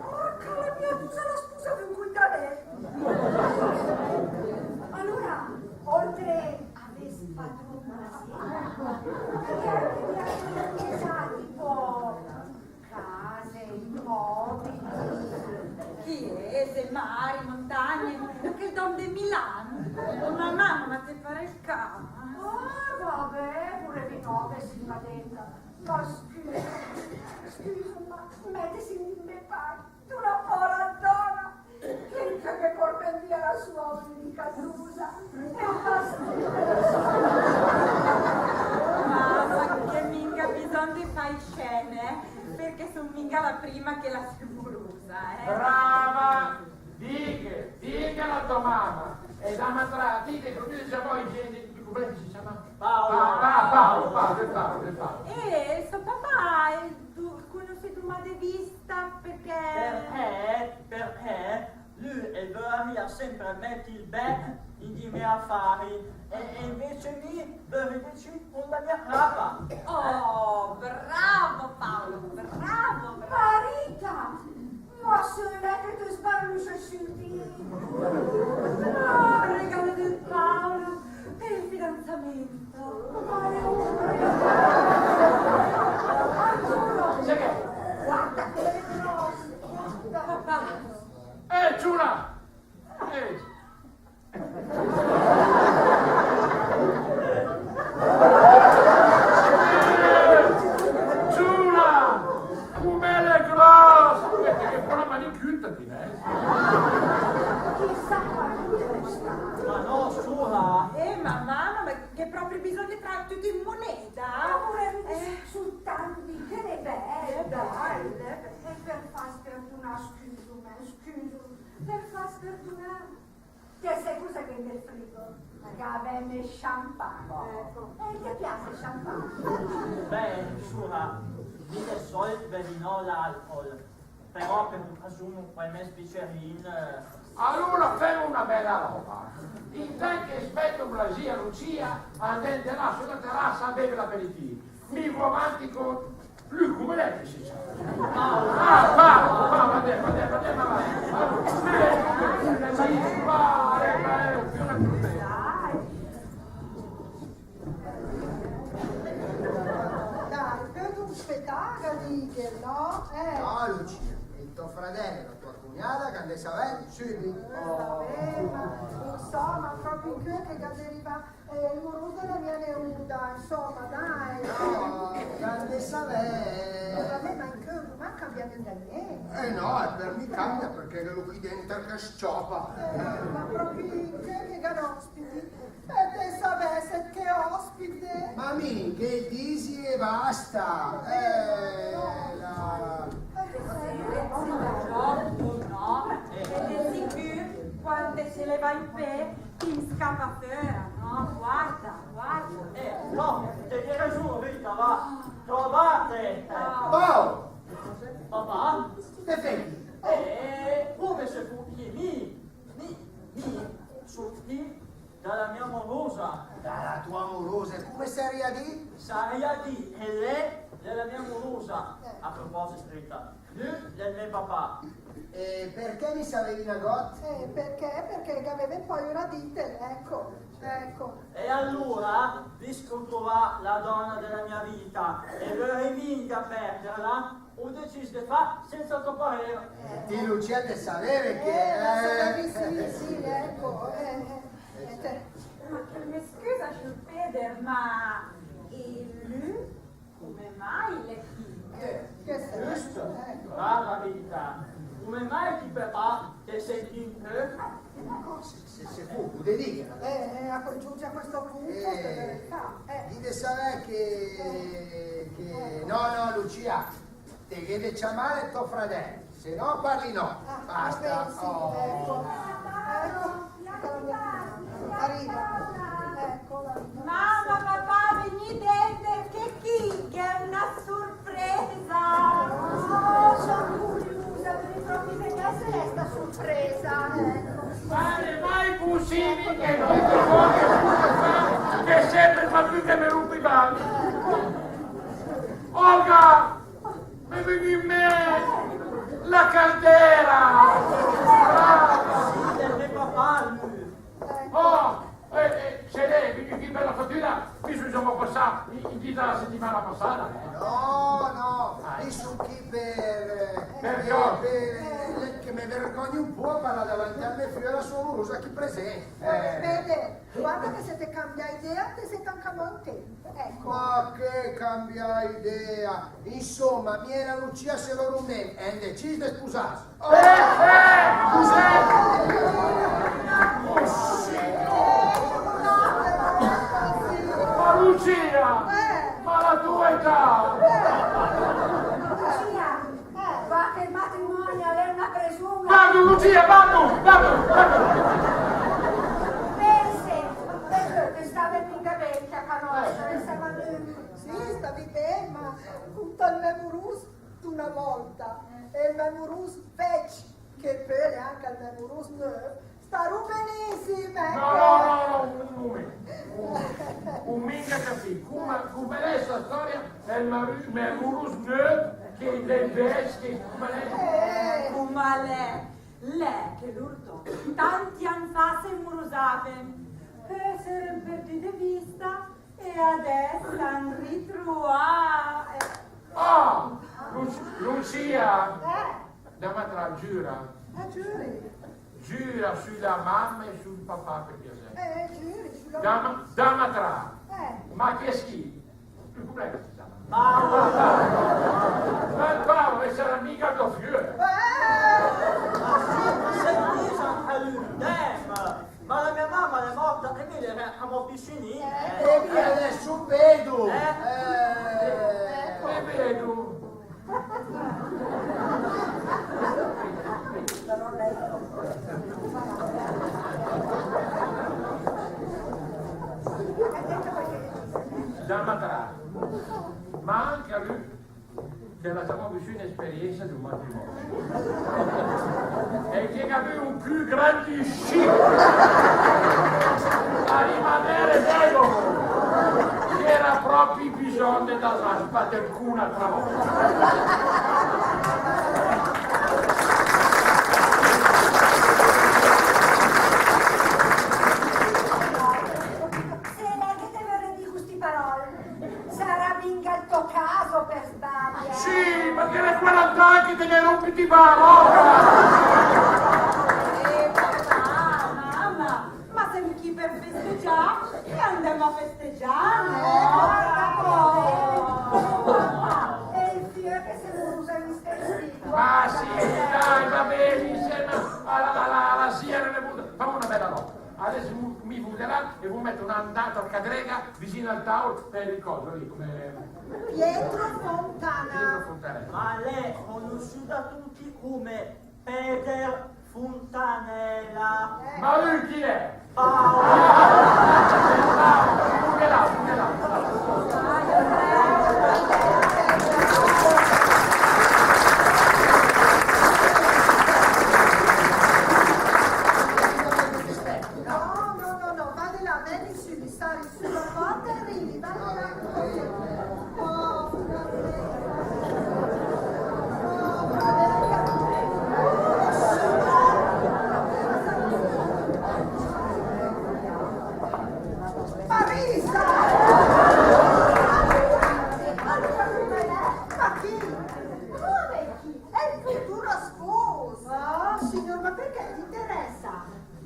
Porca la mia, tu sa la spusa d'un contadè. Allora, oltre a vess padrun, sì, perché anche mi ha tipo Case, immobili, chiese, mari, montagne, chel dòm de Milan. Ma mamma, ma te par el ca? Ah, va bè, pure mi no, che si va denta. Ma scusa, scusa, ma mètes in di me pà, tu la pora dona. Che, che me porten via la sua unica tusa. Che fastidio. Mamma, che minga bisògn de fà i scène, eh, perché sun minga la prima che la se murusa, eh. Brava! Dighe, dighe a la tò mama. E dam a trà, dighe, come se ciama i geni, come si ciama? Paolo. Pa-, pa-, Paolo, Paolo, Paolo, Paolo. Eh, so papà, el du-, cunussì dumà de vista, perché... Perché, perché lü el vöraria semper mèt el bèch in di me afari, e, e invece mi vöri decid cun la mia crapa. Oh, bravo Paolo, bravo, bravo. Marita! Ma se l'è che te sbarlüsset sül dì. Ah, regalo del Paolo per il fidanzamento. Ma l'è un regalo. Arturo, guarda che l'è gross, guarda. Papà. Eh, Giulia! Eh. Giulia! Come l'è gross! Che, che bona manicure, ti, eh? Chissà quanto costa. Ma no, sciura! Eh, ma mamma, ma gh'è propri bisògn de trà tüt in muneda? Amore, eh, sultant che l'è bèl, dai. E per fas perdunà, scüsum, scüsum, per fas perdunà. Te sét cusa che me Beve champagne. Ecco. E te pias el champagne? Beh, sciura, mi de solit bevi no l'alcol, però per ocasion quai mès bicerin, eh. Alura fem una bela roba. Intant che spète la zia Lucia, andem de là su la terassa a beve l'aperitìf. Mi vao avanti con Lü, come l'è che se ciama? Paolo. Ah, Paolo, Paolo, va bè, va bè, va bè, va bè. Paolo, eh, eh, eh, eh, più una... Dai, per un spettacolo, dico, no? Eh. No, Lucia, el to fradel e la tua cugnada che han de savè sübit. Eh, va bè, ma insoma, proprio in quel che ga de rivà Eh, el murus de la mia neuda, insoma, dai. No, l'han de savè. Eh, va bè, ma incö, ma cambia mia nient. Eh no, e per mi cambia, perché gh'è lü chì denter che s-ciopa. Eh, ma proprio incö che gh'han ospiti. E te savesset che ospite. Ma mi, che disi e basta. Eh, la... No, e de sicür, quand se leva in pè, Ti scapa föra, no? Guarda, guarda. Eh, no, te gh'hee ragion, Rita, va. Trovate. Ah. Paolo! Papà? Che fai? Eh, come se fu? Mi, mi, mi, surtì da la mia morosa. Da la tua morosa? E come saria dì? Saria dì, e lei, de la mia morosa. Eh. A proposito, Rita, Lü l'è el me papà. E perché mi savevi nagott? Eh, perché? Perché gh'avevet paura di te, ecco, ecco. E alura, vist che hoo trovà la dona de la mia vita, e vöri minga perderla, hoo decis de fà senza to parer. Eh. Ti, Lucia, te savevet che... Eh, la savevi, sì, sì, ecco, eh, eh, eh, te- Ma che me scusa, sciur Peder, ma, eh, lü Come mai l'è chì? Eh, giusto. Brava Rita. Come mai che papà te sent in te? Se, se, se fu, pöde dì. Eh, eh, a congiunge a questo punto, eh, per verità, eh. Dì de savè che, che, no, no, Lucia, te gh'hee de ciamà el to fradel. Se no, parli no. Ah, basta. Beh, sì, oh. Ecco. Ecco. Arriva. Ecco, arriva. Mamma, papà, vegnì denter, che chì gh'è una sorpresa. Oh, son curiusa, vöri proprio vedè se l'è sta sorpresa. Ecco. Ma l'è mai pussibil che no te vöret che semper fa pü che me rump i ball? Olga! Me vegn in ment la caldera! Sì, l'è me papà, lü. Oh, eh, eh, se l'è, vegn chì per la fattura, mi sun giamò passà in, in dita la settimana passada, eh. No, no, mi sun chì per, eh, per, per, eh, che me vergogni un pò a parlà davanti al me fiö e a la sua morosa chì present. Eh. Vede, guarda che se te cambi idea, te set anca mò in temp. Ecco. Ma che cambi idea? Insoma, mi e la Lucia se vörum ben, e hem decis de spusàs. Eh, eh, cos'è? Oh, Signor! Ma Lucia! Eh. Ma la tua età! Lucia! Eh, va che el matrimòni l'è una presuna. Vado, Lucia, vado, vado, vado. Pense, perché te stavet minga ben a cà nòstra, eh, insoma, nö. Sì, stavi ben, ma cont al me murus d'una volta, e el me murus vecc, che pö l'è anca el me murus növ, Starum benissim, ecco. No, no, no, no, un, un moment. Un, un moment, minga capì. Come, come l'è sta storia? El me, me murus növ, che del vecc, che come l'è? Eh. Come l'è? L'è che lur dò tanti ann fa se murusàvem. Pö s'eram perdü de vista e adess s'han ritruvà. Ah, Lu-, Lucia. Eh. Dam a trà, giüra. Ah, giüri. Giüra sü la mamma e sül papà, per piasè. Eh, eh, giüri, sü la mamma. Dam a trà. Eh. Ma che schifo. Come l'è che se ciama? Paolo. Eh, Paolo, e sarà minga tò fiö. Eh! Ma sì, ma se lo disi a lü, dai, ma, ma la mia mamma l'è morta e mi l'era a mo piscini. Eh, e mi adess vedu. Eh? Eh, e vedu. Altra, ma anca lü, che l'ha giamò vissü l'esperiensa di un matrimonio. E che gh'ha vü un cü grandissim. A rimanere vedovo. Gh'era propi bisogn de dà sbà del cü un'altra volta. Se l'è che te vöret dì sti parole, sarà minga el to caso per sbagli, eh? Sì, ma che l'è quaranta agn che te me rumpet i barò! Eh, mamma, mamma, ma sem chì per festegià e andem a festegià, eh? Guarda come. E el fiö che se musa in stessi. Ma sì, dai, va ben, insema a la, a la, a la siera, fem una bela roba. Adess mi, mi voo de là e voo mett una andata al Cadrega visin al taol per el coso lì, come Pietro Fontana. Pietro Fontana. Ma l'è conosciuto da tutti come Peder Fontanella. Ma lü chi l'è? Paolo. Ah, Paolo, Paolo, Paolo. No, no, no, no, va de là, vegni sü, mi sari sü la porta e ridi, va de là. Oh, Marisa! Ma chi? Come chi? È il futuro sposo! Oh, signor, ma perché ti interessa?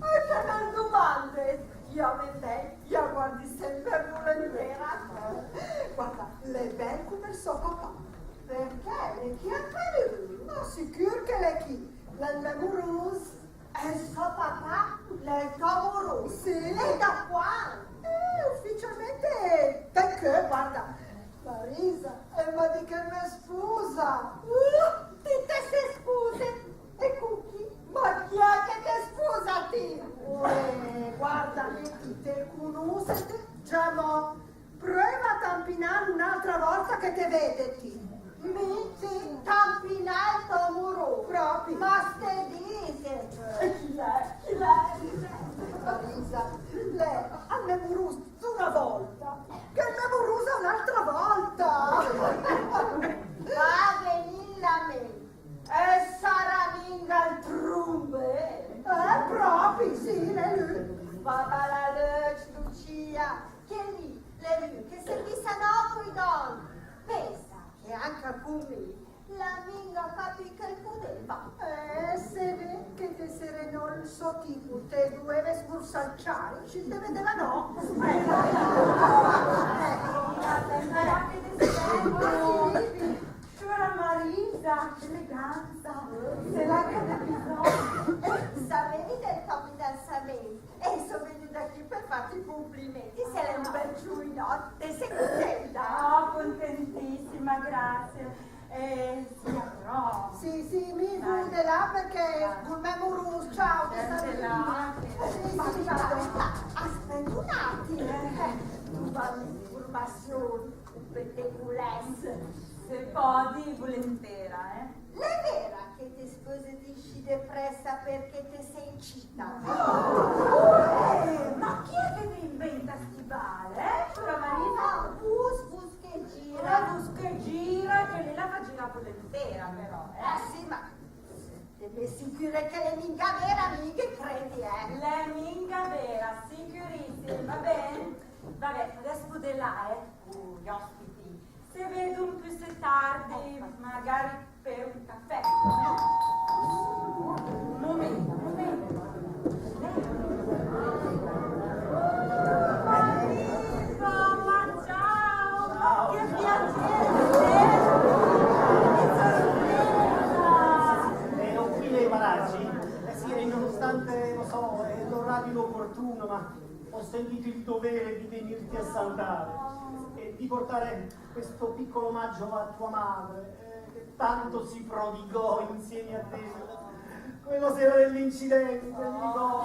E che bel dumande! Io a me, io a guardi semper vulentera. Guarda, l'è bel come el so papà. Perché? L'è chì anca lü? Ma sicür che l'è chì. L'è el me murus. El so papà l'è el to murus? Sì. E da quand? Eh, ufficialmente da che, guarda. Marisa, el m'ha dì che el me spusa. Uh, ti te se spuset? E cun chi? Ma chi è che te spusa ti? Uè, guarda che ti te cunusset giamò. Pröva a tampinàl un'altra volta che te vedet. Mi? Sì, tampinà el to murus. Propi. Ma se te diset. E chi l'è? Chi l'è? Marisa, l'è el me murus una volta, che el me murus un'altra volta. Va ben, la me. E sarà minga el trumbe? Eh, propi, sì, l'è lü. Papà, la Lucia, che lì, l'è lü che se misa no coi donn. Pensa che anca cun mi l'ha minga capì che el pudeva. Eh, se ved che te seret no el so tipo, te duevet smursà el ciai, se te vedeva no. Eh. Siora Marisa, che eleganza, se l'ha che de bisogn. Savevi del to fidansament? E so vegnüda chì per fat i cumplimenti, se l'è un bel giuinott, te se cuntenta? Oh, contentissima, grazie. Eh, sì, però. Sì, sì, mi voo de là perché col me murus, ciao, te saluti. Sì, sì, ciao. Aspetta un attimo. Eh, tu va l'informazione. Pettegoless. Se podi, vulentera, eh. L'è vera che te spöset inscì de pressa perché te se incita? Eh, ma chi è che te inventa sti bale, eh, siora Marisa? Ah, vus, vus che gira. Eh, vus che gira, che lei la fa girà vulentera, però, eh. Eh, sì, ma te me sicüret che l'è minga vera, mi ghe credi, eh. L'è minga vera, sicürissima, va ben? Va ben, adess voo de là, eh, cui ospiti. Se vedum püssee tardi, magari per un caffè. Un momento, un momento. Marisa, ma ciao! Ciao. Che piacere! Che sorpresa! Ero qui nei paraggi. Eh sì, e nonostante, lo so, eh, l'orario inopportuno, ma ho sentito il dovere di venirti a salutare e di portare questo piccolo omaggio a tua madre, eh, che tanto si prodigò insieme a te quella sera dell'incidente, mi ricordo.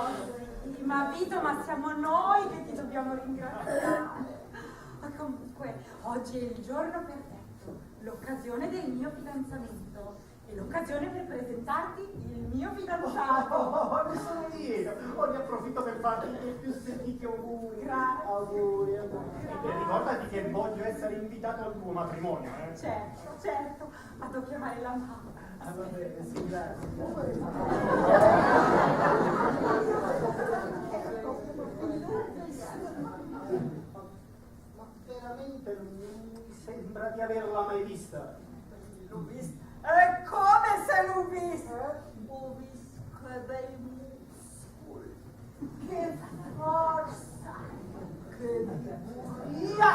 Sì, ma Vito, ma siamo noi che ti dobbiamo ringraziare. Ma comunque, oggi è il giorno perfetto, l'occasione del mio fidanzamento e l'occasione per presentarti il mio fidanzato. Oh, oh, oh, oh, ne sono lieto. Oh, ne approfitto per farti i miei più sentiti auguri. Grazie. Auguri, auguri. E ricordati che voglio essere invitato al tuo matrimonio, eh. Certo, certo. Vado a chiamare la mamma. Ah, va bene, sì, grazie. Ma veramente non mi sembra di averla mai vista. L'hoo vist? E come se l'hoo vist? Eh? Hoo vist che bei muscoli, che forza, che figuria,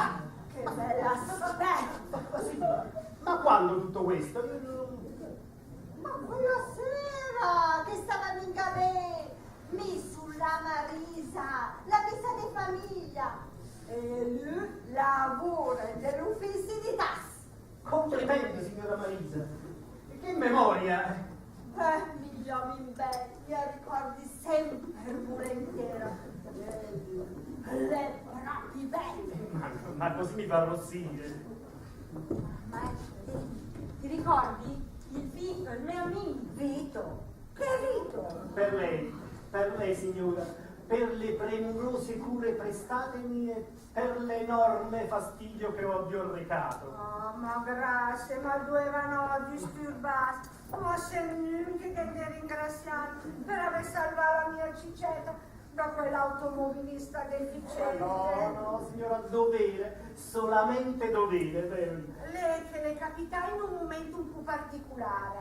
che bell'aspetto. Signora, ma quando tutto questo? Io non... Ma quella sera che stava minga bé, mi su la Marisa, l'amica de famiglia, e lü lavura in de l'ufizi di tass. Complimenti, signora Marisa. Che memoria! Eh, mi chiami bene, mi ricordi sempre volentieri. Le proprie belle. Ma, ma così mi fa arrossire. Ma, eh, ti ricordi? Il Vito, il mio amico. Vito? Che Vito? Per lei, per lei, signora, per le premurose cure prestatemi e per l'enorme fastidio che ho aggio arrecato. Ah, ma grazie, ma doveva no disturbass. Ma se mia che te ringrazià per aver salvà la mia Cicetta da quell'automobilista deficiente. No, no, signora, dovere, solamente dovere, vero? L'è che l'è capità in un momento un po' particolare,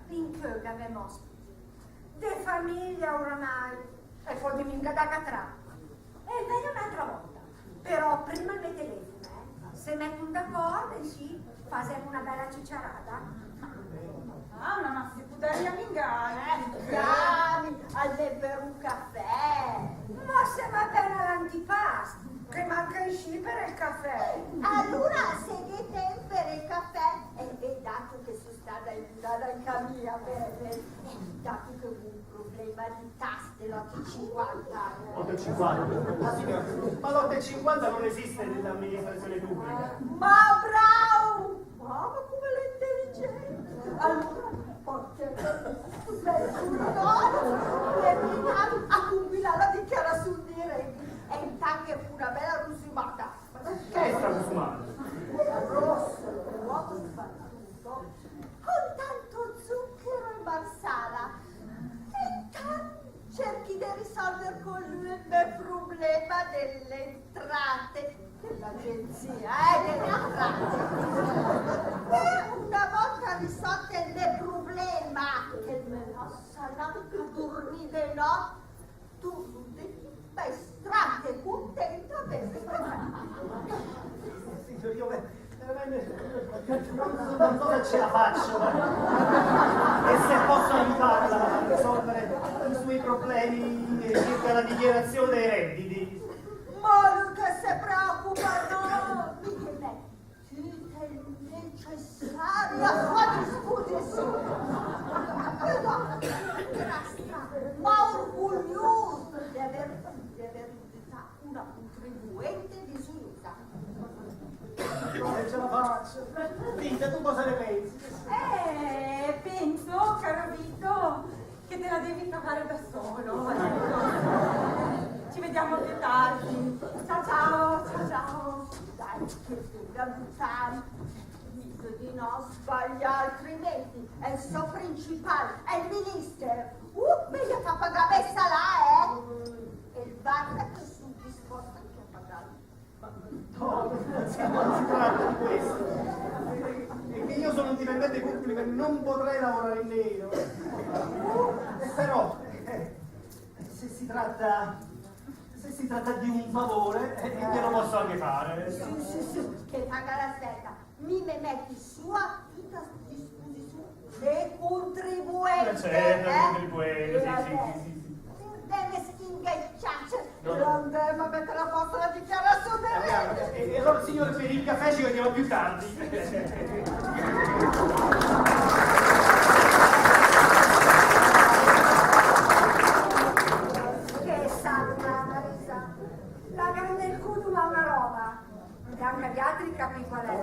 eh. Perché gavem ospiti de famiglia oramai, e pò de minga da catrà. E meglio un'altra volta. Però prima me telefona, eh. Se mettem d'accòrd, inscì fasem una bella ciciarada. Ah, ma, ma se pudaria minga. Eh, dai, al è per un cafè. Ma sem apena a l'antipast, che manca inscì per el cafè. Alura, se gh'è temp per el cafè, e, e dato che so stada aiutada anca mia, bene, eh, dato che ho un problema di tass de l'otto e cinquanta. Otto e cinquanta? Ma signora, ma l'otto e cinquanta non esiste nell'amministrazione pubblica. Ma bravo! Mamma, come l'è intelligente! Allora, porta, beh, no, le vino a compilare la dichiarazione dei redditi. E intanto che fu una bella rusumata. Che è sta rusumata? Rosso, l'uomo sbattuto, con tanto zucchero e marsala. E intanto cerchi de risolver con lü el me problema de le entrate de l'agenzia, eh, de le entrate. E una volta risolt el me problema, che me lassa anca durmì de nott, tu te gh'è de stà tranca e cuntenta, vero? Signor, io ve-, veramente non so, non so se ce la faccio, ma, e se posso aiutarla a risolvere i suoi problemi circa la dichiarazione dei redditi. Ma lü che se preoccupa, no? Mi che me tüt el necessari a sua disposizione. Però, ma orgoglioso di aver, di aver aiutato una contribuente bisognosa. Non ce la faccio. Rita, tu cosa ne pensi? Eh, penso, caro Vito, che te la devi cavare da solo, ecco. Ci vediamo più tardi. Ciao, ciao, ciao, ciao. Dai, che tu da buttare. Dico di no sbagliare, altrimenti el so principal, el minister, uh, me ghe fa pagà bé salà, eh. E varda che so disposta anca a pagarlo. Ma, no, non si, non si tratta di questo. È che io sono un dipendente pubblico e non potrei lavorare in nero. Eh, però, eh, se si tratta, se si tratta di un favore, eh, glielo posso anche fare. Sì, sì, sì, che paga la svelta. Mi me metti a sua tüta disposizione de contribuente, eh, certo, eh? Contribuente, sì, sì, sì, sì, sì. Deve stinghiacciarci. No, no. Andem a mettere a posto la dichiarazione dei redditi. E, e allora, signore, per il caffè ci vediamo più tardi. Che salta, Marisa. La grande el cù, ma una roba. E anca vialter capì qual è?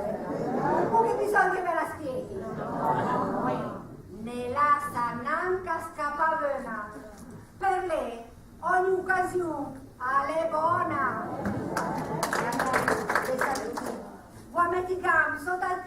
O gh'è bisògn che ve la spieghi? Ne lassa nanca scapà öna. Per lé ogni ocasiù l'è bòna. Vöi mèt i gamb sóta al